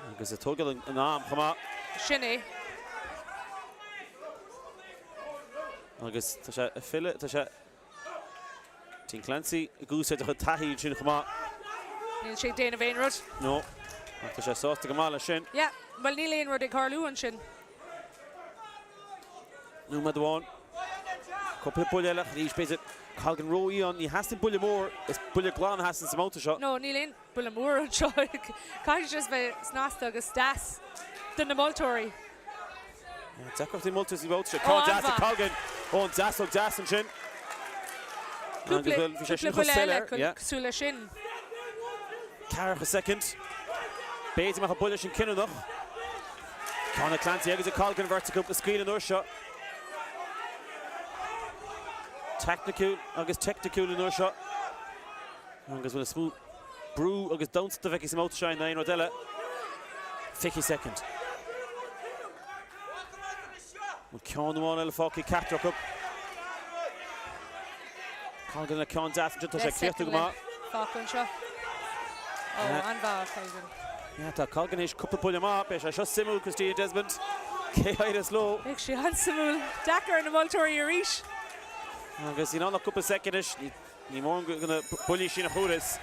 Agus ag tógáil an am chomh maith. Sin é. Agus tá sé ag filleadh, tá sé Dean Clancy ag úsáid a chuid taithí ansin chomh maith. Níl sé ag déanamh aon rud. No, ach tá sé sásta go maith leis sin. Yeah, bhuel níl aon rud ag tarlú ansin. Nóiméad amháin. Cúpla buille eile arís b'fhéidir. Colgan rófhiáin. Ní theastaíonn buille mór. Is buille glan a theastaíonn sa mbabhta seo. No, níl aon buille mór anseo. Caithfidh sé just bheith snasta agus deas do na moltóirí. Deacrachtaí moltóirí sa mbabhta seo. Ceann deas ag Colgan. Ón deasóg deas ansin. Cúpla buille eile cosúil leis sin. Ceathracha soicind. B'fhéidir go mbeadh an buille sin cinniúnach. Ceann ag Clancy agus ag Colgan beirt acu ag scaoileadh an uair seo. Teicniciúil agus teicniciúil an uair seo. Agus bhfuil is mó. brú agus damhsa atá feicthe sa mbabhta seo ná aon rud eile. 20 soicind. Bhfuil ceann amháin eile fágtha ag ceachtar acu? Colgan le ceann deas ansin, tá sé ag críochnú go maith. Fágtha anseo. Ó, an-mhaith, Colgan. Yeah, tá Colgan théis cúpla buille maith. Beidh sé seo suimiúil, Christina Desmond. Cé a éireos leo? Beidh sé an-suimiúil. Deacair ar na moltóirí arís. Agus níl ann ach cúpla soicind anois. Ní mórán de na buillí sin a chuathas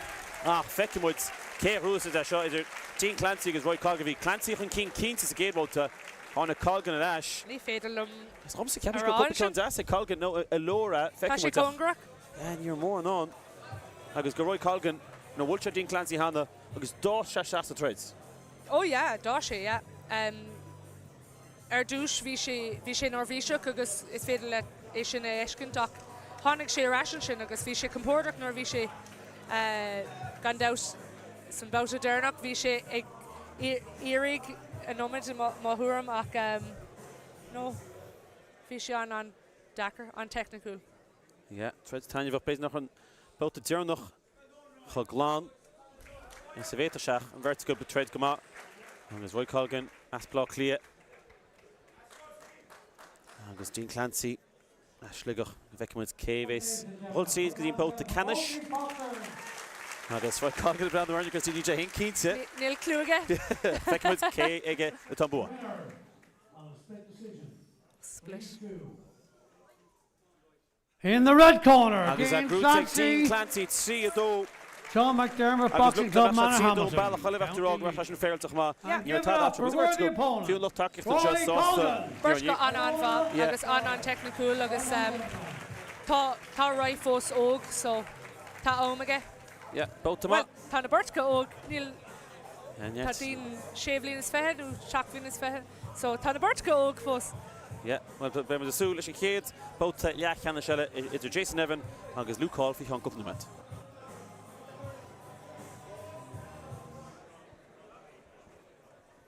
ach feicfidh muid cé a ghnóthós é seo idir Dean Clancy agus Roy Colgan. Bhí Clancy chun cinn cinnte sa gcéad bhabhta, tháinig Colgan ar ais. Ní féidir liom Is dhomsa, ceapaim go raibh cúpla ceann deas ag Colgan nó a Laura, feicfidh muid ach. Tá sé cóngarach. Yeah, ní raibh mórán ann agus go Roy Colgan nó bhuail sé Dean Clancy cheana agus d'fhás sé isteach sa troid. Oh yeah, d'fhás sé, yeah. Ar dtús bhí sé, bhí sé neirbhíseach agus is féidir leat é sin a fheiscint ach tháinig sé ar ais ansin agus bhí sé compordach nuair a bhí sé, gan dabht san babhta deireanach bhí sé ag iarraidh an iomad i mo thuairim ach no, bhí sé an-an-deacair, an-teicniciúil. Yeah, troid taitneamhach, b'fhéidir nach raibh an babhta deireanach chomh glan is a bhféadfadh sé ach an bheirt acu ag troid go maith agus Roy Colgan as Baile Átha Cliath agus Dean Clancy as Sligeach. Go bhfeicfidh muid cé a bheas ag dul tríd go dtí an babhta ceannais. Agus Roy Colgan ag breathnú orainn agus níl sé féin cinnte. Níl clue aige. Feicfidh muid cé aige atá an bua. Split. In the red corner, Agus Dean gnóthaithe ag Dean Clancy, Clancy, 3, 2. Sean McDermott Agus Boxing look, Club, dá mbeadh sé 3, 2 Manorhamilton. bealach eile bheadh tú ag rá go mbeadh sé sin féaráilte chomh maith. Yeah. Ní raibh tada eatarthu. Agus Worthy beirt acu, opponent. fiú an lucht tacaíochta anseo Roy sásta. Colgan. Beirt acu an-an-mhaith Yeah. agus an-an-teicniciúil agus tá tá Roy fós óg so tá am aige. Yeah, babhta Bhuel, maith. tá na beirt acu óg, níl Yeah, tá Dean sé bhliain is fiche nó seacht bhliain is fiche so tá na beirt acu óg fós. Yeah, bhuel, beidh muid ag súil leis an chéad babhta leathcheannais eile idir Jason Nevin agus Luke Hall faoi cheann cúpla nóiméad.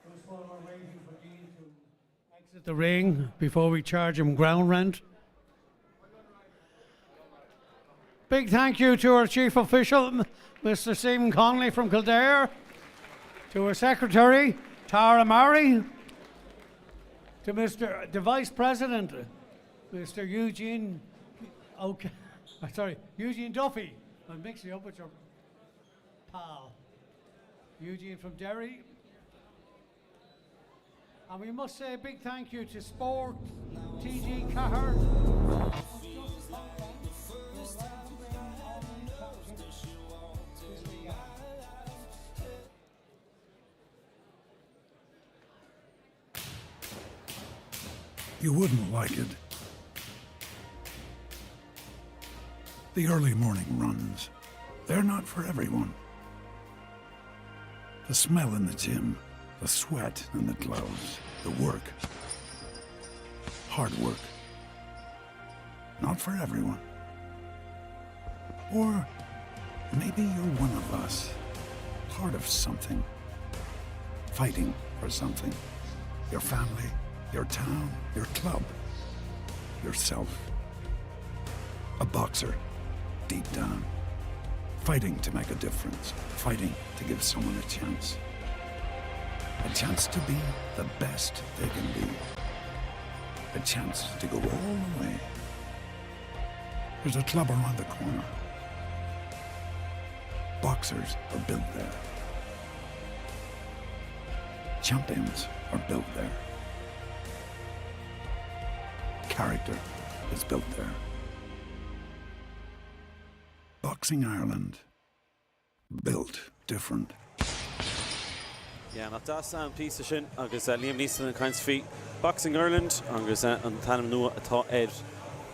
Just while we're waiting for Dean to exit the ring before we charge him ground rent. Big thank you to our chief official, Mr. Stephen Connolly from Kildare, to our secretary, Tara Murray, to Mr. the Vice President, Mr. Eugene, okay, sorry, Eugene Duffy. I'm mixing up with your pal. Eugene from Derry. And we must say a big thank you to Sport TG Ceathair. You wouldn't like it. The early morning runs, they're not for everyone. The smell in the gym, the sweat and the gloves, the work. Hard work. Not for everyone. Or maybe you're one of us, part of something, fighting for something. Your family, your town, your club, yourself. A boxer, deep down. Fighting to make a difference, fighting to give someone a chance. A chance to be the best they can be. A chance to go all the way. There's a club around the corner. Boxers are built there. Champions are built there. Character is built there. Boxing Ireland. Built different. Yeah, nach deas an píosa sin agus Liam Neeson ag caint faoi Boxing Ireland agus an t-ainm nua atá ar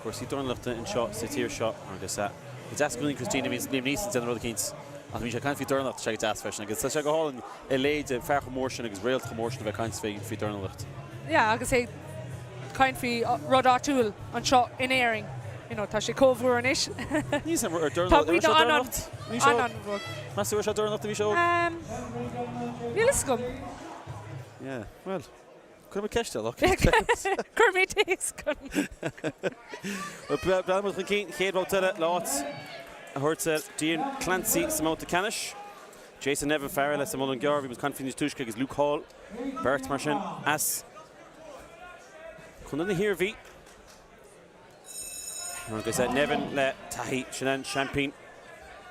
cúrsaí dornálaíochta anseo sa tír seo agus go deas i gcónaí Christina bíonn Liam Neeson ag déanamh rud eicínt ach bíonn sé ag caint faoi dornálaíocht tá sé go deas freisin agus tá sé go hálainn a leithéid fear chomh mór sin agus réalt chomh mór sin a bheith ag caint faoi dornálaíocht. Yeah, agus é ag caint faoi rud áitiúil anseo in Éirinn, you know, tá sé chomh mhór anois. Níl 's agam ar Tá dornálaíocht, muid ar an an dornálaíocht? Bhí sé an óg. an rud. Meas tú raibh sé ag dornálaíocht nuair a bhí sé óg? Um, níl 'fhios agam. Yeah, well, cuirfidh muid ceist air, look. Cuirfimid téacs chun. Well, breathnaíonn muid chun cinn, chéad bhabhta eile le áit a thabhairt ar Dean Clancy sa mbabhta ceannais. Jason Nevin, fear eile as an Muileann gCearr, bhí muid ag caint faoi níos túisce agus Luke Hall, beirt mar sin as Contae na hIarmhí. Agus Nevin le taithí, sin an seaimpín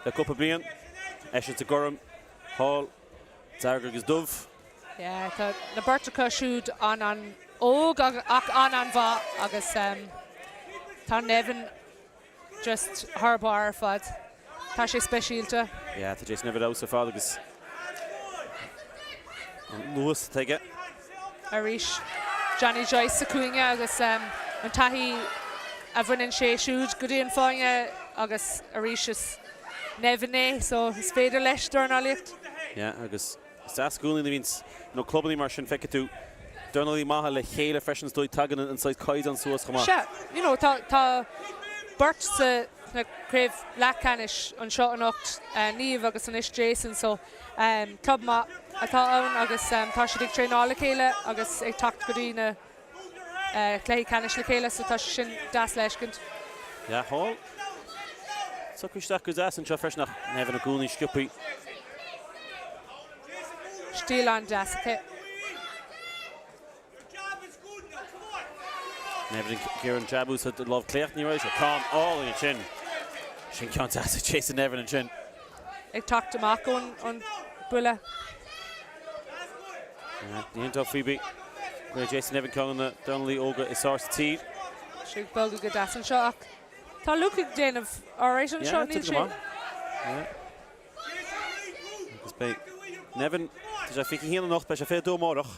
le cúpla bliain, eisean sa gorm, Hall dearg agus dubh. Yeah, tá na beirt acu siúd an-an-óg ach an-an-mhaith agus tá Nevin just thar barr ar fad. Tá sé speisialta. Yeah, tá Jason Nevin ar fheabhas ar fad agus an luas atá aige. Arís, Johnny Joyce sa chúinne agus an taithí a bhaineann sé siúd go dtí an fáinne agus arís is Nevin é so is féidir leis dornálaíocht. Yeah, agus Is deas i gcónaí nuair a bhíonns na clubannaí mar sin, feicfidh tú dornálaí maithe le chéile freisin is dóigh, tagann an saghas caighdeán suas chomh maith. Sea, you know, tá, tá beirt sa, sna craobh leathcheannais anseo anocht, Niamh agus anois Jason, so club maith atá ann agus tá siad ag traenáil le chéile agus ag teacht go dtí na cluichí ceannais le chéile so tá sé sin deas le feiscint. Yeah, Hall. Socraithe isteach go deas anseo freisin ach Nevin i gcónaí sciobtha. Stíl an-deas aici. Nevin ag iarraidh an jab a úsáid lámh clé ach ní raibh sé. Ceann álainn ansin. Sin ceann deas ag Jason Nevin ansin. Ag teacht amach ón buille. Ní haon dabht faoi gurb é Jason Nevin ceann de na dornálaí óga is fearr sa tír. Sé ag bogadh go deas anseo ach tá Luke ag déanamh alright anseo, níl sé? Agus beidh Nevin, tá sé 21 anocht, beidh sé 22 amárach.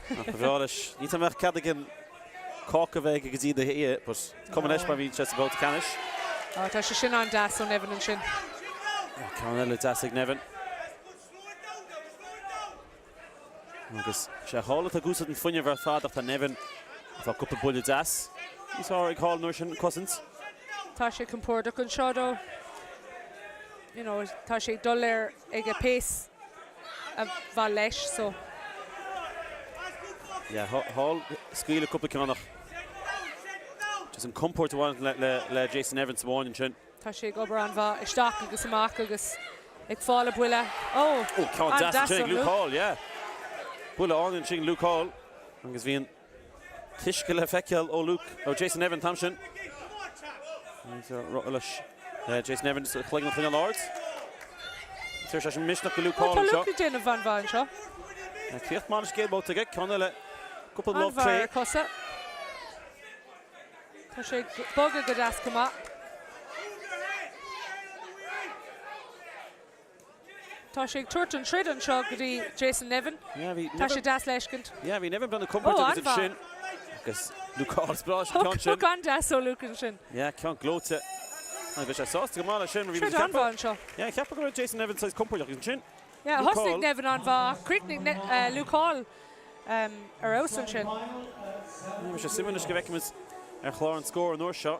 Ach ba bhreá leis, ní tá mbeadh cead ag an cáca bheith aige go dtí na hoíche, but cuma leis mar bhí sé sa bhabhta ceannais. Ó, tá sé sin an-deas ó Nevin ansin. Ceann eile deas ag Nevin. Agus sé Hall atá ag úsáid an fuinneamh ar fad ach tá Nevin ag fáil cúpla buille deas. Níos fearr ag Hall an uair sin cosaint. Tá sé compordach anseo dó. You know, tá sé ag dul ar ag a pace a mhaith leis so. Yeah, Hall scaoileadh cúpla ceann ach just an compord a bhaineann le, le Jason Nevin sa bhfáinne ansin. Tá sé ag obair an-mhaith isteach agus amach agus ag fáil a buille. Ó! Ó, ceann deas ansin ag Luke Hall, yeah. Buille álainn ansin ag Luke Hall agus bhí an t-uisce le feiceáil ó Luke, ó Jason Nevin an t-am sin. Agus rud leis Jason Nevin sa chloigeann a choinneáil ard. Tabharfaidh sé sin misneach go Luke Hall anseo. Tá Luke ag déanamh an-mhaith anseo. Críoch maith leis an gcéad bhabhta aige, ceann eile, cúpla lámh clé. An-mhaith ar a cosa. Tá sé ag bogadh go deas go maith. Tá sé ag tabhairt an troid anseo go dtí Jason Nevin. Tá sé deas le feiscint. Yeah, bhí Nevin breathnú compordach agus ansin agus Luke Hall is breá leis an ceann sin. Hook an-deas ó Luke ansin. Yeah, ceann gleoite. Agus bhí sé sásta go maith leis sin. Troid an-mhaith anseo. Yeah, cheapfá go raibh Jason Nevin saghas compordach agus ansin. Yeah, thosaigh Nevin an-mhaith ach chríochnaigh Luke Hall ar fheabhas ansin. Beidh sé suimiúil anois go bhfeicfimid ar chlár an scóir an uair seo.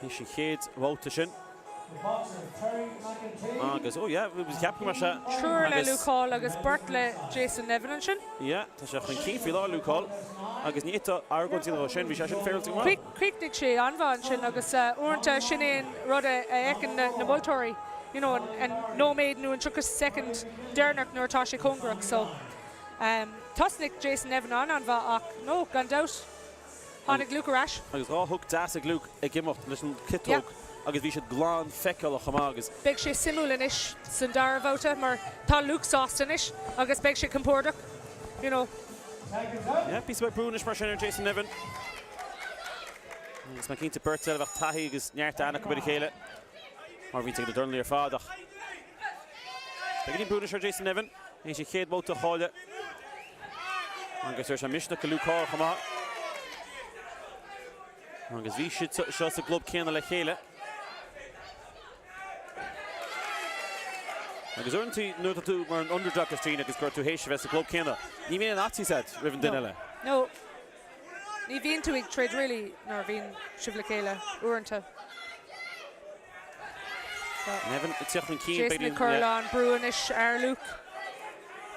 Théis an chéad bhabhta sin. Agus, oh yeah, cheap go mbeadh sé. Triúr le Luke Hall agus beirt le Jason Nevin ansin. Yeah, tá sé chun cinn faoi láthair Luke Hall agus ní fhéadfá argóint a dhéanamh dó sin, bhí sé sin féaráilte go maith. Chríochnaigh sé an-mhaith ansin agus uaireanta sin é an rud a fheiceann na moltóirí, you know, an nóiméad nó an 30 soicind deireanach nuair atá sé cóngarach. So, thosnaigh Jason Nevin an-an-mhaith ach, no, gan dabht, tháinig Luke ar ais. Agus 2 hook deas ag Luke ag imeacht leis an ciotóg agus bhí siad glan feiceálach chomh maith agus. Beidh sé suimiúil anois san dara babhta mar tá Luke sásta anois agus beidh sé compordach, you know. Yeah, píosa beag brú anois mar sin ar Jason Nevin. Agus mé cinnte beirt eile a bheadh taithí agus neart aithne acu ar a chéile mar a bhíonns ag na dornálaí ar fad ach beagáinín brú anois ar Jason Nevin. Théis an chéad bhabhta a chailleadh agus chuir sé misneach go Luke Hall chomh maith. Agus bhí siad seo sa gclub céanna le chéile. Agus uaireanta nuair atá tú mar an underdog Christine agus gur tú théis a bheith sa gclub céanna, ní bhíonn aon fhaitíos agat roimh an duine eile. No. Ní bhíonn tú ag troid really nuair a bhíonn sibh le chéile, uaireanta. Nevin ag teacht chun cinn. Jason ag cur a lán brú anois ar Luke.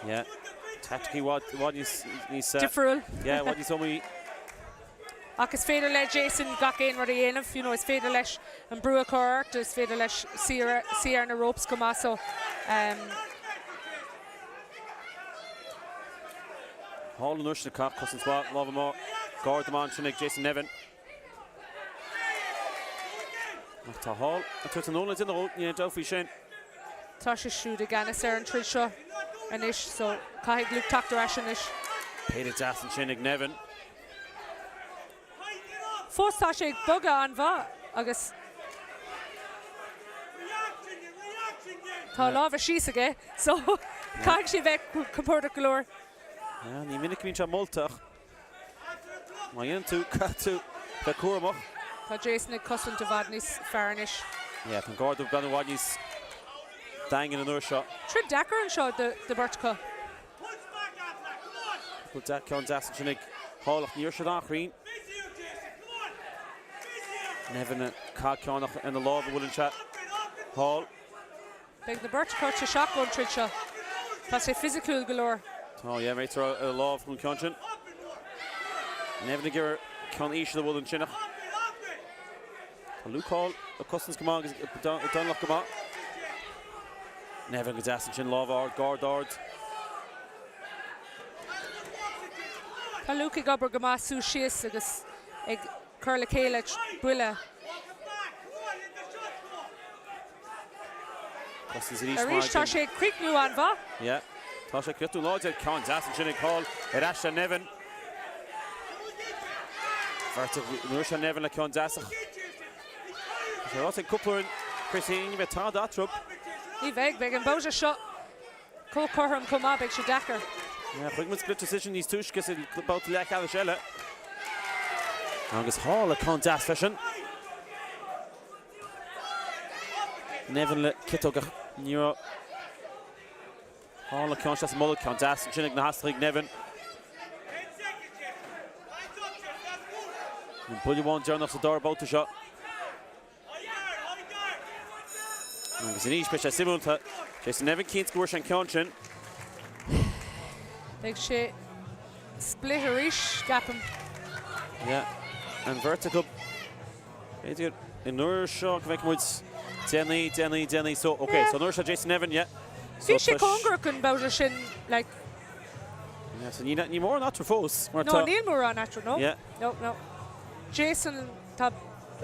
Yeah. Taicticí i bhfad níos. Difriúil. Yeah, i bhfad níos iomaí. Ach is féidir le Jason gach aon rud a dhéanamh, you know, is féidir leis an brú a chur ort, is féidir leis suí ar na ropes chomh maith so um. Hall an uair sin ag caitheamh cosaint mhaith, lámha maith, guard amach ansin ag Jason Nevin. Ach tá Hall ag tabhairt anonn le déanamh dhó, níl aon dabht faoi sin. Tá sé siúd i gceannas ar an troid seo anois so caithfidh Luke teacht ar ais anois. Péire deas ansin ag Nevin. Fós tá sé ag bogadh an-mhaith agus tá a lámha síos aige so caithfidh sé bheith compordach go leor. Ní minic a bhíonn sé molta ach má dhéanann tú, caithfidh tú bheith cúramach. Tá Jason ag cosaint i bhfad níos fearr anois. Yeah, tá an garda ag breathnú i bhfad níos daingne an uair seo. Troid deacair anseo do beirt acu. Cúpla ceann deas ansin ag Hall ach ní raibh siad an-chruinn. Nevin ag caitheamh ceann ach ar na lámha a bhuaileann sé Hall. Beidh na beirt acu tuirseach ón troid seo. Tá sé fisiciúil go leor. Tá, yeah, réiteoir ar a lámh chun an ceann sin. Nevin ag iarraidh ceann íseal a bhualadh ansin ach tá Luke Hall ag cosaint go maith agus ag Donlach go maith. Nevin go deas ansin, lámh ard, guard ard. Tá Luke ag obair go maith suas síos agus ag cur le chéile buille. Arís tá sé ag críochnú an-mhaith. Yeah. Tá sé ag críochnú láidir. Ceann deas ansin ag Hall ar ais ar Nevin. Bheirt an uair seo Nevin le ceann deas ach tá sé ráite ag cúpla uair Christine, ní bheidh tada eatarthu. Ní bheidh. Beidh an babhta seo chomh cothrom chomh maith. Beidh sé deacair. Yeah, chonaic muid split decision níos túisce sa babhta leathcheannais eile. Agus Hall le ceann deas freisin. Nevin le ciotóg ach ní raibh Hall le ceann isteach sa mbolg, ceann deas ansin ag na hAsraigh Nevin. An buille amháin deireanach sa dara babhta seo. Agus anois beidh sé suimiúil. Tá Jason Nevin cinnte go bhfuair sé an ceann sin. Beidh sé split arís, ceapaim. Yeah, an bheirt acu. B'fhéidir an uair seo go bhfeicfidh muid déanaí, déanaí, déanaí. So, ok, so an uair seo Jason Nevin, yeah. So, Bhí sé cóngarach an babhta sin, like. Yeah, so ní, ní mórán eatarthu fós, mar tá. No, níl mórán eatarthu, no. Yeah. No, no. Jason, tá,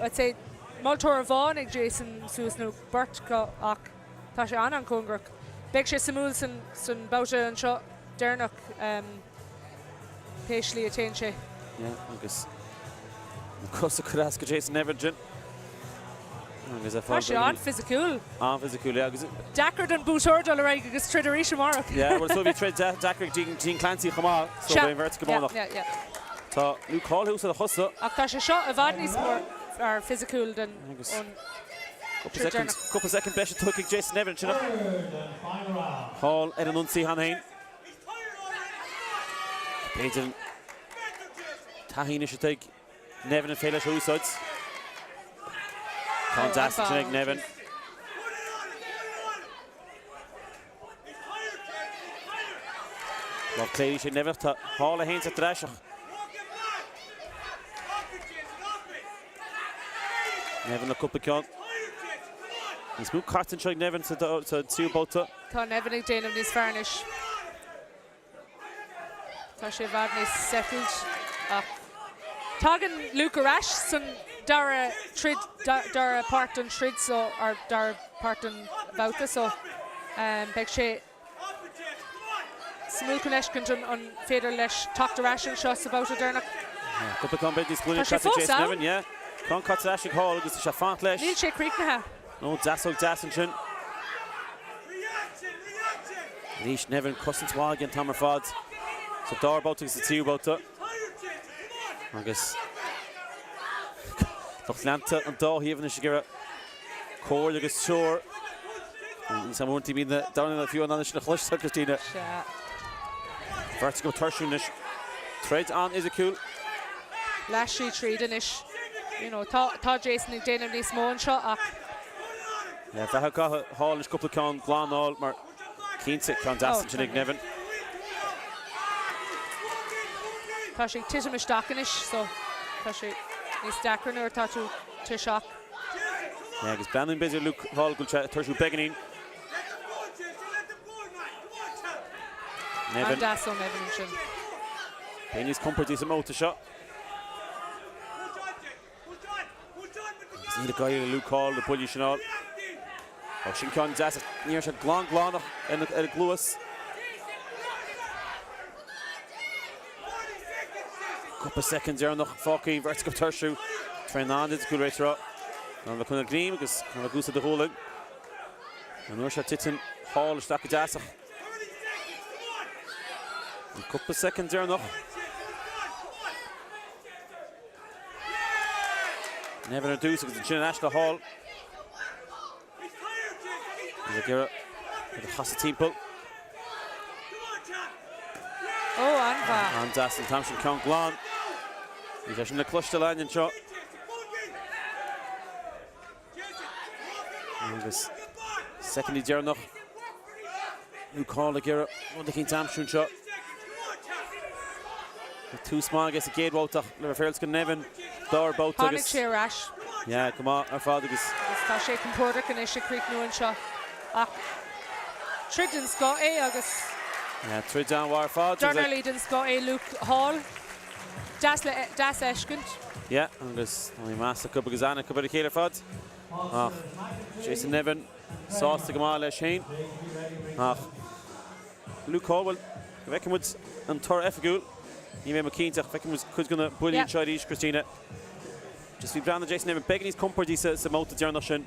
I'd say, moltóir amháin ag Jason suas nó beirt acu ach tá sé an-an-chóngarach. Beidh sé suimiúil san, san babhta anseo deireanach. Um, pé slí a téann sé. Yeah, agus na cosa ag cur as go Jason Nevin sin. Agus é Tá sé an-fhisiciúil. An-fhisiciúil, yeah, agus. Deacair don buaiteoir dul ar aghaidh agus troid arís amárach. Yeah, well so bhí troid deacair ag Dean, Dean Clancy chomh maith, so beidh an bheirt go bánach. Yeah, yeah, yeah. Tá Luke Hall thuas ar a chosa. Ach tá sé seo i bhfad níos more fisiciúil den ón troid deireanach. Cúpla soicind breise tugtha ag Jason Nevin ansin ach Hall ar an ionsaí cheana féin. B'fhéidir an taithí anois atá ag Nevin an féidir leis a úsáid. Ceann deas ansin ag Nevin. Lámh clé arís ag Nevin ach tá Hall é féin ar ais ach Nevin le cúpla ceann. Níos mó caite anseo ag Nevin sa tríú babhta. Tá Nevin ag déanamh níos fearr anois. Tá sé i bhfad níos settled ach tagann Luke ar ais san dara troid, dara páirt den troid so, or dara páirt den bhabhta so beidh sé suimiúil chun fheiscint an féidir leis teacht ar ais anseo sa bhabhta deireanach. Cúpla ceann b'fhéidir níos Tá sé fós ann. Ceann caite ar ais ag Hall agus tá sé ag fanacht leis. Níl sé críochnaithe. Nó deasóg deas ansin. Arís Nevin cosaint mhaith aige an t-am ar fad sa dara babhta agus sa tríú babhta. Agus lucht leanta an dá thaobh anois ag iarraidh comhairle agus treoir. Níos am uaireanta bíonn na dornálaithe fiú in ann sin a chloisteáil, Christina. Sea. Beirt acu tuirsiúil anois. Troid an-fhisiciúil. Leath sí tríd anois. You know, tá, tá Jason ag déanamh níos mó anseo ach. Yeah, bheadh caithfidh Hall anois cúpla ceann glan a fháil mar cinnte ceann deas ansin ag Nevin. Tá sé ag titim isteach anois so. Tá sé níos deacra nuair atá tú tuirseach. Yeah, agus breathnaíonn b'fhéidir Luke Hall go bhfuil sé ag tuirsiú beagáinín. Nevin. An-deas ó Nevin ansin. É níos compordaí sa mbabhta seo. Agus níl ag éirí le Luke Hall na buillí sin a fháil. Ó, sin ceann deas ach ní raibh sé glan glánach ar an gcluas. Cúpla soicind deireanach fágtha, an bheirt acu ag tuirsiú. Traein an-fhisiciúil réiteoir. Ná le coinneáil greim agus ná le úsáid do ghualainn. An uair seo titeann Hall isteach go deas ach an cúpla soicind deireanach. Nevin ar dtús agus ansin ar ais le Hall. He's ag iarraidh iad a chasadh timpeall. Ó, an-mhaith. An-deas an t-am sin, ceann glan. Bhí sé sin le cloisteáil againn anseo. Agus soicindí deireanach. Luke Hall ag iarraidh rud eicínt a aimsiú anseo. Bhí tús maith aige sa gcéad bhabhta ach le bheith féaráilte do Nevin dara babhta agus. Tháinig sé ar ais. Yeah, go maith ar fad agus. Agus tá sé compordach anois ag críochnú anseo ach troid den scoth é agus. Yeah, troid an-mhaith ar fad. Dornálaí den scoth é Luke Hall. Deas le deas a fheiscint. Yeah, agus tá meas acu agus aithne acu ar a chéile ar fad. Ach Jason Nevin sásta go maith leis féin. Ach Luke Hall, bhuel, go bhfeicfidh muid an toradh oifigiúil. Ní bheidh mé cinnte ach feicfidh muid cuid de na buillí anseo arís, Christina. Just bhí breathnú Jason Nevin beagán níos compordaí sa sa mbabhta deireanach sin.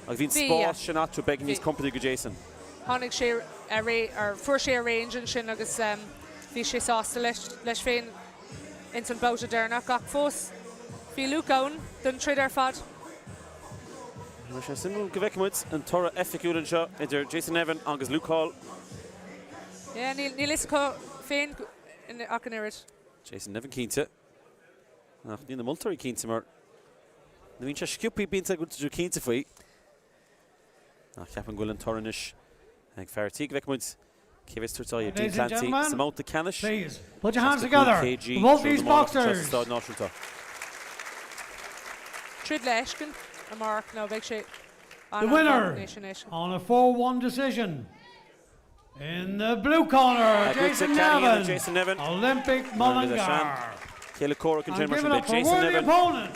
Agus bhí an spás sin eatarthu beagán níos compordaí do Jason. Tháinig sé ar ar fuair sé a range ansin agus bhí sé sásta leis leis féin. ins an babhta deireanach ach fós bhí Luke ann don troid ar fad. Tá sé suimiúil go bhfeicfidh muid an toradh oifigiúil anseo idir Jason Nevin agus Luke Hall. Yeah, níl a fhios acu féin ach an oiread. Jason Nevin cinnte. Ach níl na moltóirí cinnte mar nuair a bhíonn sé sciobtha bíonn sé go bhfuil tú cinnte faoi. Ach ceapaim go bhfuil an toradh anois ag fear an tí. Go bhfeicfidh muid cé bheas ag tabhairt aghaidh ar Dean Clancy sa mbabhta ceannais. 65 kg tráthnóna amárach anseo sa Staid Náisiúnta. Troid le fheiscint amárach nó beidh sé The winner on a 4-1 decision in the blue corner, Jason Nevin, Olympic Mullingar. Céile comhrac ansin mar sin beidh Jason Nevin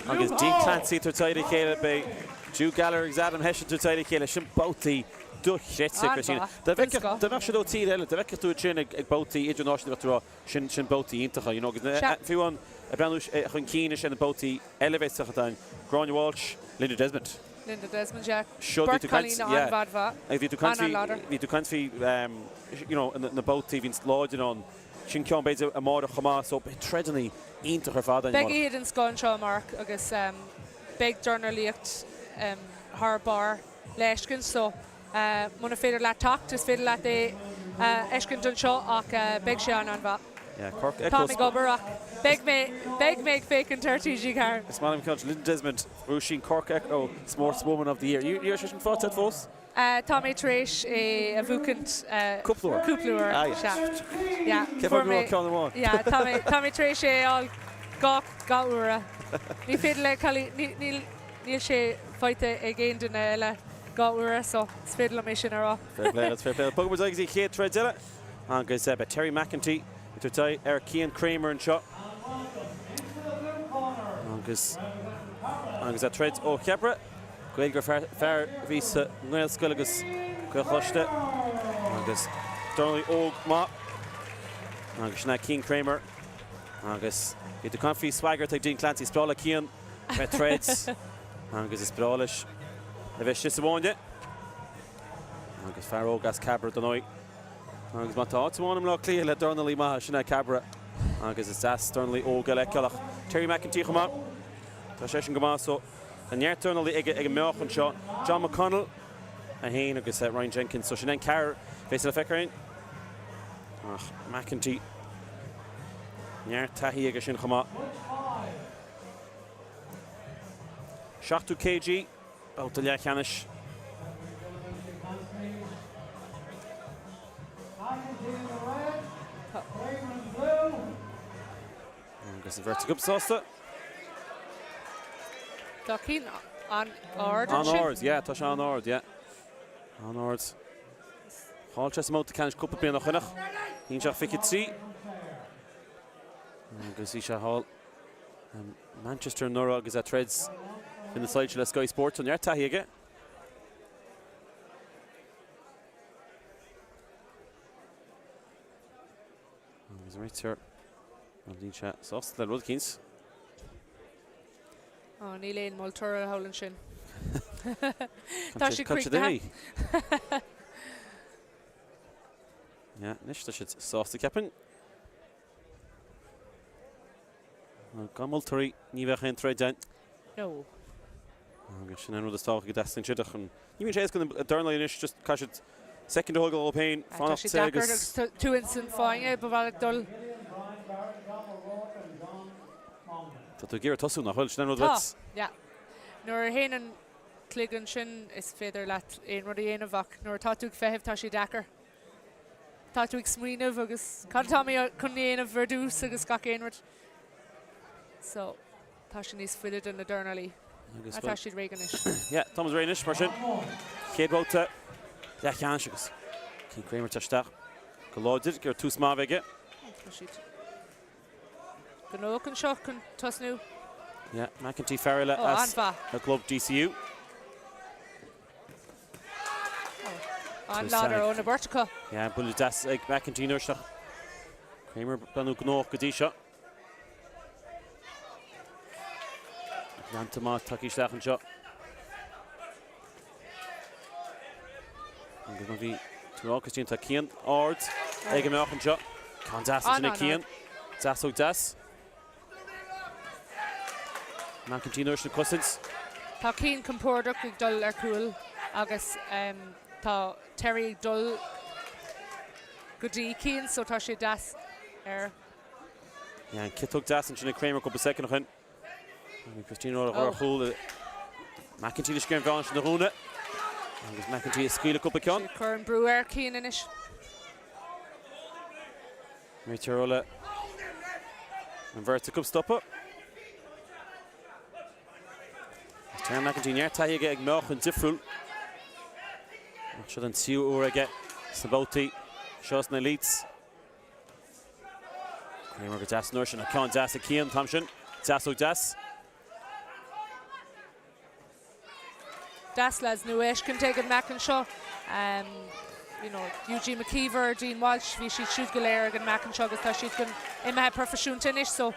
agus Dean Clancy ag tabhairt aghaidh ar a chéile, beidh Jude Gallagher agus Adam Hession ag tabhairt aghaidh ar a chéile, sin babhtaí dochreidte, Christina. Dá mbeadh siad ó tír eile, dá bhfeicfeadh tú iad sin ag babhtaí idirnáisiúnta bheadh tú ag rá sin sin babhtaí iontacha, you know, agus fiú amháin ag breathnú chun cinn is ar na babhtaí eile a bheas againn, Gráinne Walsh, Linda Desmond. Linda Desmond, yeah. Seo, bhí Beirt tú caint, cailín yeah. an-mhaith, Agus bhí tú caint faoi, an-an-láidir. bhí tú caint faoi, you know, na babhtaí a bhíonns láidir ann. Sin ceann b'fhéidir amárach chomh maith, so beidh troideanna iontach ar fad againn Beidh amárach. oíche den scoth anseo amárach agus beidh dornálaíocht thar barr le fheiscint so muna féidir leat teacht, is féidir leat é a fheiscint anseo ach beidh sé an-an-mhaith. Yeah, Cork Táim ag obair ach beidh mé, beidh mé ag féachaint ar TG4. Is maith liom ceann Linda Desmond, bhuaigh sí an Cork Echo Sportswoman of the Year. Ní raibh sé sin faighte agat fós? Tá mé tar éis é a bhuachaint Cúpla uair. cúpla uair, Ah, yeah. sea. Yeah, Cé fuair fáth go mé, raibh ceann amháin? yeah, tá mé, tá mé tar éis é a fháil dhá, dhá uaire. Ní féidir le cailín, ní, níl, níl sé faighte ag aon duine eile dhá uaire so is féidir liom é sin a rá. Fair play, that's fair play. Bogfaidh muid ar aghaidh go dtí an chéad troid eile agus beidh Terry McEntee ag tabhairt aghaidh ar Cian Kramer anseo. Agus agus a troid ó Cheapaire, Gaeilgeoir fear, fear a bhí sa nGaelscoil agus Gaelcholáiste agus dornálaí óg maith agus sin é Cian Kramer agus bhí tú ag caint faoi swagger ag Dean Clancy, is breá le Cian a bheith ag troid agus is breá leis a bheith istigh sa bhfáinne. Agus fear óg as Cabra dar ndóigh. Agus má tá áit amháin i mBleá Cliath le dornálaí maith, sin é Cabra. Agus is deas dornálaí óg a fheiceáil ach Terry McEntee chomh maith. Tá seisean go maith so tá neart dornálaí ag ag an mbeoch anseo. John McConnell é féin agus Ryan Jenkins. So sin é an ceathrar a bheas le feiceáil againn. Ach McEntee neart taithí aige sin chomh maith. 70 kg. Babhta leathcheannais. Agus an bheirt acu sásta. Tá Cian an-ard ansin. An-ard, yeah, tá sé an-ard, yeah. An-ard. Chaill sé sa mbabhta ceannais cúpla bliain ó shoin ach 1.23. Agus bhí sé thall i Manchester anuraidh agus é ag troid fé na soilse le Sky Sports. Tá neart taithí aige. Agus an réiteoir, bhuel, níl sé sásta le rud eicínt. Ó, níl aon moltóir thall ansin. Tá siad críochnaithe. Yeah, anois tá siad sásta, ceapaim. Gan moltóirí ní bheadh aon troid ann. No. Agus sin an rud is tábhachtaí go dteastaíonn siad ach ní bhíonn sé éasca ag dornálaí anois, just caithfidh siad soicind a thógáil dóibh féin, Tá fanacht sé te deacair agus. agus tú ins an fáinne, ba mhaith leat dul. Tá tú ag iarraidh tosú, nach bhfuil? Sin an rud Tá, duit. yeah. Nuair a théann an clog ansin is féidir leat aon rud a dhéanamh ach nuair atá tú ag feitheamh tá sé deacair. Tá tú ag smaoineamh agus cad atá mé chun dhéanamh ar dtús agus gach aon rud. So tá sé níos faide do na dornálaí. Agus Tá siad réidh anois. Yeah, tá muid réidh anois mar sin. Chéad bhabhta leathcheannais agus Cian Kramer ag teacht isteach go láidir, ag iarraidh tús maith a bheith aige. Tá siad gnóthach anseo chun tosnú. Yeah, McEntee fear eile Ó, as an-mhaith. an gclub DCU. An-láidir ó na beirt acu. Yeah, buille deas ag McEntee anois ach Kramer breathnú gnóthach go dtí seo. Leanta maith tagtha isteach anseo. Agus má bhí tú ag rá Christine tá Cian ard ag an mbealach anseo. Ceann deas ansin ag Cian. Deasóg deas. McEntee anois ag cosaint. Tá Cian compordach ag dul ar chúl agus tá Terry ag dul go dtí Cian so tá sé deas air. Yeah, an ciotóg deas ansin ag Kramer cúpla soicind ó shin. Bhí Christine ar ar chúl. McEntee le scian bhean sin a dhúnadh. Agus McEntee ag scaoileadh cúpla ceann. Cur an brú ar Cian anois. Réiteoir le an bheirt acu stopadh. Terry McEntee neart taithí aige ag meáchan difriúil. Ach seo an tríú uair aige sna babhtaí seo sna Elites. Kramer go deas an uair sin, an ceann deas ag Cian an t-am sin. Deasóg deas. Deas lads nua a fheiscint ag an meáchan seo. You know, Eugene McKeever, Dean Walsh, bhí siad siúd go léir ag an meáchan seo agus tá siad chun imithe proifisiúnta anois so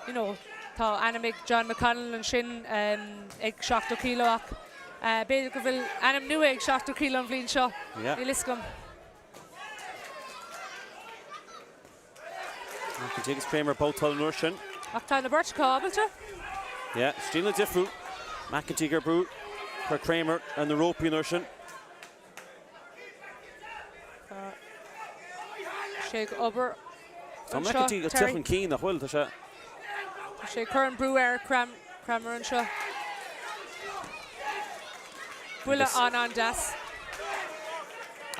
you know, tá ainm ag John McConnell ansin ag 70 kilo ach b'fhéidir go bhfuil ainm nua ag 70 kilo an bhliain seo. Yeah. Níl fhios agam. McEntee agus Kramer babhtáil an uair sin. Ach tá na beirt acu ábalta. Yeah, stíleanna difriúil. McEntee ag brú. Chuir Kramer ar na rópaí an uair sin. Tá sé ag obair Tá anseo, McEntee ag Terry. teacht chun cinn, nach bhfuil? Tá sé. Tá sé ag cur an brú ar Kramer anseo. Buille an-an-deas.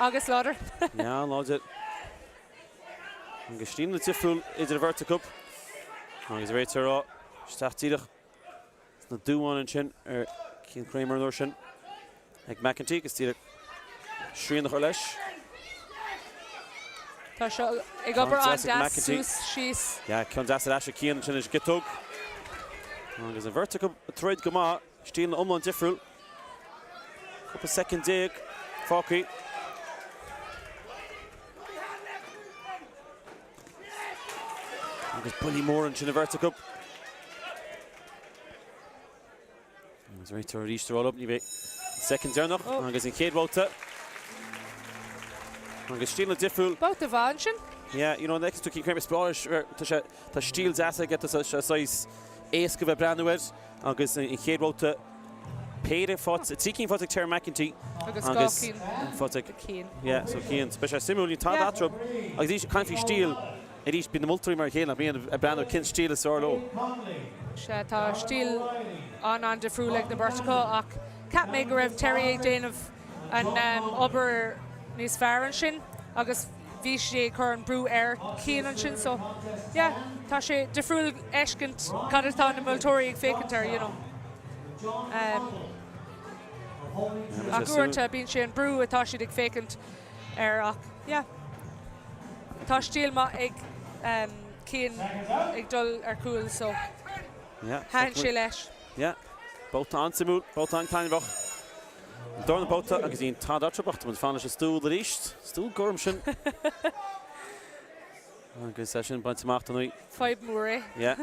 Agus láidir. Yeah, láidir. Agus stíleanna difriúil idir an bheirt acu. Agus réiteoir ag rá isteach díreach sna duáin ansin ar Cian Kramer an uair sin ag McEntee agus díreach srian a chur leis. Tá sé ag obair an-deas suas síos. Yeah, ceann deas ar ais ag Cian ansin leis an gciotóg. Agus an bheirt acu ag troid go maith. Stíleanna iomlán difriúil. Cúpla soicind fágtha. Agus buillí móra ansin an bheirt acu. Agus réiteoir arís ag rá leo, ní bheidh soicind deireanach Oh. agus an chéad bhabhta. Agus stíleanna difriúil. Babhta mhaith ansin. Yeah, you know, an fheiceann tú Cian Kramer is breá leis, tá sé, tá stíl deas aige, tá sé saghas éasca bheith breathnú air. Agus an chéad bhabhta péire faighte, 3 cinn faighte ag Terry McEntee Agus 2 cinn faighte ag ag Cian. Yeah, so Cian. Beidh sé suimiúil, níl tada eatarthu. Agus arís, caint faoi stíl, arís, bíonn na moltóirí mar a chéile, nach mbíonn, ag breathnú cén stíl is fearr leo. Sea, tá stíl an-an-difriúil ag na beirt acu ach cheap mé go raibh Terry ag déanamh an obair níos fearr ansin agus. bhí sé ag cur an brú ar Cian ansin so yeah tá sé difriúil fheiscint cad atá na moltóirí ag féachaint air you know. Ach uaireanta bíonn sé an brú atá siad ag féachaint air ach yeah tá stíl maith ag Cian ag dul ar cúl so thaitin sé leis. Yeah. Babhta an-suimiúil, babhta an-taitneamhach. An darna babhta agus níl tada eatarthu ach tá muid ag fanacht leis an stól arís. Stól gorm sin. Agus é sin bainte amach don í. Fadhb mhór é. Yeah.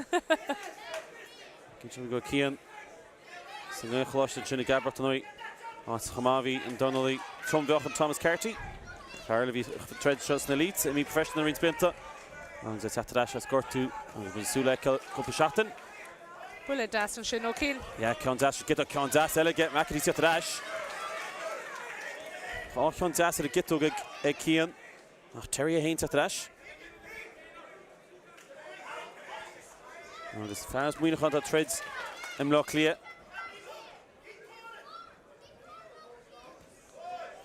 Cinnte go Cian sa nGaelcholáiste ansin i gCeabrach don í. Áit chomh maith a bhí an dornálaí trommheáchain Thomas Carty. Fear a bhí ag troid seo sna Elites, imithe professional roinnt blianta. Agus é ag teacht ar ais as gortú agus muid ag súil le feiceáil cúpla seachtain. Buille deas ansin ó Cian. Yeah, ceann deas, giota ceann deas eile aige, McEntee ag teacht ar ais. Dhá cheann deas ar an gciotóg ag Cian. Ach Terry é féin ag teacht ar ais. Agus fear as Muineachán atá ag troid i mBleá Cliath.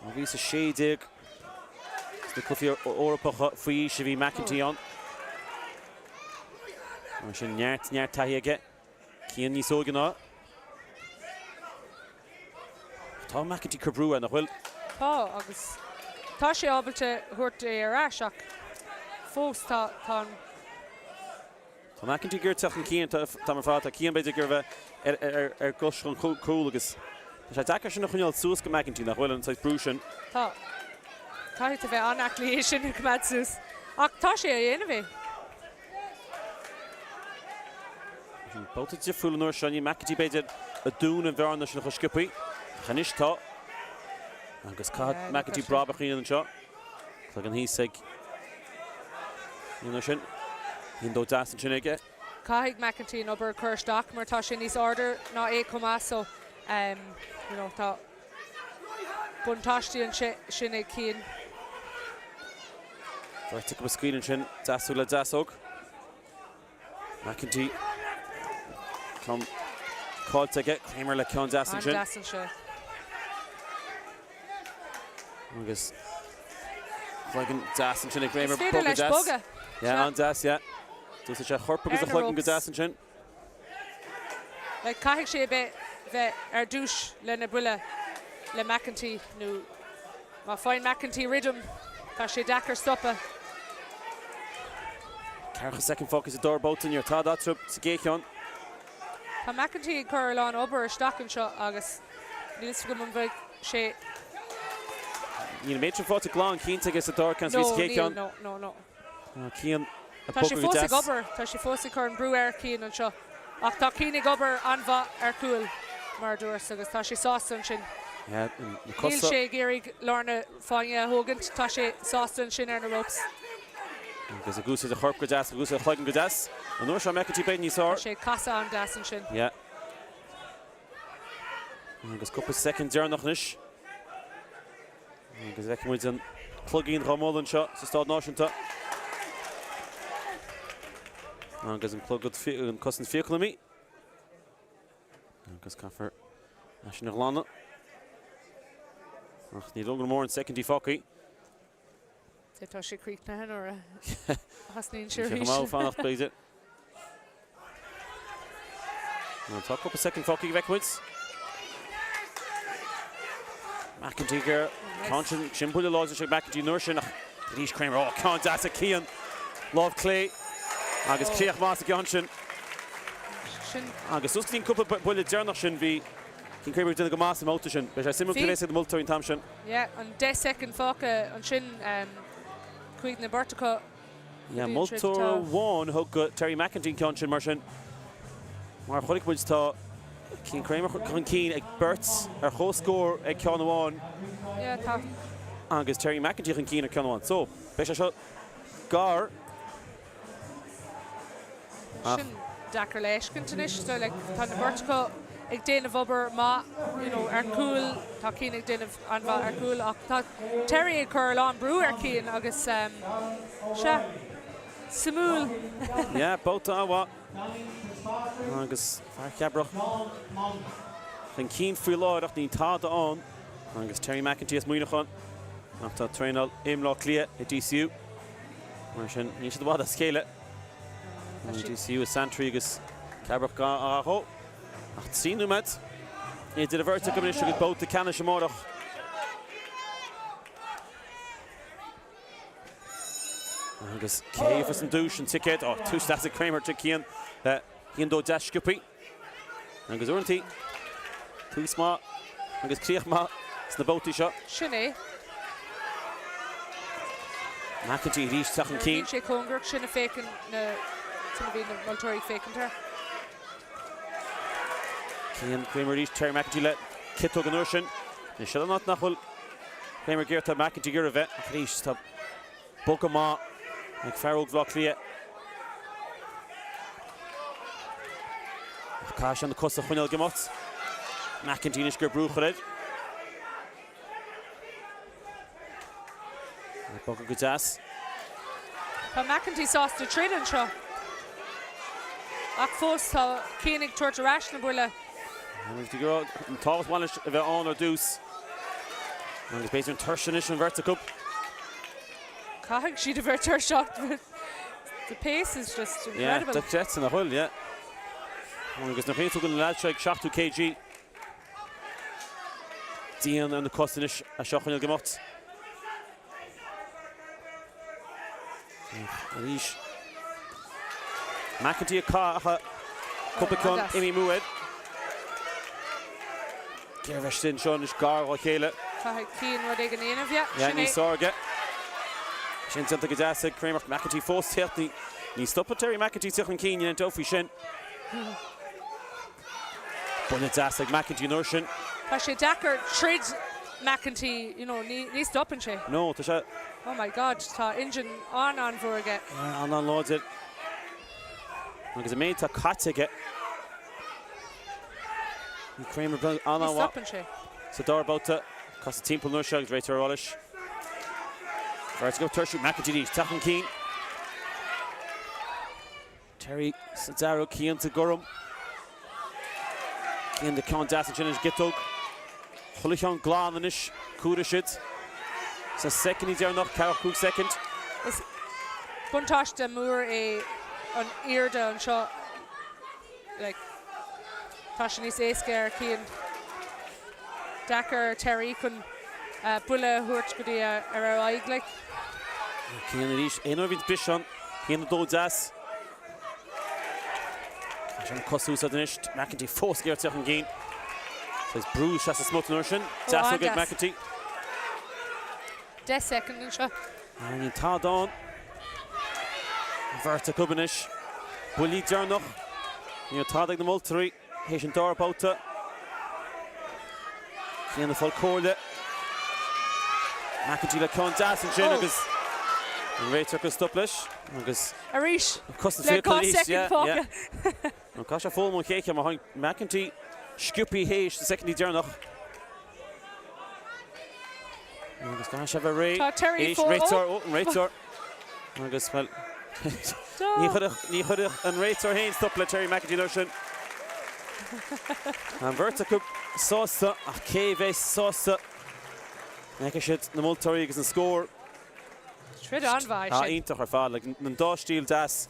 2016 sna Cluichí Eorpacha faoi aois a bhí McEntee ann. Mar sin neart, neart taithí aige. Cian níos óige ná. Tá McEntee ag cur brú air, nach bhfuil? Tá, agus tá sé ábalta thabhairt é ar ais ach fós tá, tá an. Tá McEntee ag iarraidh teacht chun cinn an t-am ar fad. Tá Cian b'fhéidir ag iarraidh a bheith ar gcois chun cúil agus tá sé deacair sin a choinneáil suas go McEntee, nach bhfuil, an saghas brú sin. Tá. Caithfidh tú bheith an-aclaí é sin a choimeád suas. Ach tá sé a dhéanamh é. Babhta difriúil an uair seo. Níl McEntee b'fhéidir ag dúnadh an bhearna sin chomh sciobtha. Ach anois tá. Agus caithfidh McEntee brabach a dhéanamh anseo. Cloigeann thíos ag an sin. Aon dó deas ansin aige. Caithfidh McEntee an obair a chur isteach mar tá sé níos airde ná é chomh maith so you know tá buntáistí ansin ag Cian. Beirt acu ag scaoileadh ansin, deasóg le deasóg. McEntee. Ceann caillte aige. Kramer le ceann deas ansin. An-deas anseo. Agus cloigeann deas ansin ag Kramer. Is féidir leis bogadh. Yeah, an-deas, yeah. D'úsáid sé a chorp agus a chloigeann go deas ansin. Like, caithfidh sé bheith bheith ar dtús lena buille le McEntee nó má faigheann McEntee rhythm tá sé deacair stopadh. Ceathracha soicind fágtha sa dara babhta, ní raibh tada eatarthu sa gcéad cheann. Tá McEntee ag cur a lán obair isteach anseo agus níl 's agam an bhfuil sé. Níl an méid sin faighte glan cinnte aige sa dara ceann is a bhí sa chéad cheann. No, níl, no, no, no. Cian ag Tá sé bogadh go fós ag deas. obair, tá sé fós ag cur an brú ar Cian anseo. Ach tá Cian ag obair an-mhaith ar chúl, mar a dúras, agus tá sé sásta ansin. Yeah, na Níl cosa. sé ag iarraidh lár na fáinne a thógaint, tá sé sásta ansin ar na ropes. Agus ag úsáid a chorp go deas, ag úsáid a chloigeann go deas. An uair seo McEntee b'fhéidir níos Tá fearr. sé ag casadh an-deas ansin. Yeah. Agus cúpla soicind deireanach anois. Agus feicfidh muid an cloigín dhá mbualadh anseo sa Staid Náisiúnta. Agus an clogad, an cosaint fiacal imithe. Agus caithfear é sin a ghlanadh. Ach níl go mór an soicindí fágtha. Tá sé críochnaithe nuair a thosnaíonn sé arís. Sé fanacht b'fhéidir. Tá cúpla soicind fágtha go bhfeicfidh muid. McEntee gur ceann sin sin buille láidir ag McEntee an uair sin ach arís Kramer ó ceann deas ag Cian lámh clé agus críoch maith sa gceann sin. Sin. Agus suas go dtí an cúpla buille deireanach sin bhí Cian Kramer ag déanamh go maith sa mbabhta sin. Beidh sé suimiúil cad é na moltóirí an t-am sin. Yeah, an 10 soicind fágtha ansin chuaigh na beirt acu Yeah, moltóir amháin a thug go Terry McEntee an ceann sin mar sin. Mar a chonaic muid tá Cian Kramer chun cinn ag beirt ar chomhscór ag ceann amháin. Yeah, tá. Agus Terry McEntee chun cinn ar ceann amháin. So, beidh sé seo gar. Sin deacair le fheiscint anois. So like tá na beirt acu ag déanamh obair maith you know ar cúl, tá Cian ag déanamh an-mhaith ar cúl ach tá Terry ag cur a lán brú ar Cian agus um, sea, suimiúil. Yeah, babhta an-mhaith. Agus fear Cheabrach chun cinn faoi láthair ach níl tada ann. Agus Terry McEntee as Muineachán ach tá traenáil i mBleá Cliath i DCU. Mar sin, níl siad i bhfad as a chéile. DCU i Santry agus Cabrach gar dhó. Ach 3 nóiméad idir an bheirt acu anois agus babhta ceannais amárach. Agus cé a gheobhas an duais, an ticéad? Ó, tús deas ag Kramer, Cian. Cian dó deas sciobthaí. Agus uaireanta, tús maith agus críoch maith sna babhtaí seo. Sin é. McEntee arís teacht chun cinn. Bíonn sé cóngarach, sin a féachann na, sin a bhíonn na moltóirí ag féachaint air. Cian Kramer arís, Terry McEntee le ciotóg an uair sin. Anois seo an áit nach bhfuil Kramer ag iarraidh, tá McEntee ag iarraidh a bheith, ach arís tá bogadh maith ag fear óg Bhaile Átha Cliath. Ach caithfidh sé na cosa a choinneáil ag imeacht. McEntee anois ag brú a chur air. Ag bogadh go deas. Tá McEntee sásta troid anseo. Ach fós tá Cian ag tabhairt ar ais na buille. An tábhacht a bhain leis a bheith ann ar dtús. Agus b'fhéidir an tuirse anois an bheirt acu. Caithfidh siad a bheith tuirseach. The pace is just incredible. Yeah, dochreidte nach bhfuil, yeah. Agus nuair a chuimhníonn tú go bhfuil na leaids seo ag 70 kg. Dian ar na cosa anois é seo a choinneáil ag imeacht. Arís. McEntee ag caitheamh cúpla ceann imithe amú air. Géarbheist anseo anois gar dá chéile. Caithfidh Cian rud éigin a dhéanamh, yeah, sin é. Níos airde. Sin déanta go deas ag Kramer. McEntee fós ag teacht. Ní stopfaidh Terry McEntee teacht chun cinn, níl aon dabht faoi sin. Buille deas ag McEntee an uair sin. Tá sé deacair troid McEntee, you know, ní stopann sé. No, tá sé. Oh my God, tá engine an-an-mhór aige. Yeah, an-an-láidir. Agus an méid atá caite aige. Bhí Kramer an-an-mhaith. Ní stopann sé. Sa dara babhta, casadh timpeall an uair seo agus réiteoir ag rá leis. Beirt acu tuirseach, McEntee arís, teacht chun cinn. Terry sa dearg, Cian sa gorm. Cian le ceann deas ansin ar an gciotóg. Chuile cheann glan anois, cuarfaidh siad sna soicindí deireanach, 45 soicind. Is buntáiste mór é an airde anseo. Like, tá sé níos éasca ar Cian. Deacair ar Terry chun buille a thabhairt go dtí ar a aghaidh, like. Cian arís, aon uair a bhíonn briseadh ann, Cian 2 deas. Tá sé an cos a úsáid anois, McEntee fós ag iarraidh teacht chun cinn. Saghas brú isteach sa smut an uair sin. Deasóg ag McEntee. 10 soicind anseo. Níl tada ann. An bheirt acu anois. Buillí deireanach. Níl tada ag na moltóirí théis an dara babhta. Cian ag fáil comhairle. McEntee le ceann deas ansin agus an réiteoir ag cur stop leis agus Arís le 2 soicind fágtha. Caithfidh sé foghlaim ón chéad cheann mar tháinig McEntee sciobthaí théis na soicindí deireanach. Agus caithfidh sé bheith réidh. Tá Terry Éist, réiteoir, ó, an réiteoir. Agus, bhuel, ní chuirfeadh, ní chuirfeadh an réiteoir féin stop le Terry McEntee an uair sin. An bheirt acu sásta, ach cé bheas sásta? Feicfidh siad na moltóirí agus an scór. Troid an-mhaith é sin. Iontach ar fad, like, an dá stíl deas.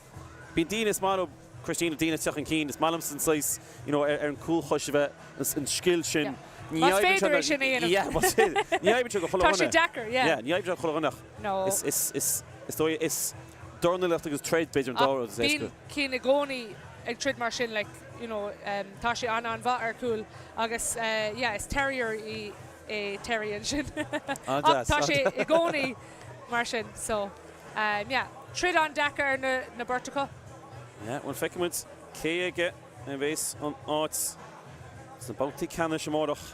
Bíonn daoine, is maith leo Christina, daoine ag teacht chun cinn, is maith liomsa an saghas, you know, ar an cúlchois a bheith, an scil sin. Ní Más féidir é sin a dhéanamh. Yeah, más féidir. Ní oibríonn sé do chuile dhuine. Tá sé deacair, yeah. Yeah, ní oibríonn sé do chuile dhuine ach No. is, is, is, is dóigh, is dornálaíocht agus troid b'fhéidir an dá rud is Ach éasca. bíonn Cian i gcónaí ag troid mar sin, like, you know, tá sé an-an-mhaith ar chúl agus, yeah, is terrier í é Terry ansin. Ach tá sé i gcónaí mar sin, so, yeah, troid an-deacair ar na beirt acu. Yeah, bhuel feicfidh muid cé aige a bheas an áit sna babhtaí ceannais amárach.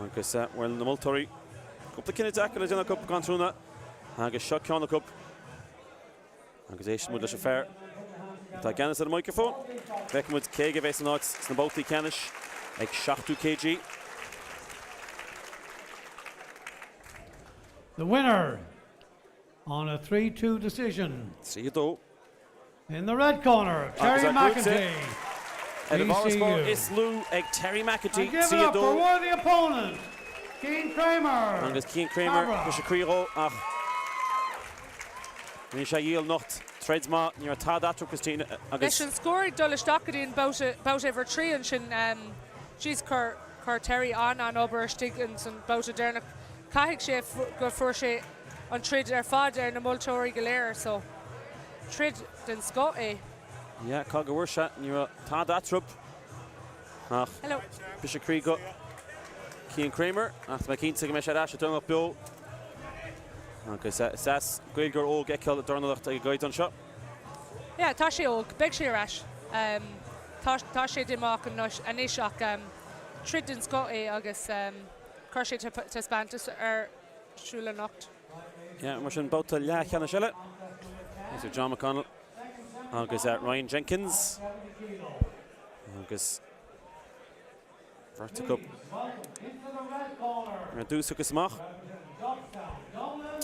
Agus, bhuel, na moltóirí, cúpla cinneadh deacair le déanamh acu gan trua agus seo ceann acu. Agus éistfidh muid leis an fear atá i gceannas ar an micreafón. Feicfidh muid cé aige a bheas an áit sna babhtaí ceannais ag 70 kg. The winner on a 3-2 decision. 3-2. In the red corner, Terry McEntee, Ar an bhfarasbarr is lú ag Terry McEntee, And give it up for worthy opponent, Cian Kramer. Agus Cian Kramer, briseadh croí dhó ach. Rinne sé a dhícheall anocht. Troid maith, ní raibh tada eatarthu Christina agus. Leis an scór ag dul isteach go dtí an babhta uimhir 3 ansin, jeez, chuir chuir Terry an-an-obair istigh ins an babhta deireanach. Caithfidh sé go fuair sé an troid ar fad ar na moltóirí go léir so troid den scoth é. Yeah, cá go bhfuair sé, ní raibh tada eatarthu ach Hello. briseadh croí do Cian Kramer ach tá mé cinnte go mbeidh sé ar ais ag dornálaíocht beo agus is deas Gaeilgeoir óg a fheiceáil ag dornálaíocht ag an gcaighdeán seo. Yeah, tá sé óg, beidh sé ar ais. Tá tá sé díomách anois ach troid den scoth é agus chuir sé taispeántas ar siúl anocht. Yeah, mar sin babhta leathcheannais eile idir John McConnell agus Ryan Jenkins agus beirt acu ar dtús agus amach.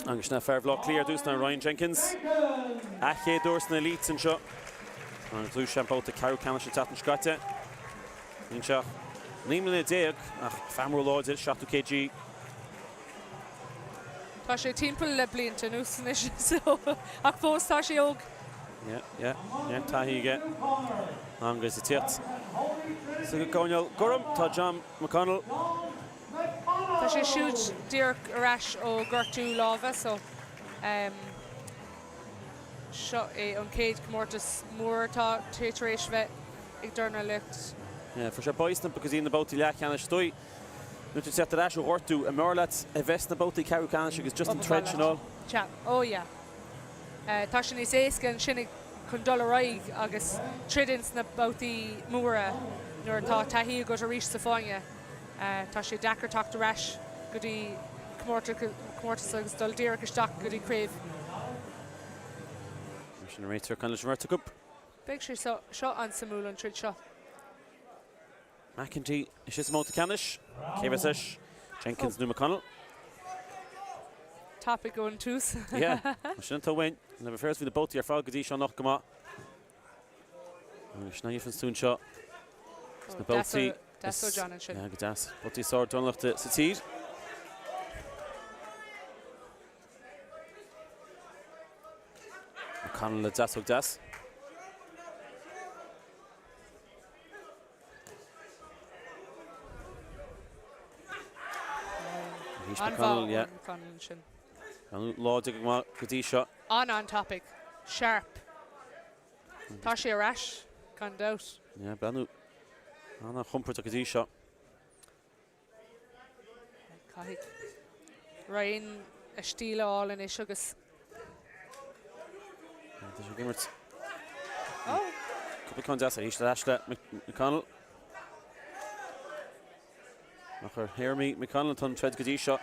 Agus sin é fear Bhaile Átha Cliath ar dtús ná Ryan Jenkins. A chéad uair sna Elites anseo. Agus bhuaigh sé an babhta ceathrú ceannais an tseachtain seo caite. Níl sé ach 19 mbliana ach fear mór láidir, 70 kg. Tá sé timpeall le blianta anuas anois so ach fós tá sé óg. Yeah, yeah, yeah, taithí aige agus ag tíocht sa gcoirnéal gorm tá John McConnell. Tá sé siúd díreach ar ais ó gortú láimhe so um, seo é an chéad comórtas mór atá tar éis bheith ag dornálaíocht. Yeah, fuair sé bye sna go dtí na babhtaí leathcheannais is dóigh. Nuair atá tú ag teacht ar ais ó ghortú, an mb'fhearr leat a bheith sna babhtaí ceathrú ceannais agus just an troid sin a fháil? Sea, oh yeah. Tá sé níos éasca ansin chun dul ar aghaidh agus troid ins na babhtaí móra nuair atá taithí agat arís sa fáinne. Tá sé deacair teacht ar ais go dtí comórtas agus dul díreach isteach go dtí craobh. Mar sin an réiteoir ag caint leis an mbeirt acu. Beidh sé seo an-suimiúil an troid seo. McEntee istigh sa mbabhta ceannais. Cé a bheas leis? Jenkins nó McConnell? Tapaidh ón tús. Yeah, sin atá uainn. Le bheith fair bhí na babhtaí ar fad go dtí seo anocht go maith. Agus sin é an stún seo. Sna babhtaí. Deas ó John ansin. Yeah, go deas. Babhtaí is fearr dornálaíochta sa tír. McConnell le deasóg deas. An-mhaith ó McConnell ansin. Láidir go maith go dtí seo. An-an-tapaidh. Sharp. Tá sé ar ais, gan dabht. Yeah, breathnú an-an-chompordach go dtí seo. Caithfidh Ryan a stíl a fháil anois agus. Tá sé ag imirt. Cúpla ceann deas arís ar ais le McConnell. Ach ar théarmaí McConnell atá an troid go dtí seo.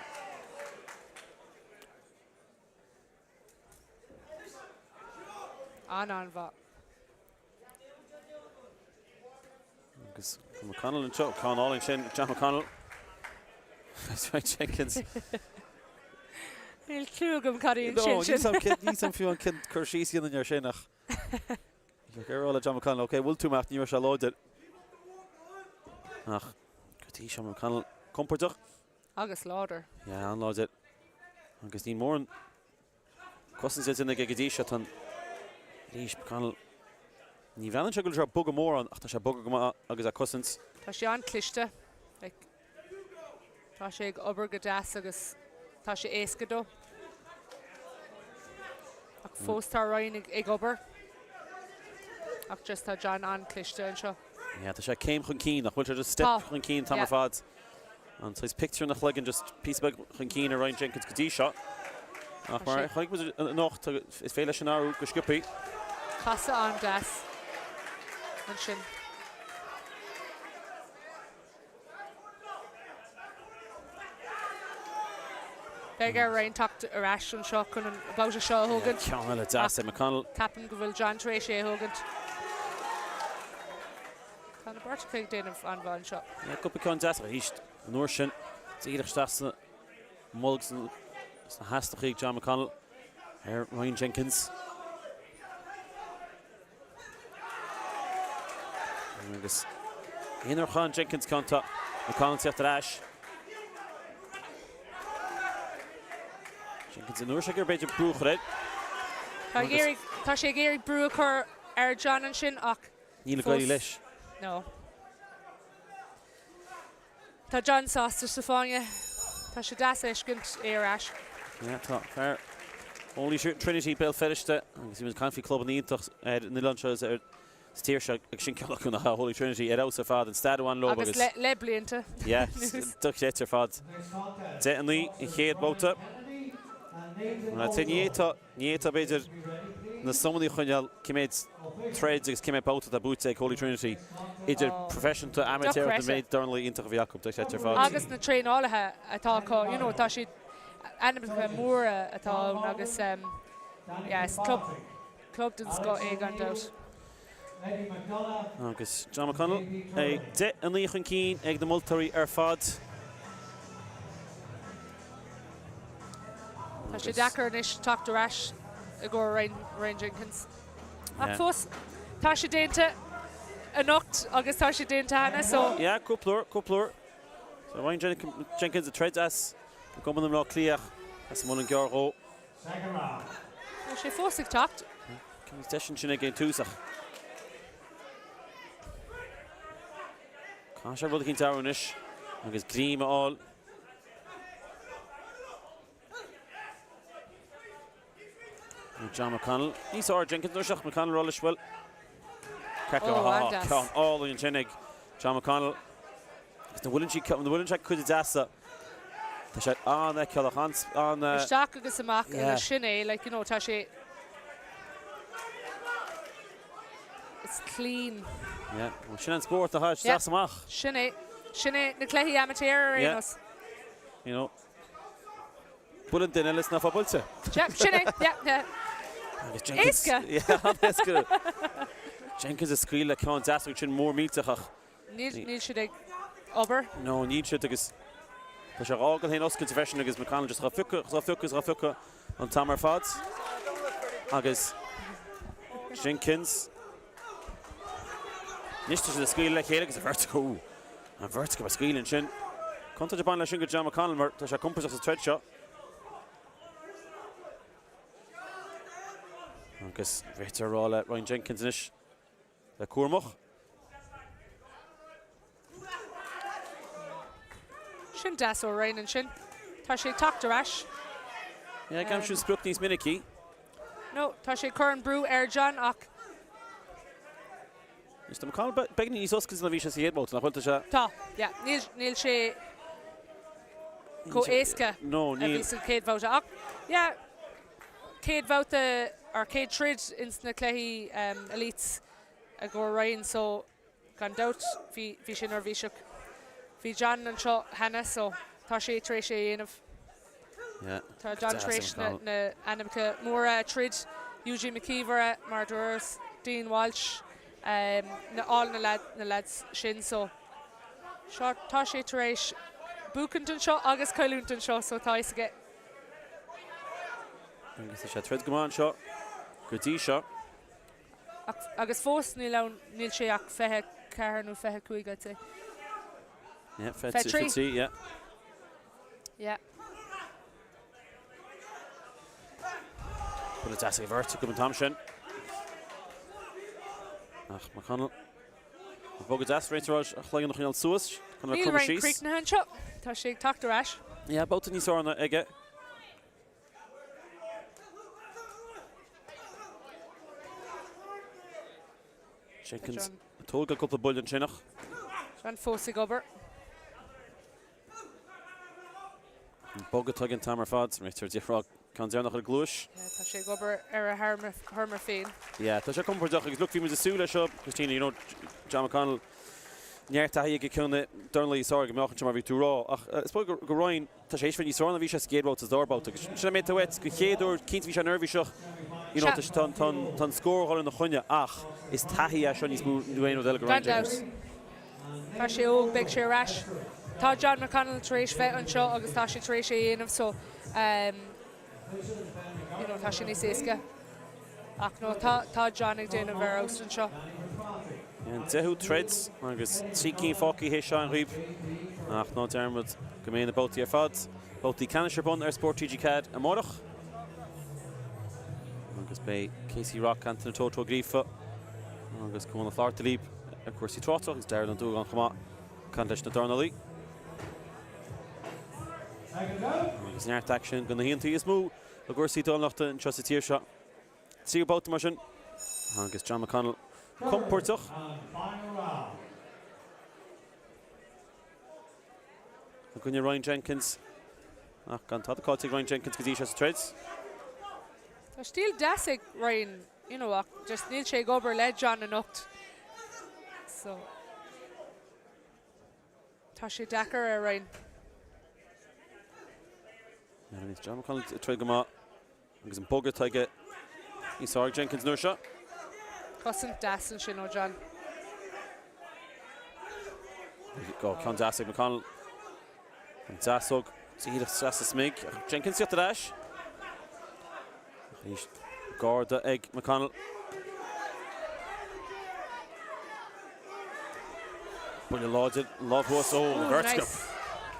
An-an-mhaith. Agus McConnell anseo, ceann álainn sin, John McConnell. That's right, Jenkins. Níl clue agam cad í an sin sin. Níl 'fhios a'm fiú an cén cur síos a dhéanfainn air sin ach Bheadh ar le John McConnell, ok, bhuail tú mé ach ní raibh sé láidir. Ach go dtí seo McConnell compordach. Agus láidir. Yeah, an-láidir. Agus níl mórán cosaint déanta aige go dtí seo. Tá arís McConnell. Ní bhreathnaíonn sé go bhfuil sé ag bogadh mórán ach tá sé ag bogadh go maith agus ag cosaint. Tá sé an-chliste. Like, tá sé ag obair go deas agus tá sé éasca dó. Ach fós tá Ryan ag, ag obair. Ach just tá John an-chliste anseo. Yeah, tá sé céim chun cinn, nach bhfuil sé just step chun cinn an t-am ar fad. An saghas pictiúr ina chloigeann just píosa beag chun cinn ar Ryan Jenkins go dtí seo. Ach mar a chonaic muid anocht, is féidir leis sin athrú go sciobtha. Casadh an-deas ansin. Beidh ar Ryan teacht ar ais anseo chun an babhta seo a thógaint. Ceann eile deas ag McConnell. Ceapaim go bhfuil John tar éis é a thógaint. Tá na beirt acu ag déanamh an-mhaith anseo. Cúpla ceann deas arís an uair sin. Díreach isteach sa mbolg sna heasnachaí ag John McConnell ar Ryan Jenkins. Agus aon uair a chaitheann Jenkins ceann tá McConnell ag teacht ar ais. Jenkins an uair seo ag iarraidh b'fhéidir brú a chur air. Tá ag iarraidh, tá sé ag iarraidh brú a chur ar John ansin ach Níl ag éirí leis. No. Tá John sásta sa fáinne. Tá sé deas a fheiscint é ar ais. Yeah, tá fear Holy Trinity Béal Feirste agus bhí muid ag caint faoi clubanna iontach ar an oileán seo agus ar sa tír seo agus sin ceann acu nach ea Holy Trinity ar fheabhas ar fad an stair a bhain leo agus Agus le blianta Yeah, dochreidte ar fad. 10-9 an chéad babhta. Ní fhéadfá Ní fhéadfá, b'fhéidir, na suimeanna a choinneáil cé méid troid agus cé méid babhta atá buaite ag Holy Trinity, idir proifisiúnta, amaitéarach, an méid dornálaí iontach a bhí acu, dochreidte ar fad. Agus na traenálaithe atá acu, you know, tá siad, ainmneacha móra atá ann agus yeah, is club, club den scoth é gan dabht. Agus John McConnell ag 10-9 chun cinn ag na moltóirí ar fad. Tá sé deacair anois teacht ar ais i gcomhair Ryan Jenkins. Ach fós, tá sé déanta anocht agus tá sé déanta cheana so. Yeah, cúpla uair, cúpla uair. So Ryan Jenkins ag troid as i gCumann i mBleá Cliath as an Muileann gCearr dhó. Tá sé fós ag teacht. Ceann deis ansin ag an tús ach caithfidh sé rud eicínt a athrú anois agus greim a fháil. John McConnell. Níos fearr Jenkins nó seach McConnell rá leis bhuel. Ceann álainn ansin ag John McConnell. Agus na bhfuileann sí, na bhfuileann sé cuid deasa. Tá sé an-fheiceálach, an. Isteach agus amach agus sin é, like, you know, tá sé, it's clean. Yeah, well, sin an spórt atá isteach amach. Sin é, sin é na cluichí amateur ar aon nós. You know, buaileann duine eile sna buailte. Yeah, sin é, yeah, yeah. Agus Jenkins. Éasca! Yeah, an-éasca. Jenkins ag scaoileadh le ceann deas agus sin mór millteach ach. Níl siad ag obair. No, níl siad agus tá sé á fhágáil féin oscailte freisin agus McConnell just á phiocadh, á phiocadh, á phiocadh an t-am ar fad. Agus Jenkins. Anois tá siad ag scaoileadh le chéile agus an bheirt acu, an bheirt acu ag scaoileadh ansin. Contúirt ag baint leis sin go John McConnell mar tá sé compordach sa troid seo. Agus réiteoir ag rá le Ryan Jenkins anois. Bheith cúramach. Sin deas ó Ryan ansin. Tá sé ag teacht ar ais. Yeah, ag aimsiú sprioc níos minicí. No, tá sé ag cur an brú ar John ach. Anois tá McConnell beagán níos oscailte ná bhí sé sa chéad bhabhta, nach bhfuil? Tá sé. Tá, yeah. Níl, níl sé chomh éasca No, a bhí níl. sa chéad bhabhta ach, yeah, chéad bhabhta or chéad troid ins na cluichí Elites i gcomhair Ryan so gan dabht bhí bhí sé neirbhíseach. Bhí John anseo cheana so tá sé tar éis é a dhéanamh. Yeah. Tá John tar éis na na ainmneacha móra a troid, Eugene McKeever mar a dúras, Dean Walsh, na all na lad na lads sin so seo tá sé tar éis buachaint anseo agus cailliúint anseo so tá fhios aige. Agus tá sé ag troid go maith anseo go dtí seo. Ach, agus fós níl ann, níl sé ach 24 nó 25 I'd say. Yeah, 23. 23, yeah. Yeah. Buille deas ag an bheirt acu an t-am sin. Ach McConnell. Bogadh deas, réiteoir a chloigeann a choinneáil suas chun a bheith Níl cromtha Ryan síos. críochnaithe anseo. Tá sé ag teacht ar ais. Yeah, babhta níos fearr ná aige. Jenkins ag tógáil cúpla buille ansin ach. John fós ag obair. An bogadh atá aige an t-am ar fad. Réiteoir ag rá ceann deireanach ar an gcluais. Yeah, tá sé ag obair ar a théarma féin. Yeah, tá sé compordach agus look, bhí muid ag súil leis seo, Christina, you know, John McConnell, neart taithí aige ceann de na dornálaithe is fearr go mbeadh anseo mar bhí tú ag rá. Ach is dóigh go Ryan, tá sé théis bheith níos fearr ná bhí sé sa gcéad bhabhta, sa dara babhta agus sin an méid atá uait, go chéad uair, cinnte bhí sé neirbhíseach, you know, tá, tá, tá an scór a dhul ina choinne ach is taithí é seo níos mó nó aon rud eile go Ryan Gan dabht. Jenkins. Tá sé óg, beidh sé ar ais. Tá John McConnell tar éis bheith anseo agus tá sé tar éis é a dhéanamh so you know tá sé níos éasca. Ach no, tá, tá John ag déanamh ar fheabhas anseo. An deichiú troid agus 3 cinn fágtha théis seo agaibh ach ná dearmad go mbeidh na babhtaí ar fad, babhtaí ceannais ar bun ar Spórt TG4 amárach. Agus. Agus beidh Casey Rock, Antaine Toto Ó Gríofa agus Cuan Ó Flatharta libh ar chúrsaí tráchtaireachta agus Darragh Ó Dúgáin chomh maith ag caint leis na dornálaí. Agus neart aicsin de na hiontaí is mó i gcúrsaí dornálaíochta anseo sa tír seo. Tríú babhta mar sin agus John McConnell compordach. I gcoinne Ryan Jenkins. Ach gan tada caillte ag Ryan Jenkins go dtí seo sa troid. Tá stíl deas ag Ryan, you know, ach just níl sé ag obair le John anocht. So tá sé deacair ar Ryan. Yeah, John McConnell ag troid go maith. Agus an bogadh atá aige níos fearr ag Jenkins an uair seo. Cosaint deas ansin ó John. Go ceann deas ag McConnell. An deasóg díreach isteach sa smig. Ach Jenkins ag teacht ar ais. Arís garda ag McConnell. Buille láidir, lámh thuas ó bheirt.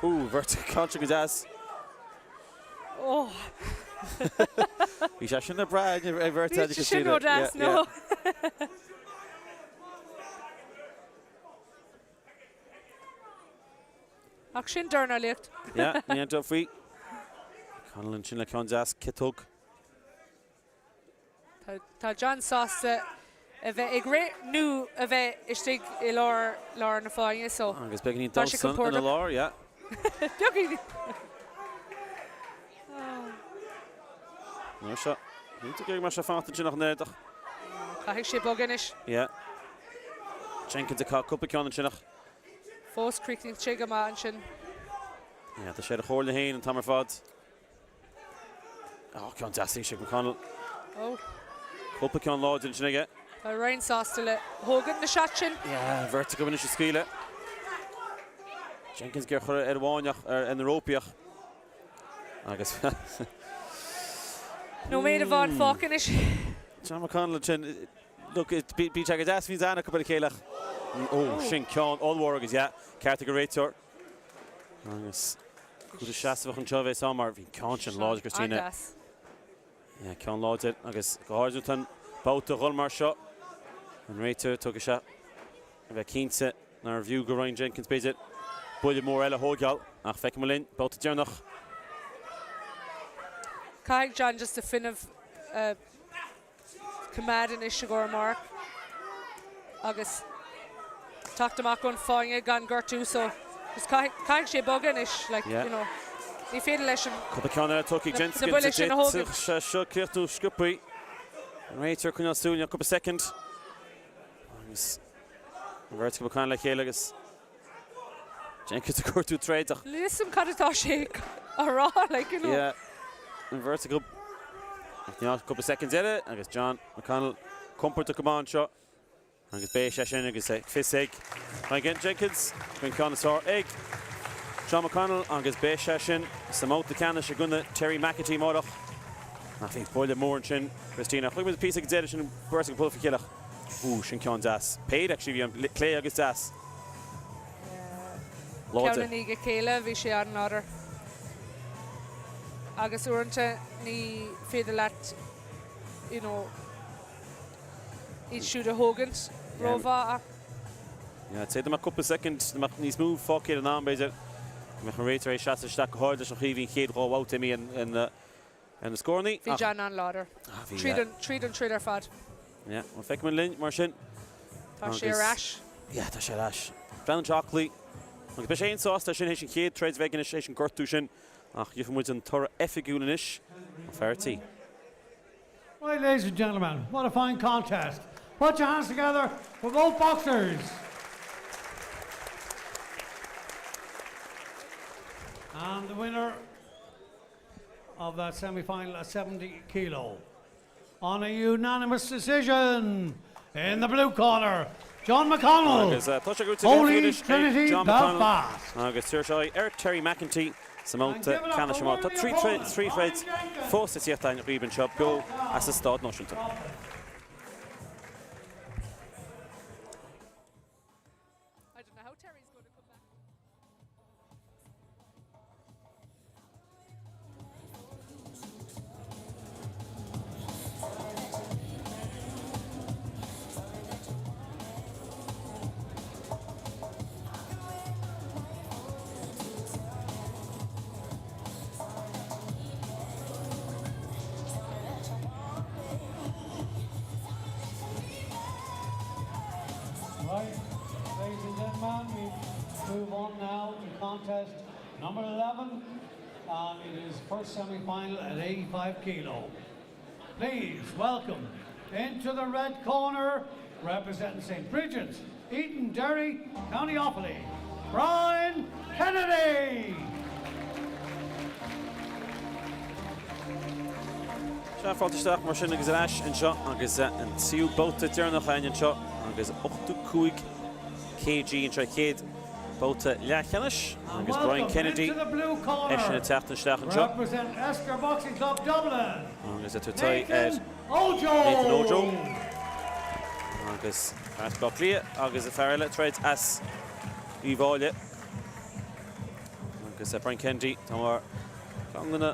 Ó bheirt ceann go deas. Oh. Bhí sé sin le brath ar bheirt Bhí sé sin ró-deas, no. Ach sin dornálaíocht. Yeah, ní aon dabht faoi. McConnell ansin le ceann deas, ciotóg. Tá John sásta a bheith ag rith nó a bheith istigh i lár lár na fáinne so Agus beagáinín tá sé damhsa ina lár, yeah. Beagáinín. Mar seo. Ní tú go mbeidh sé fanacht ansin ach an oiread ach. Caithfidh sé bogadh anois. Yeah. Jenkins ag caitheamh cúpla ceann ansin ach. Fós chríochnaigh sé go maith ansin. Yeah, tá sé ar a chomhairle féin an t-am ar fad. Ó, ceann deas arís ag McConnell. Ó. Cúpla ceann láidir ansin aige. Tá Ryan sásta le thógaint na shots sin. Yeah, bheirt acu anois ag scaoileadh. Jenkins ag iarraidh cur ar amháin ach ar na rópaí ach agus Nóiméad amháin fágtha anois. John McConnell ansin, look, bíonn sé go deas bhíonn aithne acu ar a chéile ach ó, sin ceann ollmhór agus yeah, ceart ag an réiteoir. Agus cúpla seasamh anseo a bheas ann mar bhí an ceann sin láidir Christina. An-deas. Yeah, ceann láidir agus go háirid nuair atá an babhta ag dhul mar seo. An réiteoir tugadh sé a bheith cinnte nárbh fhiú go Ryan Jenkins b'fhéidir buille mór eile a thóigeáil ach feicfidh muid linn babhta deireanach. Caithfidh John just a fuinneamh a coimeád anois i gcomhair amárach agus teacht amach ón fáinne gan gortú so just caithfidh sé bogadh anois like you know ní féidir leis an Cúpla ceann eile tugtha ag na buille sin a thógaint. D'fhéadfadh sé seo críochnú sciobtha. An réiteoir ag coinneáil súil ar cúpla soicind agus an bheirt acu ag caint le chéile agus Jenkins ag cuartú troid ach. Níl 'fhios a'm cad atá sé a rá like you know. Yeah, an bheirt acu. Ach níl ach cúpla soicind eile agus John McConnell compordach go maith anseo agus beidh sé sin agus fios ag Ryan Jenkins go an ceann is fearr ag John McConnell agus beidh sé sin sa mbabhta ceannais i gcoinne Terry McAtee amárach. Ach bhí buille mór ansin Christina. Chonaic muid píosa ag deireadh sin beirt ag bualadh faoi chéile ach Ooh, sin ceann deas. Péire actually, bhí an clé agus deas. Láidir. Ceann i ndiaidh a chéile, bhí sé an-láidir. Agus uaireanta ní féidir leat you know iad siúd a thógaint rómhaith ach. Yeah, I'd say dá mbeadh cúpla soicind, dá mbeadh níos mó fágtha ar an am b'fhéidir, go mbeadh an réiteoir ag seasamh isteach go háirid leis an chaoi a bhí an chéad dhá bhabhta imithe ar na scórannaí. Bhí John an-láidir. Tríd an tríd an troid ar fad. Yeah, bhuel feicfidh muid linn mar sin. Tá sé ar ais. Yeah, tá sé ar ais. Breathnaíonn sé aclaí. Agus beidh sé an-sásta leis sin théis an chéad troid a bheith aige anois théis an gortú sin. Ach gheobhaidh muid an toradh oifigiúil anois ó fear an tí. Right, ladies and gentlemen, what a fine contest. Put your hands together for both boxers. And the winner of that semi-final at 70 kilo. On a unanimous decision in the blue corner, John McConnell, Agus tá sé go Holy Trinity John McConnell Belfast. agus tabharfaidh sé aghaidh ar Terry McEntee sa mbabhta ceannais amárach. Tá trí throid fós le tíocht againn dhaoibh anseo beo as an Staid Náisiúnta. I don't know how Terry's going to come back. Right, ladies and gentlemen, we move on now to contest number 11, and it is first semi-final at 85 kilo. Please welcome into the red corner, representing St. Bridget's, Edenderry, County Offaly, Brian Kennedy! Sea, fáilte isteach mar sin agus ar ais anseo agus an tríú babhta deireanach againn anseo agus 85 kg anseo, chéad babhta leathcheannais agus Brian Kennedy eisean ag teacht isteach anseo agus ag tabhairt aghaidh ar Nathan Ojo agus fear as Baile Átha Cliath agus an fear eile ag troid as Uíbh Fhailí agus Brian Kennedy tá mar cheann de na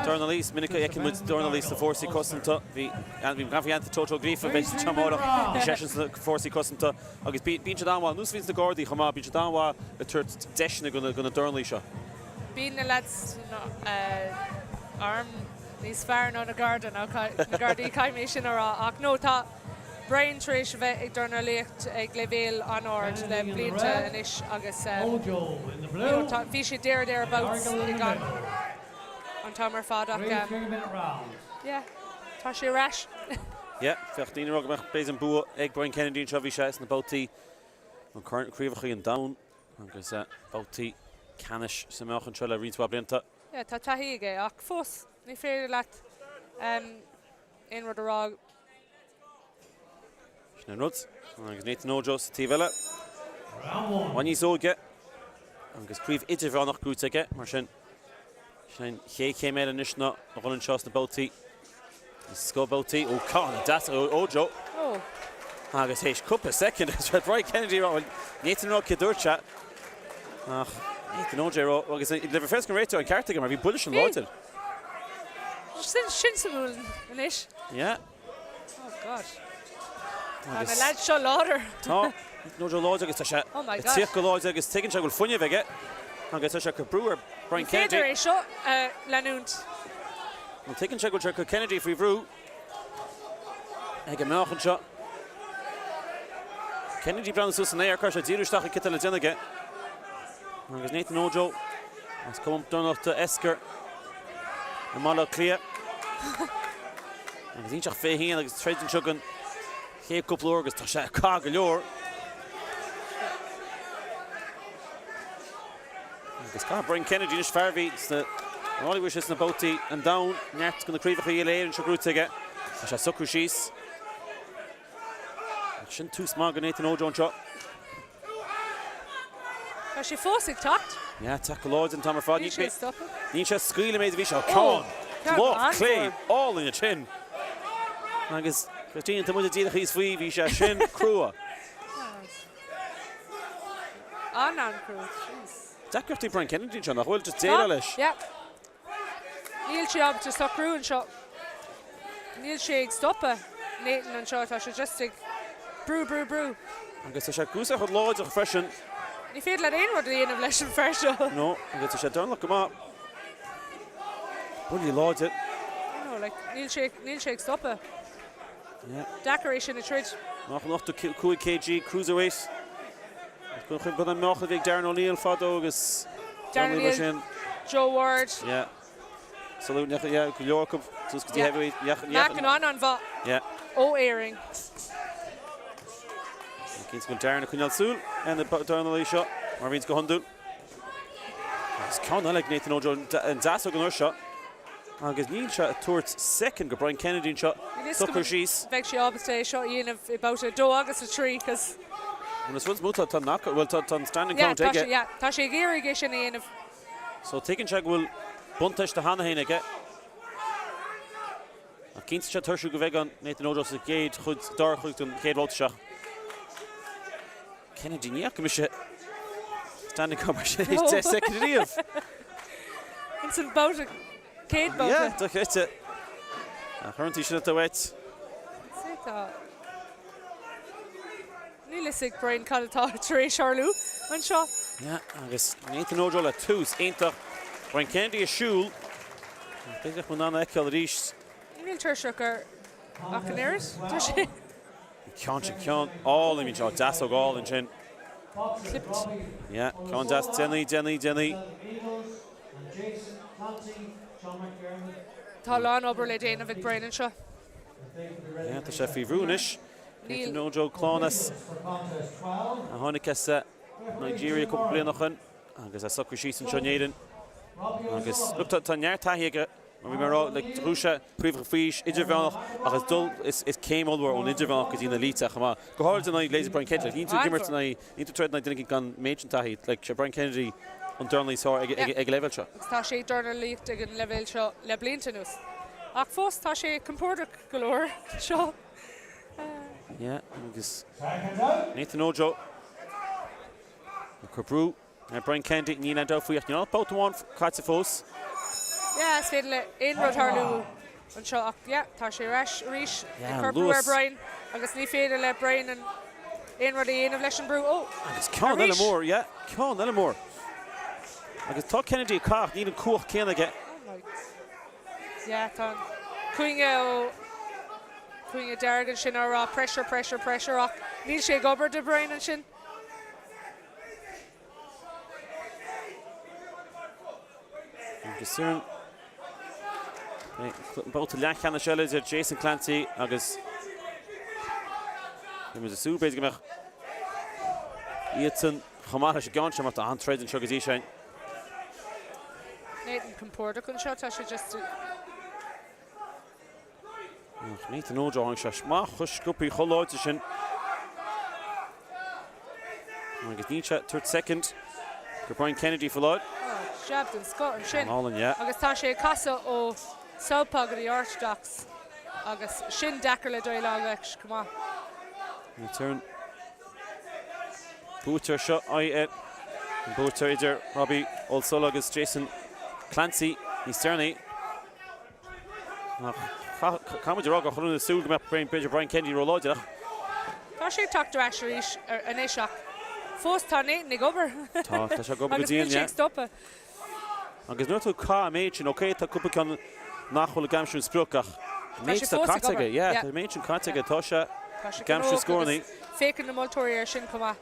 dornálaí is minic a fheiceann muid dornálaí sna fórsaí cosanta. Bhí bhí Anthony Toto Ó Gríofa beidh sa amárach bhí seisean sna fórsaí cosanta agus bíonn siad an-mhaith, nós a bhíonn sna Gardaí chomh maith, bíonn siad an-mhaith ag tabhairt deiseanna do na dornálaí seo. Bíonn na lads arm níos fearr ná na Garda, ná na Gardaí, caithfidh mé sin a rá. Ach no, tá Brian tar éis a bheith ag dornálaíocht ag leibhéal an-ard le blianta anois agus you know tá, bhí sé there thereabouts ag an an t-am ar fad ach yeah, tá sé ar ais. Yeah, bheadh daoine ag rá go mbeadh b'fhéidir an bua ag Brian Kennedy anseo, bhí sé sna babhtaí an craobhacha an domhain agus babhtaí ceannais sa meáchan seo le roinnt mhaith blianta. Yeah, tá taithí aige ach fós ní féidir leat aon rud a rá. Sin an rud. Agus Nathan Ojo sa taobh eile. I bhfad níos óige agus craobh idirmheánach buaite aige, mar sin sin an chéad chéim eile anois ná a dhul anseo sna babhtaí, na scothbhabhtaí. Ó, ceann deas ó Ojo. Agus théis cúpla soicind, Brian Kennedy ag rá, bhuel, Nathan ag rá cé dúirt sé, ach Nathan Ojo ag rá, agus le bheith féar an réiteoir an ceart aige mar bhí buille sin láidir. Sin suimiúil anois. Yeah. Oh God. Tá na lads seo láidir. Tá. Ojo láidir agus tá sé Oh my ag God. tíocht go láidir agus tuigeann sé go bhfuil fuinneamh aige agus tá sé ag cur brú ar Brian Ní Kennedy. féidir é seo a leanúint. An tuigeann sé go bhfuil sé ag cur Kennedy faoi bhrú ag an meáchan seo. Kennedy breathnú suas san aer, caithfidh sé díriú isteach ar cad tá le déanamh aige. Agus Nathan Ojo as Cumann Dornálaíochta Esker i mBaile Átha Cliath. Agus iontach fé féin agus troid anseo don chéad cúpla uair agus tá sé ag caitheamh go leor. Agus caithfidh Brian Kennedy anois fear a bhí sna ráillí bhí sé sna babhtaí an domhain, neart de na craobhacha uile-Éireann seo gnóite aige. Tá sé ag socrú síos. Ach sin tús maith do Nathan Ojo anseo. Tá sé fós ag teacht. Yeah, teacht go láidir an t-am ar fad. Níl sé ag stopadh. Níl sé ag scaoileadh méid a bhí sé. Ceann lámh clé álainn ansin. Agus Christine, tá muid díreach thíos faoi, bhí sé sin crua. An-an-chrua, jeez. Deacrachtaí Brian Kennedy anseo, nach bhfuil? Just déileáil leis. Yeah. Níl sé ábalta socrú anseo. Níl sé ag stopadh Nathan anseo, tá sé just ag brú, brú, brú. Agus tá sé ag úsáid láidir freisin. Ní féidir leat aon rud a dhéanamh leis an fear seo. No, agus tá sé dornach go maith. Buillí láidir. No, like, níl sé, níl sé ag stopadh. Yeah. Deacair é sin a troid. Nach 85 kg cruiserweight. Go an meáchan a bhí ag Darren O'Neill fadó agus Darren O'Neill, Joe Ward. Yeah. Salute, yeah, go leor acu suas go dtí heavyweight. Meáchan an-an-mhaith ó Éirinn. Cinnte go bhfuil Darren ag coinneáil súil ar na dornálaí seo mar a bhíonns go hiondúil. Agus ceann eile ag Nathan Ojo an deasóg an uair seo. Agus níl sé ag tabhairt soicind go Brian Kennedy anseo socrú síos. Bheadh sé ábalta é seo a dhéanamh i babhta 2 agus 3 cos. Bhuel is rud is mó tá an knockout, bhuel tá an standing count aige. Yeah, tá sé ag iarraidh é sin a dhéanamh. So tuigeann sé go bhfuil buntáiste cheana féin aige. Ach cinnte sé tuirsiúil go bheagán Nathan Ojo sa gcéad chuid, dara chuid den chéad bhabhta seo. Kennedy, ní fhaca mise standing count mar sin 10 soicind riamh. Ins an babhta, chéad babhta. Yeah, dochreidte. Ach uaireanta sin atá uait. Tá. Níl fhios ag Brian cad atá tar éis tarlú anseo. Yeah, agus Nathan Ojo le tús iontach. Brian Kennedy ag siúl. B'fhéidir nach mbeidh in ann a fheiceáil arís. Níl tuirseach air ach an oiread. Tá sé. Ceann sin, ceann álainn, bhí sé deasóg álainn sin. Clipped. Yeah, ceann deas, déanaí, déanaí, déanaí. Tá a lán obair le déanamh ag Brian anseo. Yeah, tá sé faoi bhrú anois. Nathan Ojo, clann as a tháinig as Nigeria cúpla bliain ó shin agus a socraigh síos anseo in Éirinn. Agus look, tá neart taithí aige Mar bhí mé a rá, like, bhuaigh sé craobhacha faoi aois, idirmheánach, ach is dul, is, is céim ollmhór ón idirmheánach go dtí an elite chomh maith. Go háirid in aghaidh leithéidí Brian Kennedy. Like, níl tú ag imirt in aghaidh, níl tú ag troid in aghaidh duine éigin gan méid sin taithí. Like, sé Brian Kennedy an dornálaí is fearr ag, ag, ag an leibhéal seo. Agus tá sé ag dornálaíocht ag an leibhéal seo le blianta anuas. Ach fós tá sé compordach go leor anseo. Yeah, agus Nathan Ojo ag cur brú. Brian Kennedy, níl aon dabht faoi ach níl ach babhta amháin caite fós. Yeah, is féidir le aon rud tarlú anseo ach yeah, tá sé ar ais arís ag cur brú ar Brian agus ní féidir le Brian an aon rud a dhéanamh leis an brú. Oh! Agus ceann eile mór, yeah, ceann eile mór. Agus tá Kennedy ag caitheamh, níl an cumhacht céanna aige. Oh my. Yeah, tá an cúinne ó cúinne dearg ansin á rá pressure, pressure, pressure ach níl sé ag obair do Brian ansin. Agus ar an babhta leathcheannais eile idir Jason Clancy agus Bhí muid ag súil b'fhéidir go mbeadh iadsan chomh maith leis an gceann seo mar tá an-troid anseo go dtí sin. Nathan compordach anseo, tá sé just Ach Nathan Ojo tháinig sé amach chomh sciobtha chomh láidir sin. Agus níl sé ag tabhairt soicind do Brian Kennedy faoi láthair. Oh, jab den scoth ansin. Álainn, yeah. Agus tá sé ag casadh ó southpaw go dtí orthodox agus sin deacair le déileáil leis chomh maith. An buaiteoir seo aghaidh ar an buaiteoir idir Robbie Olusola agus Jason Clancy níos deireanaí. Ach caithfidh muid a rá gur chuir súil go mbeadh b'fhéidir Brian Kennedy róláidir ach. Tá sé ag teacht ar ais arís anois ach fós tá Nathan ag obair. Tá, tá sé ag obair go Agus níl dian, sé yeah. ag stopadh. Agus nuair atá tú ag caitheamh an méid sin, ok, tá cúpla ceann nach bhfuil ag aimsiú an sprioc ach an Tá méid sé atá fós ag caite aige, obair, yeah, yeah. tá an méid sin caite aige, tá sé Tá sé ag aimsiú gnóthach scóranna. agus féachann na moltóirí air sin chomh maith.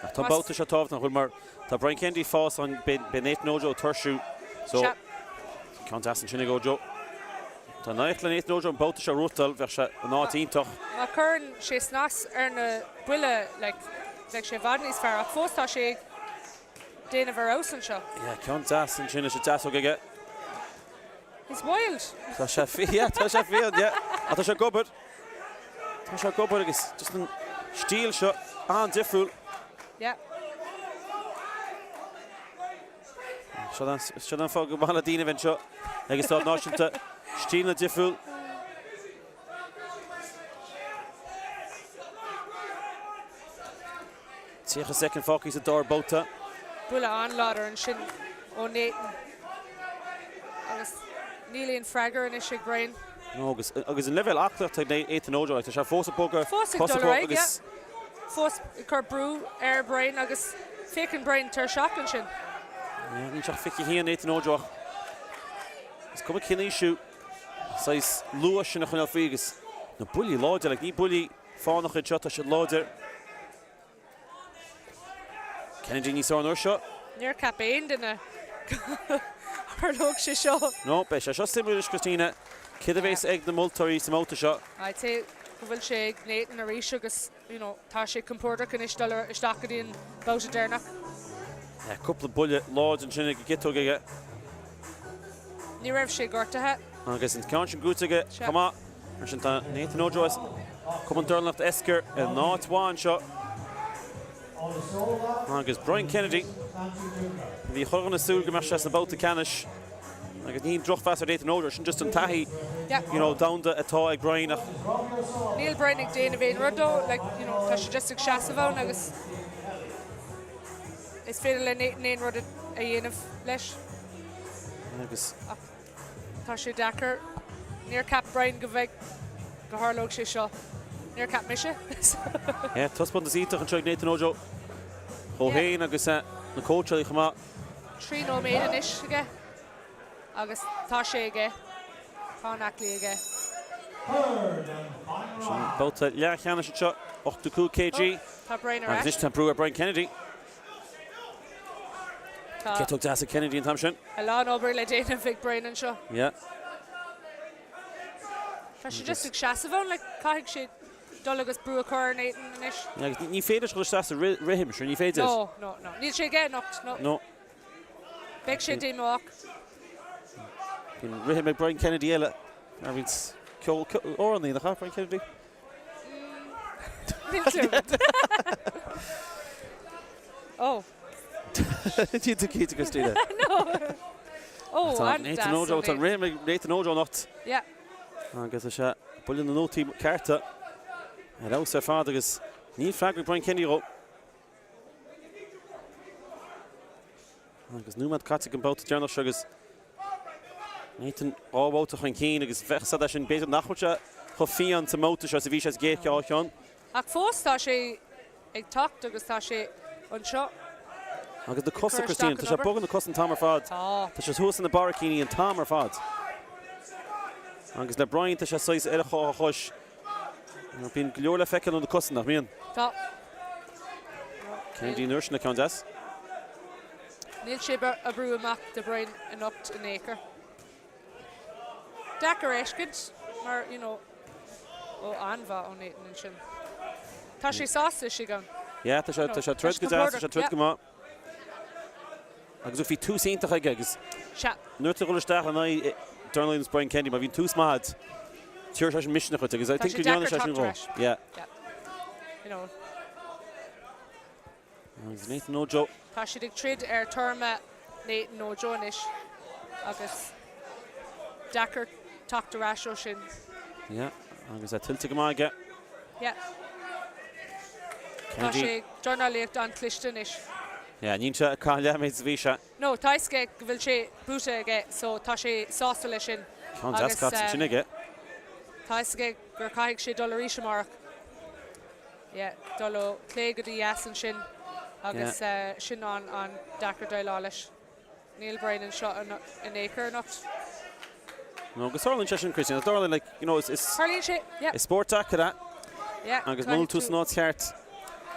Ach tá an babhta seo tábhachtach nach bhfuil mar tá Brian Kennedy fás an beidh Nathan Ojo ag tuirsiú so ceann deas ansin ag Ojo. Dá n-éireodh le Nathan Ojo an babhta seo a bhuachtáil bheadh sé in áit iontach. Má chuireann sé snas ar na buille like bheadh sé i bhfad níos fearr ach fós tá sé ag déanamh ar fheabhas anseo. Yeah, ceann deas ansin leis an deasóg aige. He's wild. Tá sé yeah, tá sé fiáin, yeah. Ach tá sé ag obair. Tá sé ag obair agus just an stíl seo an-difriúil. Yeah. Seo an fáth gur maith le daoine bheith anseo ag an Staid Náisiúnta. Stíleanna difriúil. 30 soicind fágtha sa dara babhta. Buille an-láidir ansin ó Nathan agus níl aon freagra anois ag Brian. No, agus agus an leibhéal aclaíochta ag Nathan Ojo, like, tá sé fós ag bogadh, Fós ag cosa dul ar aghaidh, agus yeah. Fós ag cur brú ar Brian agus féachann Brian tuirseach ansin. Yeah, níl sé ach 21 Nathan Ojo ach is cuma cén aois thú, saghas luas sin a choinneáil faoi agus na buillí láidir, like, ní buillí fánacha iad seo, tá siad láidir. Kennedy níos fearr an uair seo. Níor cheap aon duine go tharlódh sé seo. No, beidh sé seo suimiúil anois Christina. Céard a bhéas ag na moltóirí sa mbabhta seo? I'd say go bhfuil sé ag Nathan arís agus you know tá sé compordach anois dul isteach go dtí an babhta deireanach. Yeah, cúpla buille láidir ansin ag an gciotóg aige. Ní raibh sé gortaithe. Agus an ceann sin gnóthaithe aige chomh maith. Mar sin tá Nathan Ojo as Cumann Dornálaíochta Esker in áit mhaith anseo. Agus Brian Kennedy, bhí chuile dhuine ag súil go mbeadh sé sna babhta ceannais. Agus ní haon drochmheas ar Nathan Ojo, sin just an taithí you know, domhanda atá ag Brian ach. Níl Brian ag déanamh aon rud dó, like, you know, tá sé just ag seasamh ann agus is féidir le Nathan aon rud a dhéanamh leis. Agus. Tá sé deacair. Níor cheap Brian go mbeadh, go tharlódh sé seo. Níor cheap mise. Yeah, taispeántas iontach anseo ag Nathan Ojo. Dhó féin agus na cóitseálaí chomh maith. 3 nóiméad anois aige agus tá sé aige. Tá an aclaí aige. Third and final Sin round. babhta leathcheannais anseo, 85 kg. Tá Brian ar Agus ais. anois tá brú ar Brian Kennedy. Tá Ciotóg deas ag Kennedy an t-am sin. a lán obair le déanamh ag Brian anseo. Yeah. Tá sé just ag seasamh ann, like, caithfidh sé dul agus brú a chur ar Nathan anois. Yeah, agus ní féidir leis dul isteach sa rithim, sure, ní féidir. No, no, no. Níl sé aige anocht, no. No. Beidh sé díomách. Bíonn rithim ag Brian Kennedy eile. Mar bhíonn ceol amhránaí, nach ea, Brian Kennedy? Níl tú. Ó. Níl tú cinnte, Christina. No. Ó, Tá an-deas Nathan ó Ojo, tá Nathan. rithim ag Nathan Ojo anocht. Yeah. Agus tá sé ag bualadh na nótaí cearta ar fheabhas ar fad agus níl freagra ag Brian Kennedy dhó. Agus nóiméad caite den babhta deireanach seo agus Nathan dhá bhabhta chun cinn agus bheadh sé sin b'fhéidir nach bhfuil sé chomh fiáin sa mbabhta seo is a bhí sé sa gcéad dhá cheann. Ach fós tá sé ag teacht agus tá sé anseo. Agus na cosa, Christine, tá sé ag bogadh na cosa an t-am ar fad. Tá. Tá sé thuas ina barraicíní an t-am ar fad. Agus le Brian tá sé saghas ar a chois. Bíonn go leor le feiceáil ó na cosa, nach mbíonn? Tá. Kennedy an uair sin le ceann deas. Níl sé ag brú amach do Brian anocht in aon chor. Deacair a fheiscint mar, you know, ó an-mhaith ó Nathan ansin. Tá sé sásta istigh ann. Yeah, tá sé, tá sé ag troid go deas, tá sé ag troid go maith. Agus bhí tús iontach aige agus Sea. nuair atá tú ag dul isteach in aghaidh dornálaí ar nós Brian Kennedy, má bhíonn tús maith agat, tabharfaidh sé sin misneach duit agus I Tá think sé go ndearna deacair sé sin teacht dhó. ar ais. Yeah. Yeah. You know. Agus Nathan Ojo. Tá siad ag troid ar tuairme Nathan Ojo anois agus deacair teacht ar ais ó sin. Yeah, agus é tuillte go maith aige. Yeah. Tá sé ag dornálaíocht an-chliste anois. Yeah, níl sé ag caitheamh leathmhéid is a bhí sé. No, tá fhios aige go bhfuil sé buaite aige so tá sé sásta leis sin. Ceann deas caite ansin aige. Tá fhios aige gur caithfidh sé dul arís amárach. Yeah, dul ó chlé go dtí dheas ansin agus sin an-deacair déileáil leis. Níl Brian anseo in aon chor anocht. No, agus tarlaíonn sé sin, Christine. Tarlaíonn, like, you know, is, is, Tarlaíonn sé, yeah. is spórt deacair é. Yeah. Agus muna bhfuil tú san áit cheart.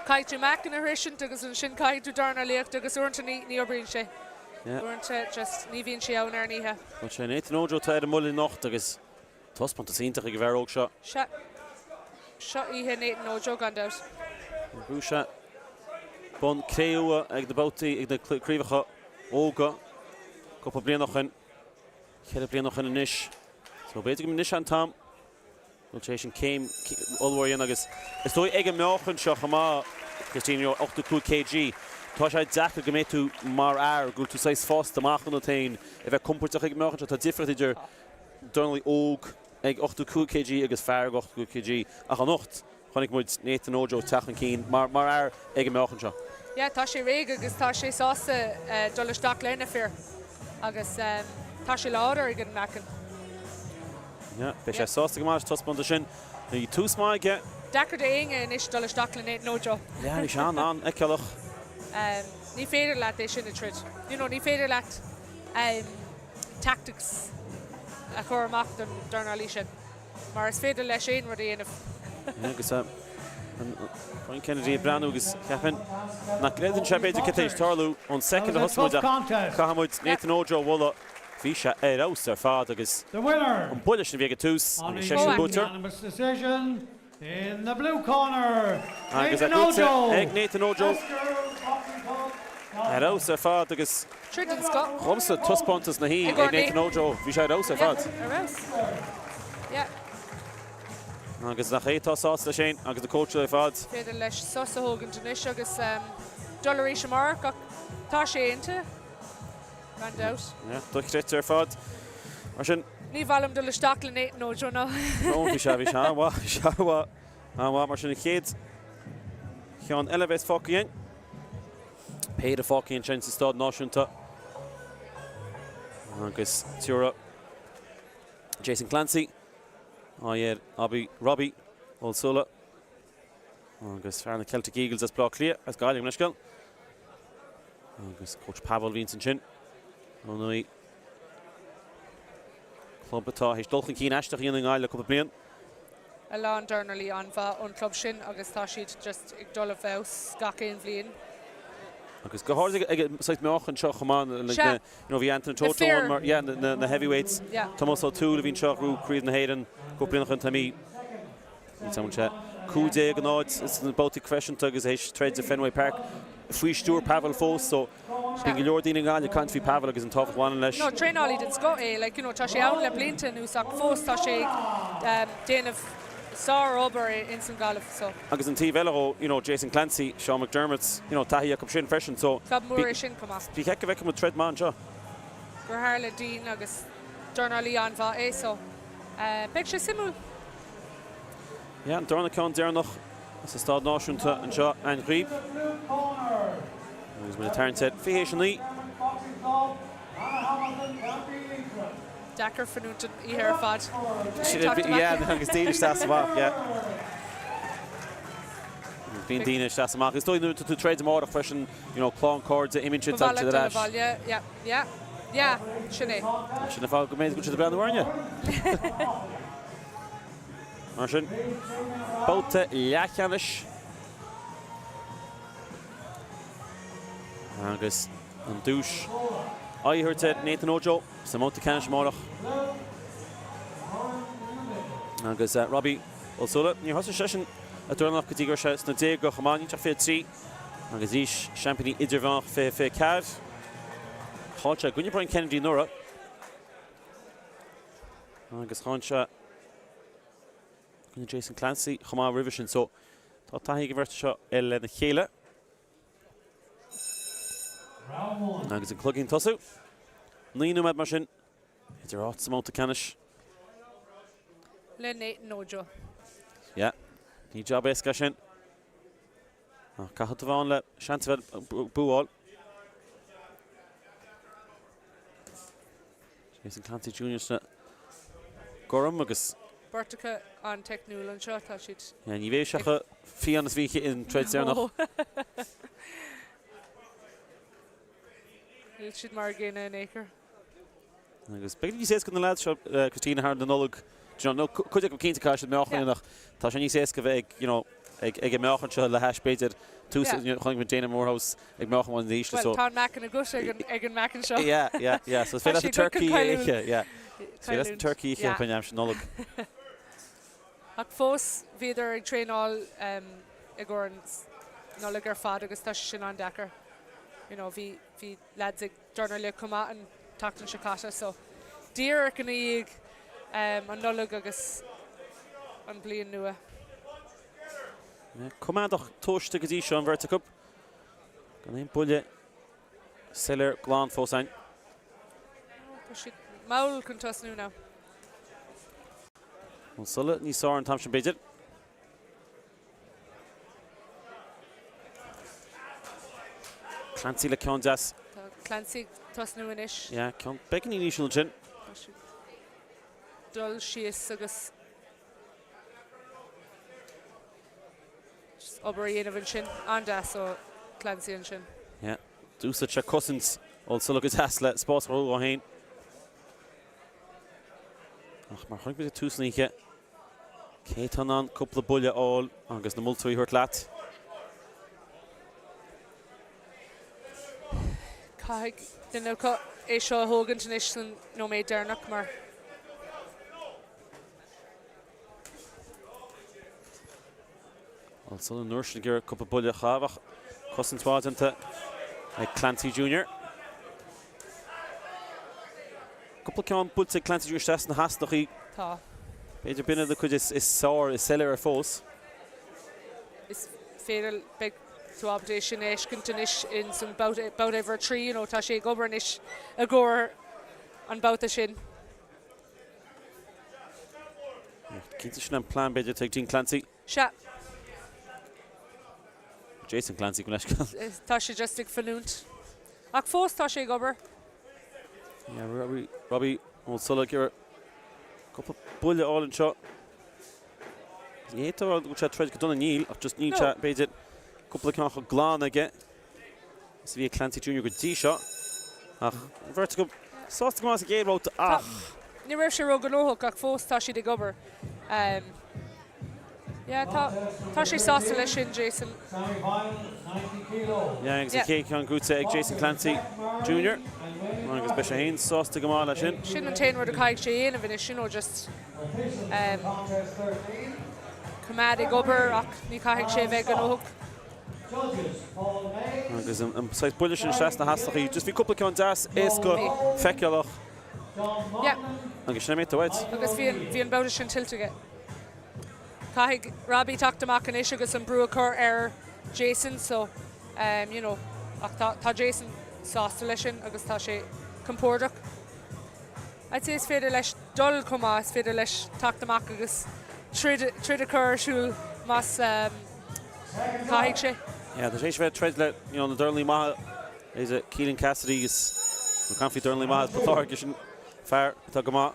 Caithfidh tú meáchan a shroisint agus ansin caithfidh tú dornálaíocht agus uaireanta ní, ní oibríonn sé. Yeah. Uaireanta just ní bhíonn sé ann ar an oíche. Bhuel, sé Nathan Ojo atá ar an mbuille anocht agus Taispeántas iontach ag an bhfear óg seo. Sea. Seo oíche Nathan Ojo gan dabht. Bhuaigh sé bonn cré-umha ag na babhtaí ag na craobhacha óga cúpla bliain ó shin, cheithre bliana ó shin anois. So b'fhéidir go anois an t-am go bhfuil sé théis an céim ollmhór a dhéanamh agus is dóigh ag an meáchan seo chomh maith, Christine, you know, 85 kg, tá sé deacair go mbeidh tú mar fhear, go bhfuil tú saghas fásta amach ionat féin a bheith compordach ag an meáchan seo. Tá difríocht idir dornálaí óg ag 85 kg agus fear ag 85 kg ach anocht chonaic muid Nathan Ojo teacht chun cinn mar fhear ag an meáchan seo. Yeah, tá sé réidh agus tá sé sásta dul isteach le na fir agus tá sé láidir ag an meáchan. Yeah, beidh sé sásta go maith leis an taispeántas sin. Bhí tús maith aige. Deacair d'éinne anois dul isteach le Nathan Ojo. Yeah, bhí sé an-fheiceálach. Ní féidir leat é sin a troid. You know, ní féidir leat tactics a chur amach don dornálaí sin mar is féidir leis aon rud a dhéanamh. Agus Brian Kennedy ag breathnú agus cheapfainn nach gcreideann sé b'fhéidir cad tá théis tarlú ón soicind a thosaigh muid ach caithfidh muid Nathan Ojo a mholadh, bhí sé ar fheabhas ar fad agus an buille sin a bhí ag an tús agus seisean an buaiteoir. In the blue corner, Agus é Nathan buaite Ojo. ag Nathan Ojo. Ar fheabhas ar fad agus Troid den scoth. Dhomsa taispeántas na hoíche ag Nathan Ojo. Bhí sé ar fheabhas ar fad. Ar fheabhas. Yeah. Agus nach é atá sásta leis féin agus na cóitseálaithe ar fad. Féidir leis sos a thógaint anois agus dul arís amárach ach tá sé iontach. Gan dabht. Yeah, dochreidte ar fad. Mar sin. Ní mhaith liom dul isteach le Nathan Ojo ná. No, bhí sé, bhí sé an-mhaith, bhí sé an-mhaith, an-mhaith. Mar sin an chéad cheann eile a bheas fágtha againn. Péire fágtha ansin sa Staid Náisiúnta. Agus tabharfaidh Jason Clancy aghaidh ar Abbey Robbie Olusola. Agus fear na Celtic Eagles as Bleá Cliath, as Gaillimh, gabh mo leithscéal. Agus coach Pavel a bhíonns ansin. Ó ndóigh, club atá théis dul chun cinn aisteach a dhéanamh i nGaillimh le cúpla bliain. a lán dornálaí an-mhaith ón club sin agus tá siad just ag dul i bhfeabhas gach aon bhliain. Agus go háirid ag an saghas meáchan seo chomh maith, like na, you know, bhí Anthony Toto ann mar, yeah, na, na heavyweights, Tomás O'Toole a bhí anseo a ghnóthaigh Craobh na hÉireann cúpla bliain ó shin, tá mí, níl sé, 15-0 sna babhtaí proifisiúnta agus théis troid i Fenway Park faoi stiúir Pavel fós, so bíonn go leor daoine i nGaillimh ag caint faoi Pavel agus an tábhacht a bhaineann leis. No, traenálaí den scoth é, like, you know, tá sé ann le blianta anuas ach fós tá sé ag déanamh sár-obair ins an Ghaillimh, so. Agus an taobh eile dhó, you know, Jason Clancy, Sean McDermott, you know, taithí acu sin freisin, so. Club mór é sin chomh maith. Ba cheart go bhfeicfeadh muid troid maith anseo. Gur tharla Dean agus dornálaí an-mhaith é, so beidh sé suimiúil. Yeah, an darna ceann deireanach sa Staid Náisiúnta anseo, An Ghaoth. Agus muid ag tarraingt ar 8:40. Deacair fanúint an oíche ar fad. Yeah, agus daoine isteach is amach, yeah. Bíonn daoine isteach is amach. Is dóigh nuair atá tú troid amárach freisin, you know, clann cairde, imíonn siad tagann siad ar ais. Bhaile, yeah, yeah, yeah, sin é. Sin an fáth go mb'fhéidir go bhfuil siad ag breathnú orainne. Mar sin, babhta leathcheannais. Agus an duais á thabhairt ar Nathan Ojo sa mbabhta ceannais amárach. Agus Robbie Ó Súilleabháin, níor thosaigh seisean ag dornálaíocht go dtí go raibh sé sna déaga chomh maith, níl sé ach 23, agus arís seaimpíní idirmheánach 2024. Chaill sé i gcoinne Brian Kennedy anuraidh. Agus chaill sé i gcoinne Jason Clancy chomh maith roimhe sin. So tá taithí ag an bheirt seo lena chéile. Agus an cloigín ag tosú. 9 nóiméad mar sin idir áit sa mbabhta ceannais. Le Nathan Ojo. Yeah, ní jab éasca é sin. Ach caithfidh tú bheith ann le seans a bheith bua a fháil. Jason Clancy Junior sna gorm agus. Beirt acu an-teicniúil anseo, tá siad. Yeah, ní bheidh sé chomh fiáin is a bhí an troid deireanach. Níl siad mar a gcéanna in aon chor. Agus beidh níos éasca na leaids seo, Christina, thar na Nollag, do you know, nó cuid acu cinnte caithfidh siad meáchan ach tá sé níos éasca bheith ag, you know, ag ag an meáchan seo le hais b'fhéidir tús, you know, chonaic muid Dana Morehouse ag meáchan amháin níos ísle so. Bhuel, tá an meáchan agat ag an ag an meáchan seo. Yeah, yeah, yeah, so is féidir leat an turkey a ithe, yeah. Is féidir leat an turkey a ithe faoin aimsir Nollag. Ach fós bhíodar ag traenáil i gcomhair an Nollaig ar fad agus tá sé sin an-deacair. You know, bhí bhí leaids ag dornálaíocht chomh maith an tseachtain seo caite so díreach ina dhiaidh an Nollaig agus an bliain nua. Coimeádach tomhaiste go dtí seo an bheirt acu. Gan aon buille soiléir glan fós againn. Tá siad mall chun tosnú now. Ó Súilleabháin níos fearr an t-am sin b'fhéidir. Clancy le ceann deas. Tá Clancy ag tosnú anois. Yeah, ceann beagáinín íseal ansin. Tá sé dul síos agus just obair a dhéanamh ansin. An-deas ó Clancy ansin. Yeah, d'úsáid sé cosaint Ó Súilleabháin go deas le spás a chruthú dó féin. Ach mar chonaic muid ag tús na hoíche, cé atá in ann cúpla buille a fháil agus na moltóirí a thabhairt leat? Caithfidh duine acu é seo a thógaint anois san nóiméad deireanach mar. Ó Súilleabháin an uair sin ag iarraidh cúpla buille a chaitheamh ach cosaint mhaith déanta ag Clancy Junior. Cúpla ceann buailte ag Clancy Junior isteach sna heasnachaí. Tá. B'fhéidir b'in an chuid is fearr, is soiléire fós. Is féidir, beidh tú ábalta é sin a fheiscint anois in san babhta uimhir 3, you know, tá sé ag obair anois i gcomhair an babhta sin. Cinnte sin an plean b'fhéidir atá ag Dean Clancy. Sea. Jason Clancy gabh mo leithscéal. Tá sé just ag fanúint. Ach fós tá sé ag obair. Yeah, Robbie, Robbie Ó Súilleabháin ag iarraidh cúpla buille a fháil anseo. Ní fhéadfá a rá go bhfuil sé ag troid go dona níl, ach just níl sé, b'fhéidir, cúpla ceann chomh glan aige is a bhí ag Clancy Junior go dtí seo. Ach an bheirt acu sásta go maith sa gcéad bhabhta ach. Ní raibh sé róghnóthach ach fós tá siad ag obair. Yeah, tá, tá sé sásta leis sin, Jason. Yeah, agus an chéad cheann gnóthaithe ag Jason Clancy Junior agus beidh sé féin sásta go maith leis sin. Sin an t-aon rud a chaithfidh sé a dhéanamh anois, you know, just um, coimeád ag obair ach ní chaithfidh sé a bheith gnóthach. Agus an saghas buille sin isteach sna haslachaí. Just bhí cúpla ceann deas, éasca, feiceálach. Yeah. Agus sin é imithe uait. Agus bhí an, bhí an babhta sin tuillte aige. Caithfidh Robbie teacht amach anois agus an brú a chur ar Jason so um, you know, ach tá, tá Jason sásta leis sin agus tá sé compordach. I'd say is féidir leis dul chomh maith, is féidir leis teacht amach agus troid, troid a chur ar siúl más um, caithfidh sé. Yeah, tá sé tar éis bheith ag troid le you know, na dornálaí maithe is é Keelan Cassidy agus na cainfí dornálaí maithe is Port Láirge sin fear atá go maith.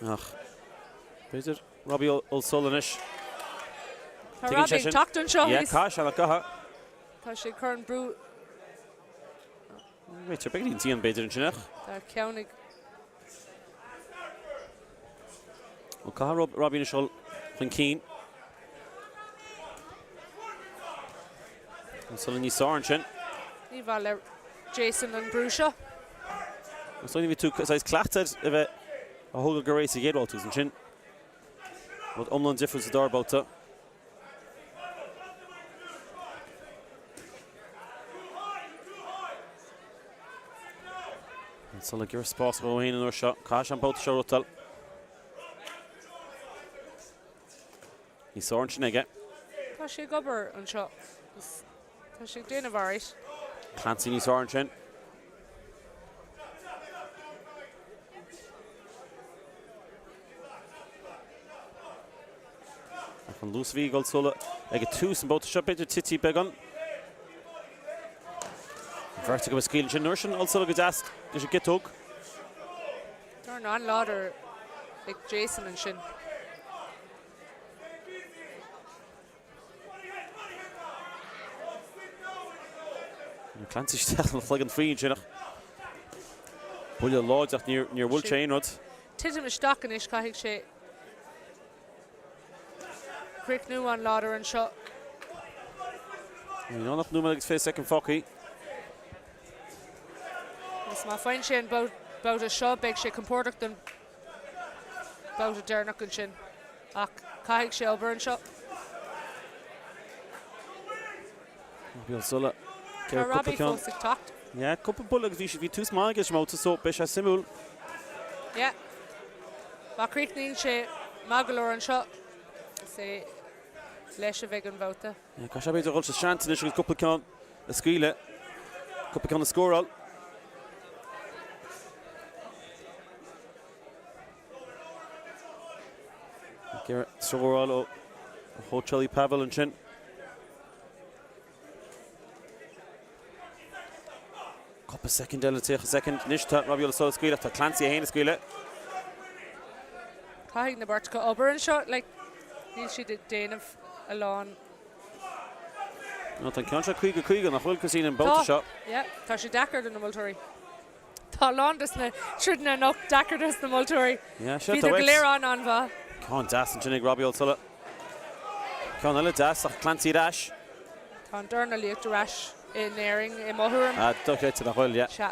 Ach b'fhéidir Robbie Olsola anois. Tá Robbie ag teacht anseo. Yeah, caithfidh sé nach gcaithfidh. Tá sé ag cur an brú. Réiteoir beagáinín dian b'fhéidir ansin ach. Tá ceann ag. Ó caithfidh Robbie anois dul chun cinn. Olsola níos fearr ansin. Ní mhaith le Jason an brú seo. Is dóigh bhí tú saghas cleachtaithe a bheith á thógáil go réidh sa gcéad bhabhta agus ansin rud iomlán difriúil sa dara babhta. Olsola ag iarraidh spás dhó féin an uair seo. Caithfidh sé an babhta seo a ghnóthachtáil. Níos fearr ansin aige. Tá sé ag obair anseo. Tá sé ag déanamh alright. Clancy níos fearr ansin. Ach an luas a bhí ag Olsola ag tús an babhta seo, b'fhéidir tite beagán. An bheirt acu ag scaoileadh ansin. An uair sin Olsola go deas leis an gciotóg. Dorn an-láidir ag Jason ansin. Clancy isteach an chloigeann faoi ansin ach buille láidir ach níor bhuail sé aon rud. Titim isteach anois, caithfidh sé críochnú an-láidir anseo. Níl ann ach nóiméad agus 20 soicind fágtha. Agus má faigheann sé an babhta seo beidh sé compordach don babhta deireanach ansin. Ach caithfidh sé obair anseo. Robbie Olsola. Tá Robbie fós ag teacht. Yeah, cúpla buille agus bhí bhí tús maith aige sa mbabhta so beidh sé suimiúil. Yeah. Má chríochnaíonn sé maith go leor anseo, is é leis a bheidh an babhta. Yeah, caithfidh sé b'fhéidir dhul sa seans anois agus cúpla ceann a scaoileadh, cúpla ceann a scóráil. Ag iarraidh treoir a fháil ó chóitseálaí Pavel ansin. Cúpla soicind eile, 30 soicind. Anois tá Robbie Olsola ag scaoileadh, tá Clancy é féin ag scaoileadh. Caithfidh na beirt acu obair anseo, like, níl siad ag déanamh a lán. Nó tá an ceann seo 50-50, nach bhfuil, Christine, an babhta seo? Tá, yeah, tá sé deacair do na moltóirí. Tá a lán dos na troideanna anocht deacair dos na moltóirí. Bhíodar go léir an-an-mhaith. Ceann deas ansin ag Robbie Olsola. Ceann eile deas ach Clancy ar ais. Tá an dornálaíocht ar ais in Éirinn i mo thuairim. Ah, dochreidte nach bhfuil, yeah. Sea.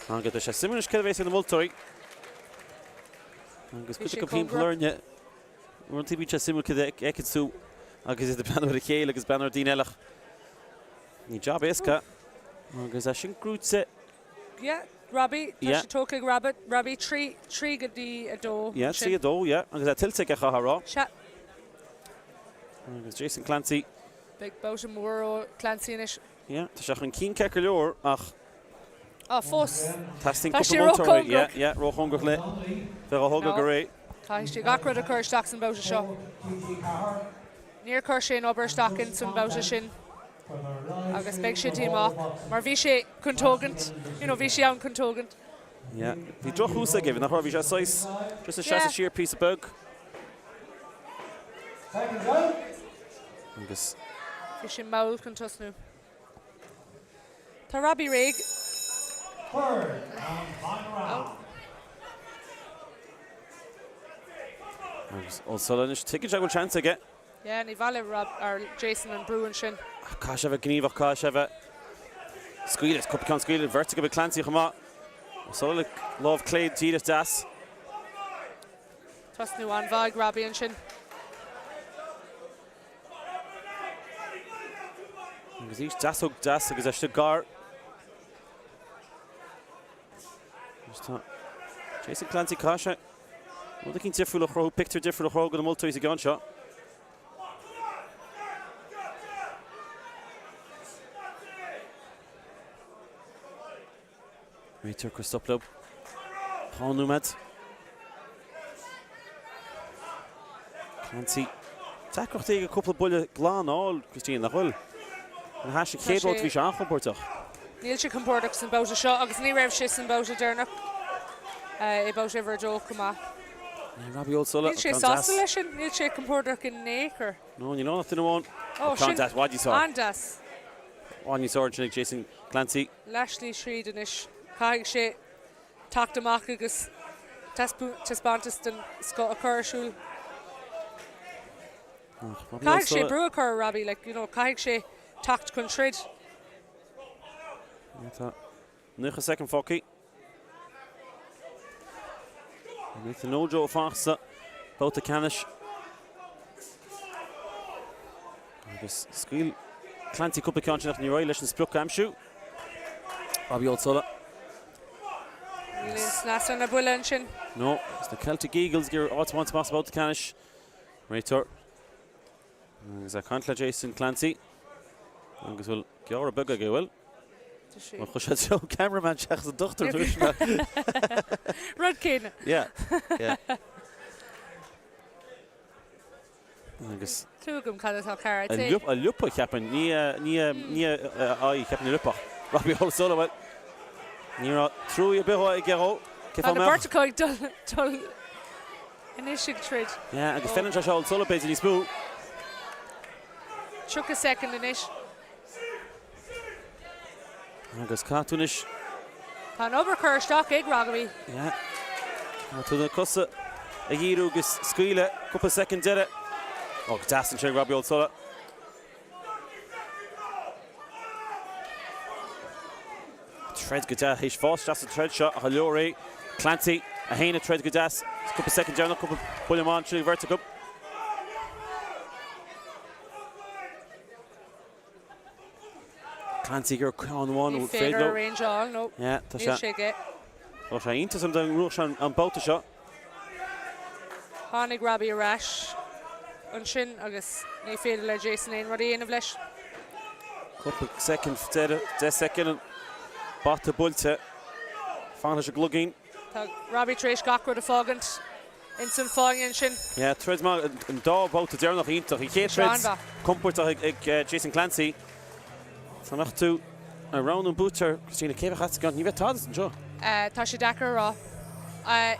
Agus tá sé suimiúil anois céard a bheas ag na moltóirí. Agus cuid acu timpeall orainne. Uaireanta bíonn sé suimiúil céard a fheiceann tú agus iad ag breathnú ar a chéile agus breathnú ar daoine eile ach Ní jab éasca agus é sin gnóthaithe. Yeah, Robbie, tá sé tógtha ag Robbie, Robbie 3, 3 go dtí 2. Yeah, 3, 2, yeah, agus é tuillte aige chaithfeá a rá. Sea. Agus Jason Clancy. Beidh babhta mór ó Clancy anois. Yeah, tá sé chun cinn ceart go leor ach. Ah, fós. Teastaíonn cúpla moltóirí. Yeah, yeah, róchóngarach le bheith á thógáil go réidh. Caithfidh sé gach rud a chur isteach san babhta seo. Níor chuir sé an obair isteach ins an babhta sin agus beidh sé díomách mar bhí sé chun tógaint, you know, bhí sé ann chun tógaint. Yeah, bhí drochthús aige, nach raibh? Bhí sé saghas just ag seasamh siar píosa beag. Agus. Bhí sé mall chun tosnú. Tá Robbie réidh. Third and final round. Agus Olusola anois, tuigeann sé go bhfuil seans aige. Yeah, ní mhaith le Rob, or Jason an brú ansin. Caithfidh sé a bheith gníomhach, caithfidh sé a bheith scaoileadh, cúpla ceann scaoileadh, bheirt acu ag Clancy chomh maith. Olusola le lámh clé díreach deas. Tosnú an-mhaith ag Robbie ansin. Agus arís deasóg deas agus istigh gar. Agus tá Jason Clancy caithfidh sé rud eicínt difriúil a chruthú, pictiúr difriúil a chruthú do na moltóirí sa gceann seo. Réiteoir ag cur stop leo. 2 nóiméad. Clancy. Deacrachtaí aige cúpla buille glan a fháil, Christine, nach bhfuil? Ina hais an chéad bhabhta bhí sé an-chompordach. Níl sé compordach san babhta seo agus ní raibh sé san babhta deireanach i babhta uimhir a dó chomh maith. Robbie Olusola. Níl sé sásta leis sin, níl sé compordach in aon chor. No, níl ann ach duine amháin. Ó, sin Ceann deas, i bhfad níos fearr. an-deas. I bhfad níos fearr ansin ag Jason Clancy. Leathshlí tríd anois, caithfidh sé teacht amach agus taispeántas den scoth a chur ar siúl. Caithfidh sé brú a chur ar Robbie, like, you know, caithfidh sé teacht chun troid. Tá 90 soicind fágtha. Nathan Ojo ag fanacht sa babhta ceannais. Agus scaoil Clancy cúpla ceann sin ach níor éirigh leis an sprioc a aimsiú. Robbie Olusola. Níl aon snas ar na buille ansin. No, is na Celtic Eagles ag iarraidh áit a bhaint amach sa babhta ceannais. Réiteoir. Agus ag caint le Jason Clancy. Agus bhfuil gearradh beag aige, bhfuil? Bhuel, chuir sé i dtreo an cameraman seachas an dochtúir anois. Rud céanna. Yeah, yeah. Agus. Tuigim cad atá ceart. A liopa, cheapfainn. Ní a aghaidh, cheapfainn a liopa. Robbie Olusola, bhuel, ní raibh trua ar bith aige dhó. Cé fáth a mbeadh? Tá na beirt acu ag dul anois ag troid. Yeah, agus feileann sé seo Olusola b'fhéidir níos mó. 30 soicind anois. Agus caithfidh tú anois. Tá an obair curtha isteach ag Robbie. Yeah. Caithfidh tú na cosa a dhíriú agus scaoileadh cúpla soicind deiridh. Ó, go deas ansin ag Robbie Olusola. Troid go deas, théis fás isteach sa troid seo ach an leor é. Clancy é féin ag troid go deas. Cúpla soicind deireanach, cúpla buille amháin ansin ag an bheirt acu. Clancy ag iarraidh ceann amháin Ní féidir a range a fháil, no. Yeah, tá Níl sé aige. Tá sé iontach dá ngnóthódh sé an babhta seo. Tháinig Robbie ar ais ansin agus ní féidir le Jason aon rud a dhéanamh leis. Cúpla soicind deireadh, 10 soicind an bata buailte. Fan leis an gcloigín. Tá Robbie tar éis gach rud a fágaint. Ins an fáinne ansin. Yeah, troid maith, an dá bhabhta deireanach iontach. An chéad troid compordach ag Jason Clancy. Dá mbeadh tú ag roghnú an buaiteoir, Christina, cé bheadh agat sa gceann? Ní bheadh tada anseo. Tá sé deacair a rá.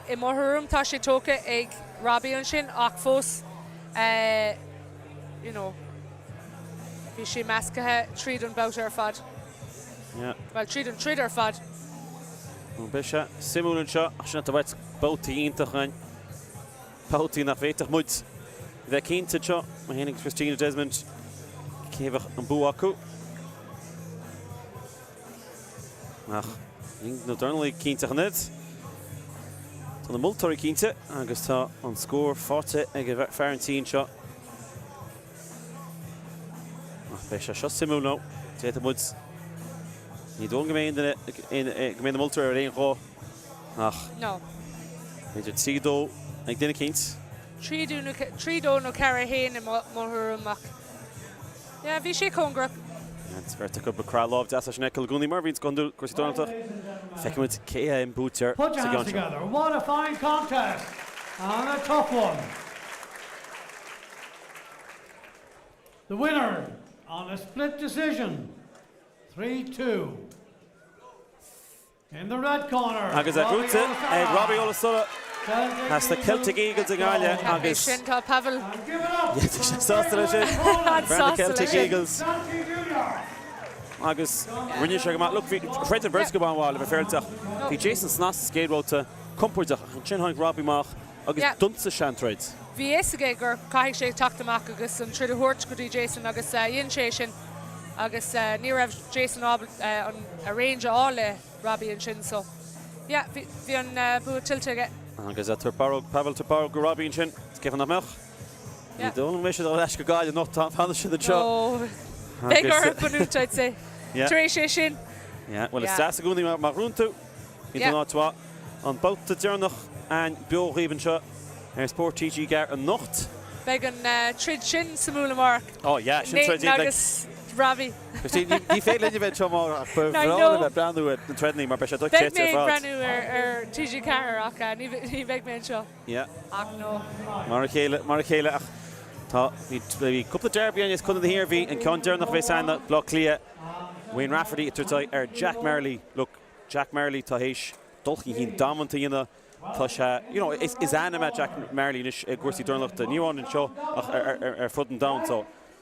I mo thuairim tá sé tógtha ag Robbie ansin ach fós you know bhí sé measctha tríd an babhta ar fad. Yeah. Bhuel tríd an troid ar fad. Beidh sé suimiúil anseo ach sin atá uait babhtaí iontach againn. Babhtaí nach bhféadfadh muid a bheith cinnte anseo, mé féin agus Christina Desmond, cé bheadh an bua acu. Ach níl na dornálaithe cinnte ach an oiread. Tá na moltóirí cinnte agus tá an scór faighte ag fear an tí anseo. Ach beidh sé seo suimiúil nó d'fhéadfadh muid, ní dóigh liom go mbeidh aon duine, go mbeidh na moltóirí ar aon ghuth ach b'fhéidir 3-2 ag duine eicínt. 3-2 nó 4-1 i mo thuairim ach yeah bhí sé cóngarach. An bheirt acu ag croitheadh lámh deas leis an fheiceáil i gcónaí mar a bhíonns go hiondúil cúrsaí dornálaíochta. Feicfidh muid cé hé an buaiteoir Put your sa hands gceann seo. together. What a fine contest and a tough one. The winner on a split decision, 3-2. In the red corner, Agus é buaite ag Robbie Olusola as na Celtic Eagles i nGaillimh agus Sin tá Pavel tá sé sásta leis sin. Fear na Celtic Eagles. Agus rinne sé go maith. Look, bhí throid an bheirt go an-mhaith le bheith féaráilte ach bhí Jason snasta sa gcéad bhabhta compordach ach ansin tháinig Robbie amach agus d'ionsaigh sé an troid. Bhí fhios aige gur caithfidh sé teacht amach agus an troid a thabhairt go dtí Jason agus dhein sé sin agus ní raibh Jason ábalta an a range a fháil le Robbie ansin so yeah bhí bhí an bua tuillte aige. Agus tabhairt barróg, Pavel tabhairt barróg go Robbie ansin, is cén fáth nach mbeadh? Ní dóigh liom go mbeidh siad ar ais go Gaillimh anocht, fanfaidh siad anseo. No, beidh orthu fanúint I'd say tar éis é sin. Yeah, bhuel is deas i gcónaí má ghnóthaíonn tú, bíonn tú in áit mhaith. An babhta deireanach againn beo dhaoibh anseo ar Spórt TG4 anocht. Beidh an troid sin suimiúil amárach. Oh yeah, sin troid Nathan agus Robbie. Christine, ní féidir linn a bheith anseo amárach ach ba bhreá linn a bheith ag breathnú ar na troideanna mar beidh sé dochreidte ar fad. Beidh mé ag breathnú ar TG4 ach ní bheidh mé anseo. Yeah. Ach no. Mar a chéile, mar a chéile ach tá, bhí, bhí cúpla derby ann as Contae na hIarmhí, an ceann deireanach a bheas ann ná Baile Átha Cliath, Wayne Rafferty ag tabhairt aghaidh ar Jack Marley. Look, Jack Marley tá théis dul chun cinn damanta a dhéanamh, tá sé, you know, is, is ainm é Jack Marley anois i gcúrsaí dornálaíochta, ní amháin anseo ach ar, ar, ar, ar fud an domhain so,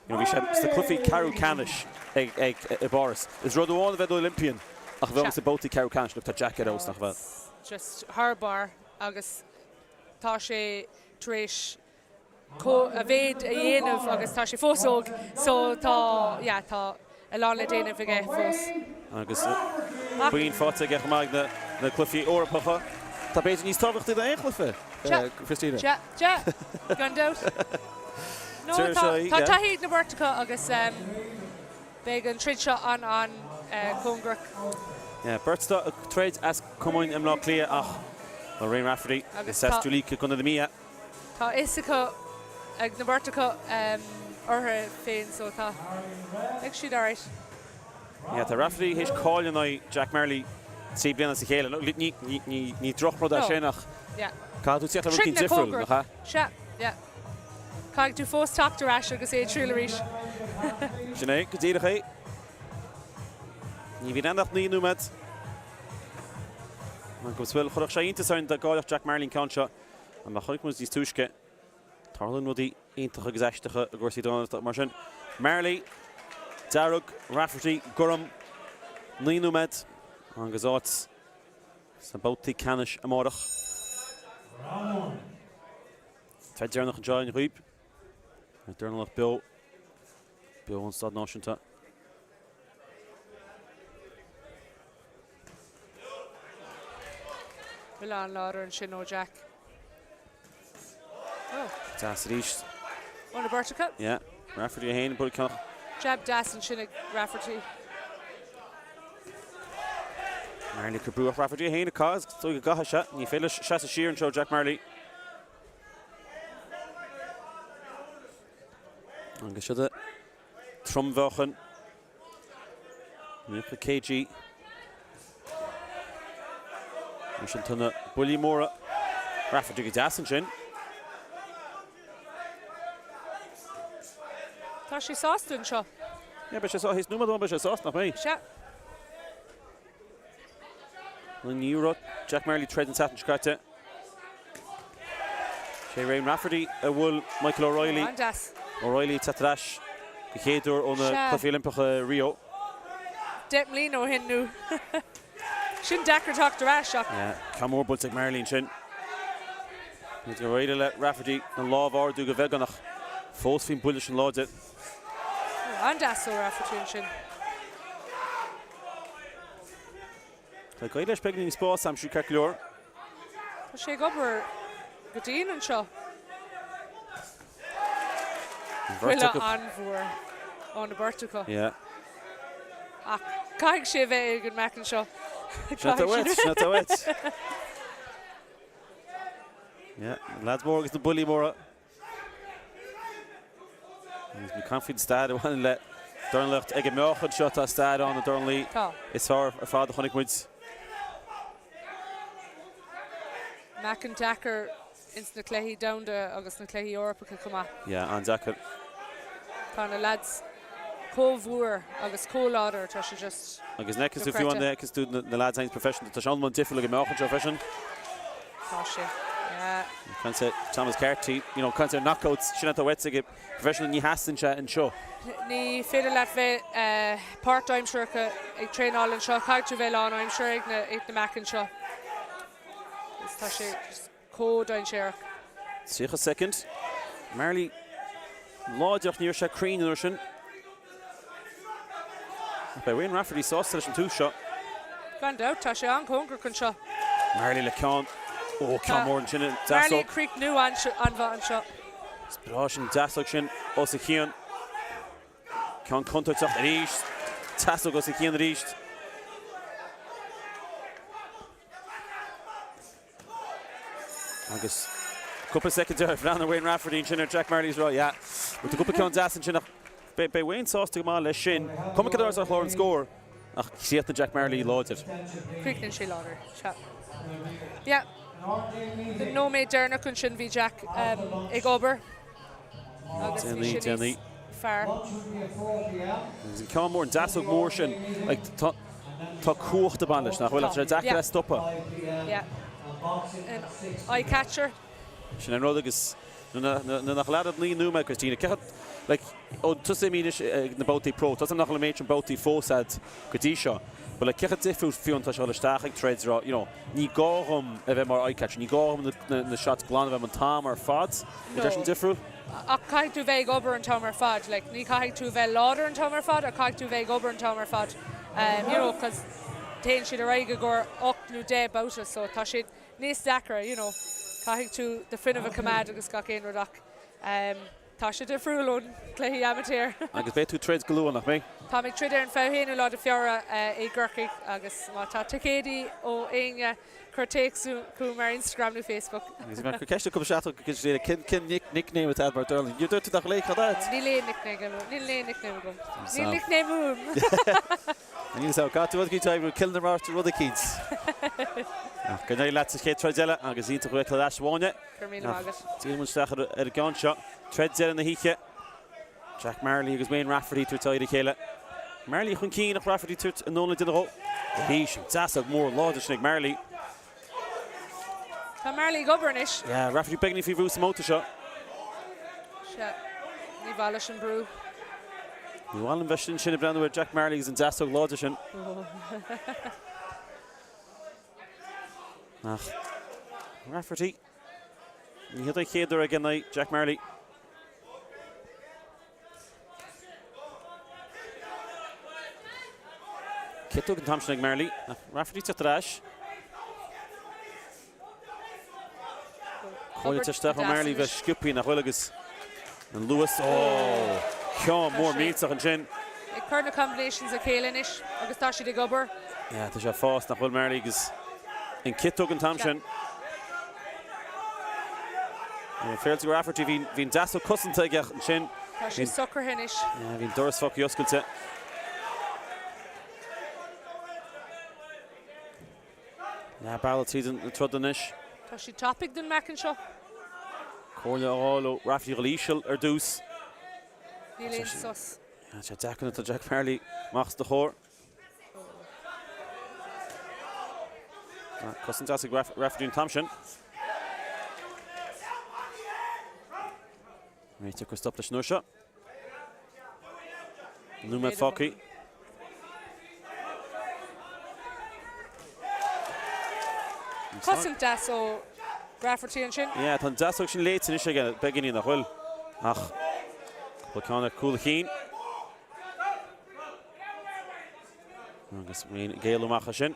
you know, bhí sé sna cluichí ceathrú ceannais ag, ag, i bPáras. Is rud amháin a bheith i d'Olympian ach a bheith sna babhtaí ceathrú ceannais, look, tá Jack ar fheabhas nach bhfuil. Just thar barr. agus tá sé tar éis a mhéid a dhéanamh agus tá sé fós óg so tá, yeah, tá a lán le déanamh aige fós. Agus boinn faighte aige chomh maith ag na cluichí Eorpacha. Tá b'fhéidir níos tábhachtaí ná aon chluiche, Christina. Sea, sea, gan dabht. No, tá taithí ag na beirt acu agus beidh an troid seo an-an-chóngarach. Yeah, beirt ag troid as cumainn i mBleá Cliath ach tá Wayne Rafferty is as Duleek i gContae na Mí. Tá fhios acu, ag na beirt acu orthu féin so tá, beidh siad alright. Yeah, tá Rafferty théis cailleadh in aghaidh Jack Marley 3 bliana as a chéile. Ní, ní, ní, ní drochrud é sin ach caithfidh tú teacht le rud éicint difriúil, nach ea? Sea, yeah. Caithfidh tú fós teacht ar ais agus é a thriail arís. Sin é, go díreach é. Ní bhíonn ann ach 9 nóiméad. Agus bhuel, chuirfeadh sé iontas orainn dá gcaillfeadh Jack Marley an ceann seo. Ach mar a chonaic muid níos túisce, tarlaíonn rudaí iontacha agus aisteacha i gcúrsaí dornálaíochta. Mar sin, Marley, dearg, Rafferty, gorm, 9 nóiméad agus áit sna babhtaí ceannais amárach. Troid deireanach anseo againn dhaoibh. Dornálaíocht beo. Beo ón Staid Náisiúnta. Buille an-láidir ansin ó Jack. Oh. Deas arís. Ó na beirt acu. Yeah. Rafferty é féin, buille ceannach. Jab deas ansin ag Rafferty. Marley ag cur brú ach Rafferty é féin ag caitheamh, is dóigh go gcaithfidh sé. Ní féidir leis seasamh siar anseo Jack Marley. Agus siad trommheáchan. 90 kg. Mar sin tá na buillí móra. Rafferty go deas ansin. Tá sé sásta anseo. Yeah, beidh sé sásta. Théis nóiméad amháin beidh sé sásta, nach mbeidh? Sea. Ní raibh Jack Marley troid an tseachtain seo caite. Sé Wayne Rafferty a bhuail Michael O'Reilly. An-deas. O'Reilly ag teacht ar ais go chéad uair ó na Cluichí Oilimpeacha i Rio. 10 mbliana ó shin nó sin deacair teacht ar ais ach. Ceann mór buailte ag Marley ansin. B'fhéidir gur éirigh le Rafferty an lámh a ardú go bheagán ach fós bhí an buille sin láidir. An-deas ó Rafferty ansin. Tá ag éirí leis beagáinín spás a aimsiú ceart go leor. Tá sé ag obair go dian anseo. Buille an-mhór ó na beirt acu. Yeah. Ach caithfidh sé a bheith ag an meáchan seo. Sin atá uait, sin atá uait. Yeah, lads mór agus na buillí móra. Agus ní caint faoin stair a bhaineann le dornálaíocht ag an meáchan seo, tá stair ann na dornálaí is fearr ar fad a chonaic muid. Meáchan deacair ins na cluichí domhanda agus na cluichí Eorpacha chomh maith. Yeah, an-deacair. Tá na lads chomh mhór agus chomh láidir, tá sé just Agus an fheiceann tú fiú an fheiceann tú na lads féin professional, tá sé an-mhór difriúil ag an meáchan seo freisin. Tá sé, yeah. Caint ar Thomas Carty, you know, caint ar knockouts, sin atá uait ag professional, ní theastaíonn sé anseo. Ní féidir leat bheith páirtaimseartha ag traenáil anseo, caithfidh tú bheith lánaimseartha ag na ag na meáchain seo. Is tá sé just chomh dainséarach. 30 soicind. Marley láidir ach ní raibh sé cruinn an uair sin. Ach beidh Wayne Rafferty sásta leis an tús seo. Gan dabht, tá sé an-chóngarach anseo. Marley le ceann. Ó, ceann mór ansin, Marley deasóg. ag críochnú an-mhaith anseo. Is breá sin deasóg sin os a chionn. Ceann contúirteach arís. Deasóg os a chionn arís. Agus cúpla soicind ag breathnú Wayne Rafferty ansin ar Jack Marley is rá, yeah, bhfuil tú cúpla ceann deas ansin ach beidh Wayne sásta go maith leis sin. Cuma cad atá ar chlár an scóir ach chríochnaigh Jack Marley láidir. Chríochnaigh sé láidir, sea. Yeah, don nóiméad deireanach ansin bhí Jack ag obair agus bhí sé níos fearr. Agus an ceann mór, an deasóg mór sin, like, tá, tá cumhacht ag baint leis, nach bhfuil? Tá sé deacair é a stopadh. Yeah. An eye catcher. Sin an rud agus nuair nach leanann 9 nóiméad, Christina, cé like, ó tusa imithe anois ag na babhtaí pro, tá nach bhfuil an méid sin babhtaí fós a'd go dtí seo, but like, cé chomh difriúil fiú an tá sé dul isteach ag troid, rá, you know, ní gá dhom a bheith mar eye catcher, ní gá dhom na, na shots glan a bheith an t-am ar fad, No. Is é sin difriúil? Ach caithfidh tú bheith ag obair an t-am ar fad, like, ní caithfidh tú bheith láidir an t-am ar fad ach caithfidh tú bheith ag obair an t-am ar fad, you know, cos téann siad ar aghaidh i gcomhair 8 nó 10 babhta so tá sé níos deacra, you know, caithfidh tú do fuinneamh a choimeád agus gach aon rud ach tá sé difriúil ón cluichí amateur. Agus beidh tú ag troid go luath, nach mbeidh? Táim ag troid ar an 21ú lá de Feabhra i gCorcaigh agus má tá ticéidí ó éinne, Cuir téacs chugam ar Instagram nó Facebook. Agus bhí mé ag cur ceist cúpla seachtain go dtí cén cén nickname atá agat mar Durling? Níor dúirt tú nach léigh cad ait? Níl aon nickname agam. Níl aon nickname agam. Níl nickname uaim. Níl fhios agam. Caithfidh tú rud eicínt a oibriú, Cill na Martra rud eicínt. Ach go n-éirí leat sa chéad troid eile agus iontach thú a fheiceáil ar ais a Áine. Go raibh míle maith agat. Díreoidh muid isteach ar an gceann seo. Troid deireadh na hoíche. Jack Marley agus Wayne Rafferty ag tabhairt aghaidh ar a chéile. Marley chun cinn ach Rafferty ag tabhairt anonn le déanamh dhó. Arís an deasóg mór láidir sin ag Marley. Tá Marley ag obair anois. Yeah, Rafferty beagainín faoi bhrú sa mbabhta seo. Sea, ní mhaith leis an brú. Ní mhaith liom bheith ansin ag breathnú ar Jack Marley agus an deasóg láidir sin. Ach Rafferty, ní hiad an chéad uair aige in aghaidh Jack Marley. Ciotóg an t-am sin ag Marley. Rafferty ag teacht ar ais. Comhairle isteach ó Marley bheith sciobthaí nach bhfuil agus an luas. Ó! Ceann mór millteach ansin. Ag cur na combinations le chéile anois agus tá siad ag obair. Yeah, tá sé ag fás nach bhfuil Marley agus an ciotóg an t-am sin. Féilte go Rafferty, bhí an deasóg cosanta aige ansin. Tá sé socraithe anois. Bhí an doras fágtha oscailte. Leath bealaigh tríd an troid anois. Tá sé tapaidh don meacan seo. Comhairle á fháil ó Rafferty dhul íseal ar dtús. Níl aon sos. Tá sé deacair atá Jack Marley amach os do chomhair. Cosaint deas ag Rafferty an t-am sin. Réiteoir ag cur stop leis an uair seo. Nóiméad fágtha. Cosaint deas ó Rafferty ansin. Yeah, tá an deasóg sin léite anois aige beagáinín nach bhfuil ach cúpla ceann ar cúl a chinn. Agus Wayne ag éalú amach as sin.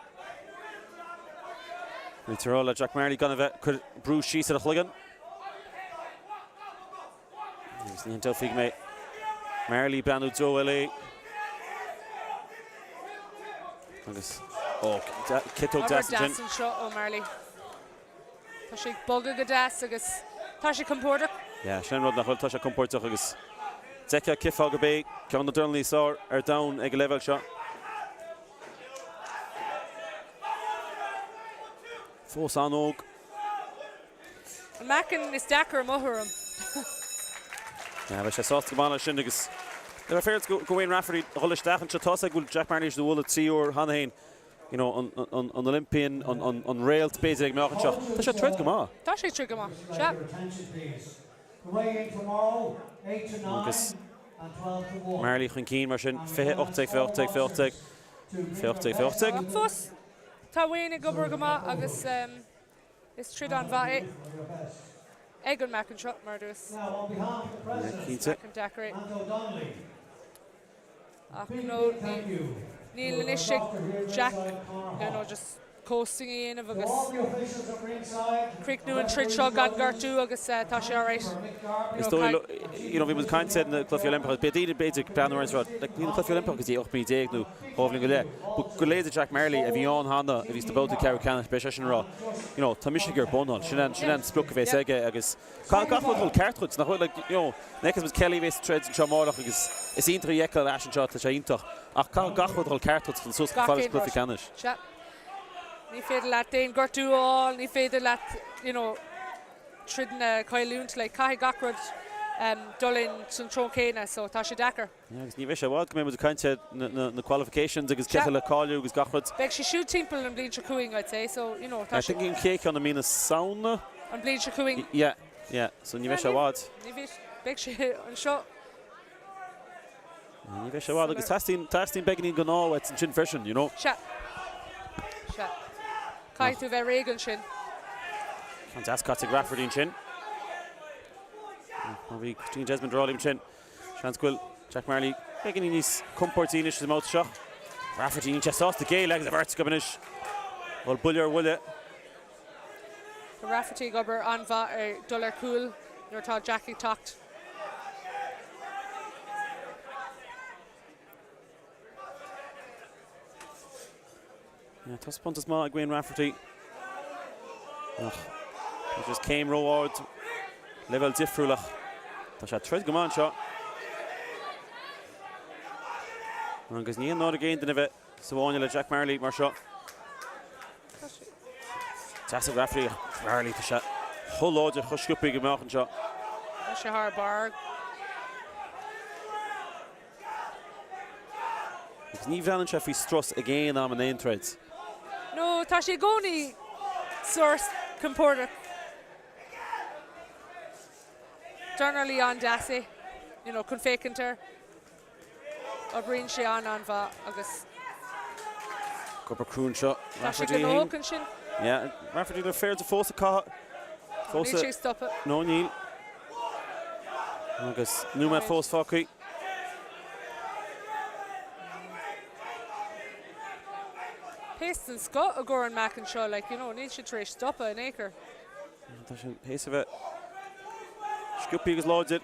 Réiteoir ag rá le Jack Marley gan a bheith ag cur brú síos ar a chloigeann. Agus ní aontófaí go mbeidh Marley ag breathnú i dtreo LA. Agus ó, ciotóg deas ansin. Obair deas anseo ó Marley. Tá sé ag bogadh go deas agus tá sé compordach. Yeah, sin an rud nach bhfuil, tá sé compordach agus d'fheicfeá cífeá gurb é ceann de na dornálaithe is fearr ar domhan ag an leibhéal seo. Fós an-óg. An meacan is deacra i mo thuairim. Yeah, bheadh sé sásta go maith leis sin agus le bheith féaráilte go Wayne Rafferty a dhul isteach anseo, tá's aige go bhfuil Jack Marley tar éis é a bhualadh 3 uair cheana féin. you know, an Olympian, an réalt b'fhéidir ag an meáchan seo. Tá sé ag troid go maith. Tá sé ag troid go maith, sea. Agus Marley chun cinn mar sin, 20, 18, 20, 18, 20, 18, 18. Ach fós, tá Wayne ag obair go maith agus is troid an-mhaith é. ag an meáchan seo mar dúirt. Cinnte. Meáchan deacair é. Ach no, níl anois ag Jack, you know, just coasting a dhéanamh agus críochnú an troid seo gan gortú agus tá sé alright. Is dóigh liom, you know, bhí muid ag caint ar na Cluichí Oilimpeacha, beidh daoine b'fhéidir ag breathnú orainn is rá, like, níl na Cluichí Oilimpeacha go dtí 18 mí nó 2 bhliain go leith. But go leithéide Jack Marley a bhí ann cheana, a bhí sna babhtaí ceathrú ceannais, beidh seisean ag rá, you know, tá mise ag iarraidh bonn a fháil, sin an, sin an sprioc a bhéas aige agus Caithfidh gach rud dul ceart dhuit, nach bhfuil? Like, you know, an bhfeicfidh muid Kelly a bheas ag troid anseo amárach agus is iontach í a fheiceáil ar ais anseo, tá sé iontach. Ach caithfidh gach rud dul ceart dhuit chun suas chomh fada leis an gcluiche ceannais. Sea. Ní féidir leat aon gortú a fháil, ní féidir leat, you know, troideanna a chailliúint, like, caithfidh gach rud dul in san treo céanna, so tá sé deacair. Yeah, agus ní bheidh sé i bhfad go mbeidh muid ag caint ar na qualifications agus cé le cáiliú agus gach rud. Beidh sé siúd timpeall an bhliain seo chugainn, I'd say, so, you know, tá I think an chéad cheann i mí na Samhna. An bhliain seo chugainn. Yeah, yeah, so ní bheidh sé i bhfad. Ní bheidh, beidh sé anseo. Ní bheidh sé i bhfad agus teastaíonn, teastaíonn beagáinín den ádh uait ansin freisin, you know. Sea, sea. Caithfidh tú bheith réidh ansin. Ceann deas caite ag Rafferty ansin. Bhí Christine Desmond ar fáil ansin. Seans go bhfuil Jack Marley beagáinín níos compórdaí anois sa mbabhta seo. Rafferty, níl sé sásta géilleadh agus an bheirt acu anois ag dul buille ar bhuille. Tá Rafferty ag obair an-mhaith ar dul ar cúl nuair atá Jack ag teacht. Taispeántas maith ag Wayne Rafferty. Ach tá just céim ró-ard, leibhéal difriúil ach tá sé ag troid go maith anseo. Agus ní haon náire ag aon duine bheith sa bhfáinne le Jack Marley mar seo. Deas ag Rafferty ach Marley tá sé chomh láidir, chomh sciobtha ag an meáchan seo. Tá sé thar barr. Agus ní bhreathnaíonn sé faoi strus ag aon am in aon troid. No, tá sé i gcónaí sórt compordach. Dornálaí an-deas é, you know, chun féachaint air. Oibríonn sé an-an-mhaith agus. Obair crua anseo. Tá sé gnóthach ansin. Yeah, Rafferty le féarda fós ag caitheamh. Níl sé ag stopadh. No, níl. Agus nóiméad fós fágtha. Pace den scoth i gcomhair an meáchan seo, like, you know, níl siad tar éis stopadh in aon chor. Tá sé théis a bheith sciobtha agus láidir.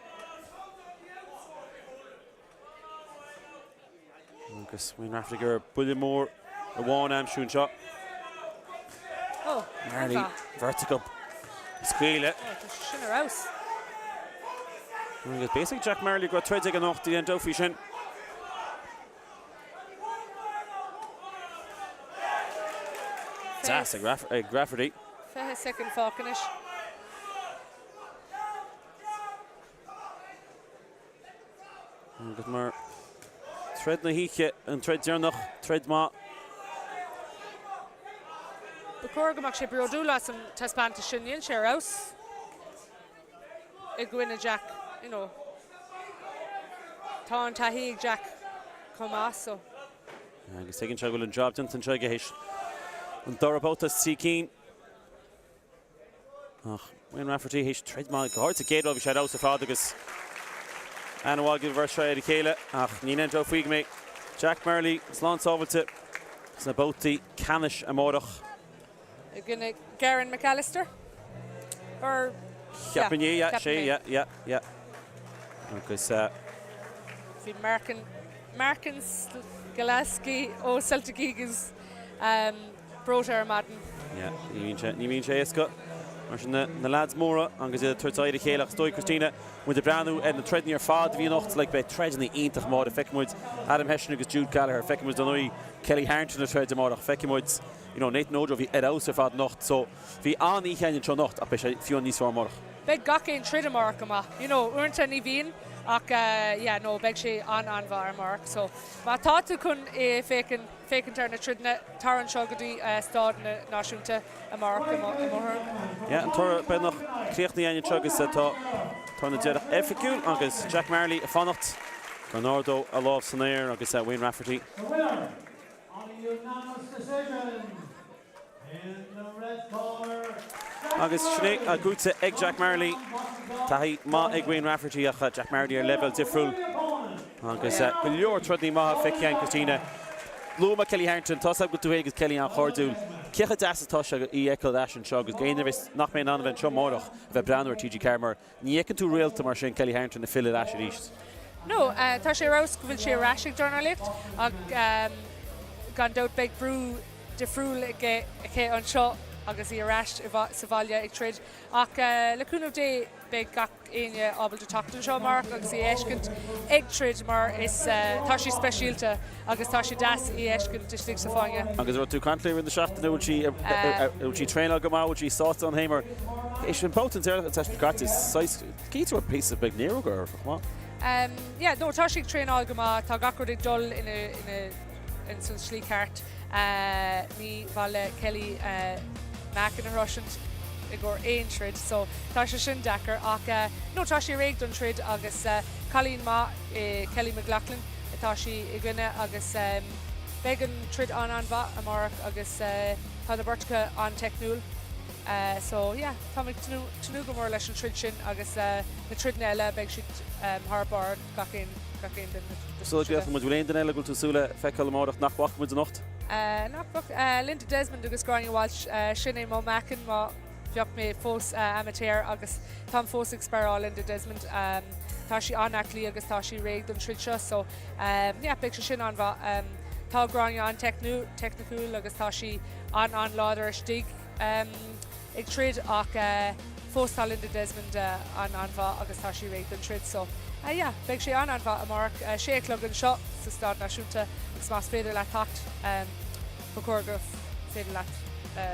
Agus Wayne Rafferty ag iarraidh buille mór amháin a aimsiú anseo. Oh, Marley, beirt acu ag scaoileadh. Oh, tá sé sin ar fheabhas. Agus b'fhéidir ag Jack Marley go raibh troid aige anocht, níl aon dabht faoi sin. Deas ag Rafferty. 20 soicind fágtha anois. Agus mar troid na hoíche, an troid deireanach, troid maith. Ba chóir go mbeadh sé bródúil as an taispeántas sin, dhein sé ar fheabhas i gcoinne Jack, you know. Tá an taithí ag Jack chomh maith so. Agus tuigeann sé go bhfuil an job déanta anseo aige théis an dara babhta as trí cinn. Ach Wayne Rafferty théis troid maith go háirid sa gcéad rud bhí sé ar fheabhas ar fad agus an-mhaith ag an bheirt seo ar a chéile ach níl aon dabht faoi go mbeidh Jack Marley slán sábhailte sna babhtaí ceannais amárach. I gcoinne Garen McAllister? Or Cheapfainn é, yeah, sé, yeah, yeah, yeah. Agus. Bhí Markin, Markin Golaski ó Celtic Eagles breoite ar maidin. Yeah, ní bhíonn sé, ní bhíonn sé éasca. Mar sin na, na leaids móra agus iad ag tabhairt aghaidh ar a chéile ach is dóigh Christina, muid ag breathnú ar na troideanna ar fad a bhí anocht, like beidh troideanna iontach amárach, feicfidh muid Adam Hession agus Jude Gallagher, feicfidh muid dar ndóigh Kelly Harrington ag troid amárach, feicfidh muid you know Nathan Ojo bhí ar fheabhas ar fad anocht so bhí an-oíche againn anseo anocht ach beidh sé fiú níos fearr amárach. Beidh gach aon troid amárach go maith, you know uaireanta ní bhíonn ach yeah no beidh sé an-an-mhaith amárach so má tá tú chun é féachaint féachaint ar na troideanna, tar anseo go dtí Staid Náisiúnta amárach i Maigh Eo. An toradh beagnach críochnaithe againn anseo agus tá toradh na deireadh oifigiúil agus Jack Marley ag fanacht go n-ardódh a lámh san aer agus Wayne Rafferty. The winner on a unanimous decision in the red corner. Agus sin é buaite ag Jack Marley. Taithí maith ag Wayne Rafferty ach Jack Marley ar leibhéal difriúil. Agus go leor troideanna maithe feicthe againn, Christina. Luaigh mé Kelly Harrington, tá 's agam go bhfuil tú féin agus Kelly an-chairdiúil. Cé chomh deas atá sé í a fheiceáil ar ais anseo agus éinne a bheas nach mbeidh in ann a bheith anseo amárach a bheith ag breathnú ar TG4 mar ní fheiceann tú réalta mar sin Kelly Harrington ag filleadh ar ais arís. No, tá sé ar fheabhas go bhfuil sí ar ais ag dornálaíocht ach gan dabht beidh brú difriúil aici anseo agus í ar ais sa bhaile ag troid ach le cúnamh Dé beidh gach éinne ábalta teacht anseo amárach agus í a fheiscint ag troid mar is tá sí speisialta agus tá sé deas í a fheiscint istigh sa fáinne. Agus raibh tú ag caint léi i rith na seachtaine, bhfuil sí bhfuil sí ag traenáil go maith, bhfuil sí sásta ann féin mar éis an babhta an deireadh an caite is saghas cinnte raibh píosa beag néaróga uirthi chomh maith. Yeah, no, tá sí ag traenáil go maith, tá gach rud ag dul ina ina ins an slí ceart. Ní maith le Kelly meáchan a shroisint i gcomhair aon troid so tá sé sin deacair ach no tá sí réidh don troid agus cailín maith í Kelly McLaughlin atá sí i gcoinne agus beidh an troid an-an-mhaith amárach agus tá na beirt acu an-teicniúil so yeah táim ag tnúth go mór leis an troid sin agus na troideanna eile beidh siad thar barr. gach aon, gach aon duine de Sula gcríochnóidh muid, bhfuil aon duine eile go bhfuil tú ag súil le feiceáil amárach nach bhfaca muid anocht? Nach bhfaca, Linda Desmond agus Gráinne Walsh, sin é mo mheáchan má bheadh mé fós amateur agus táim fós ag sparáil Linda Desmond. Tá sí an-aclaí agus tá sí réidh don troid seo so yeah, beidh sé sin an-mhaith. Tá Gráinne an-teicniúil agus tá sí an-an-láidir istigh. ag troid ach fós tá Linda Desmond an-an-mhaith agus tá sí réidh don troid so yeah beidh sé an-an-mhaith amárach, 6 a chlog anseo sa Staid Náisiúnta agus más féidir leat teacht ba chóir go féidir leat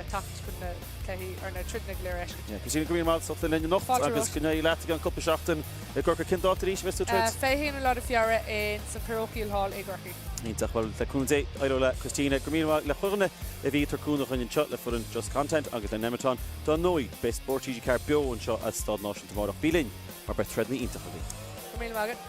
teacht chun na cluichí or na troideanna go léir a fheiscint. Yeah, Christina go raibh míle maith agat linn anocht agus go n-éirí leat i gceann cúpla seachtain i gCorcaigh. Cén dáta arís a bheas tú ag troid? 21 lá de Feabhra in san Parochial Hall i gCorcaigh. Iontach, bhuel, le cúnamh Dé, éireoidh le Christina. Go raibh míle maith le chuile dhuine a bhí ag tabhairt cúnamh dhúinn anseo, le foireann Just Content agus le Nemeton. Dar ndóigh, beidh Spórt TG4 beo anseo as Staid Náisiúnta amárach. Bí linn, mar beidh troideanna iontacha againn. Go raibh míle maith agat.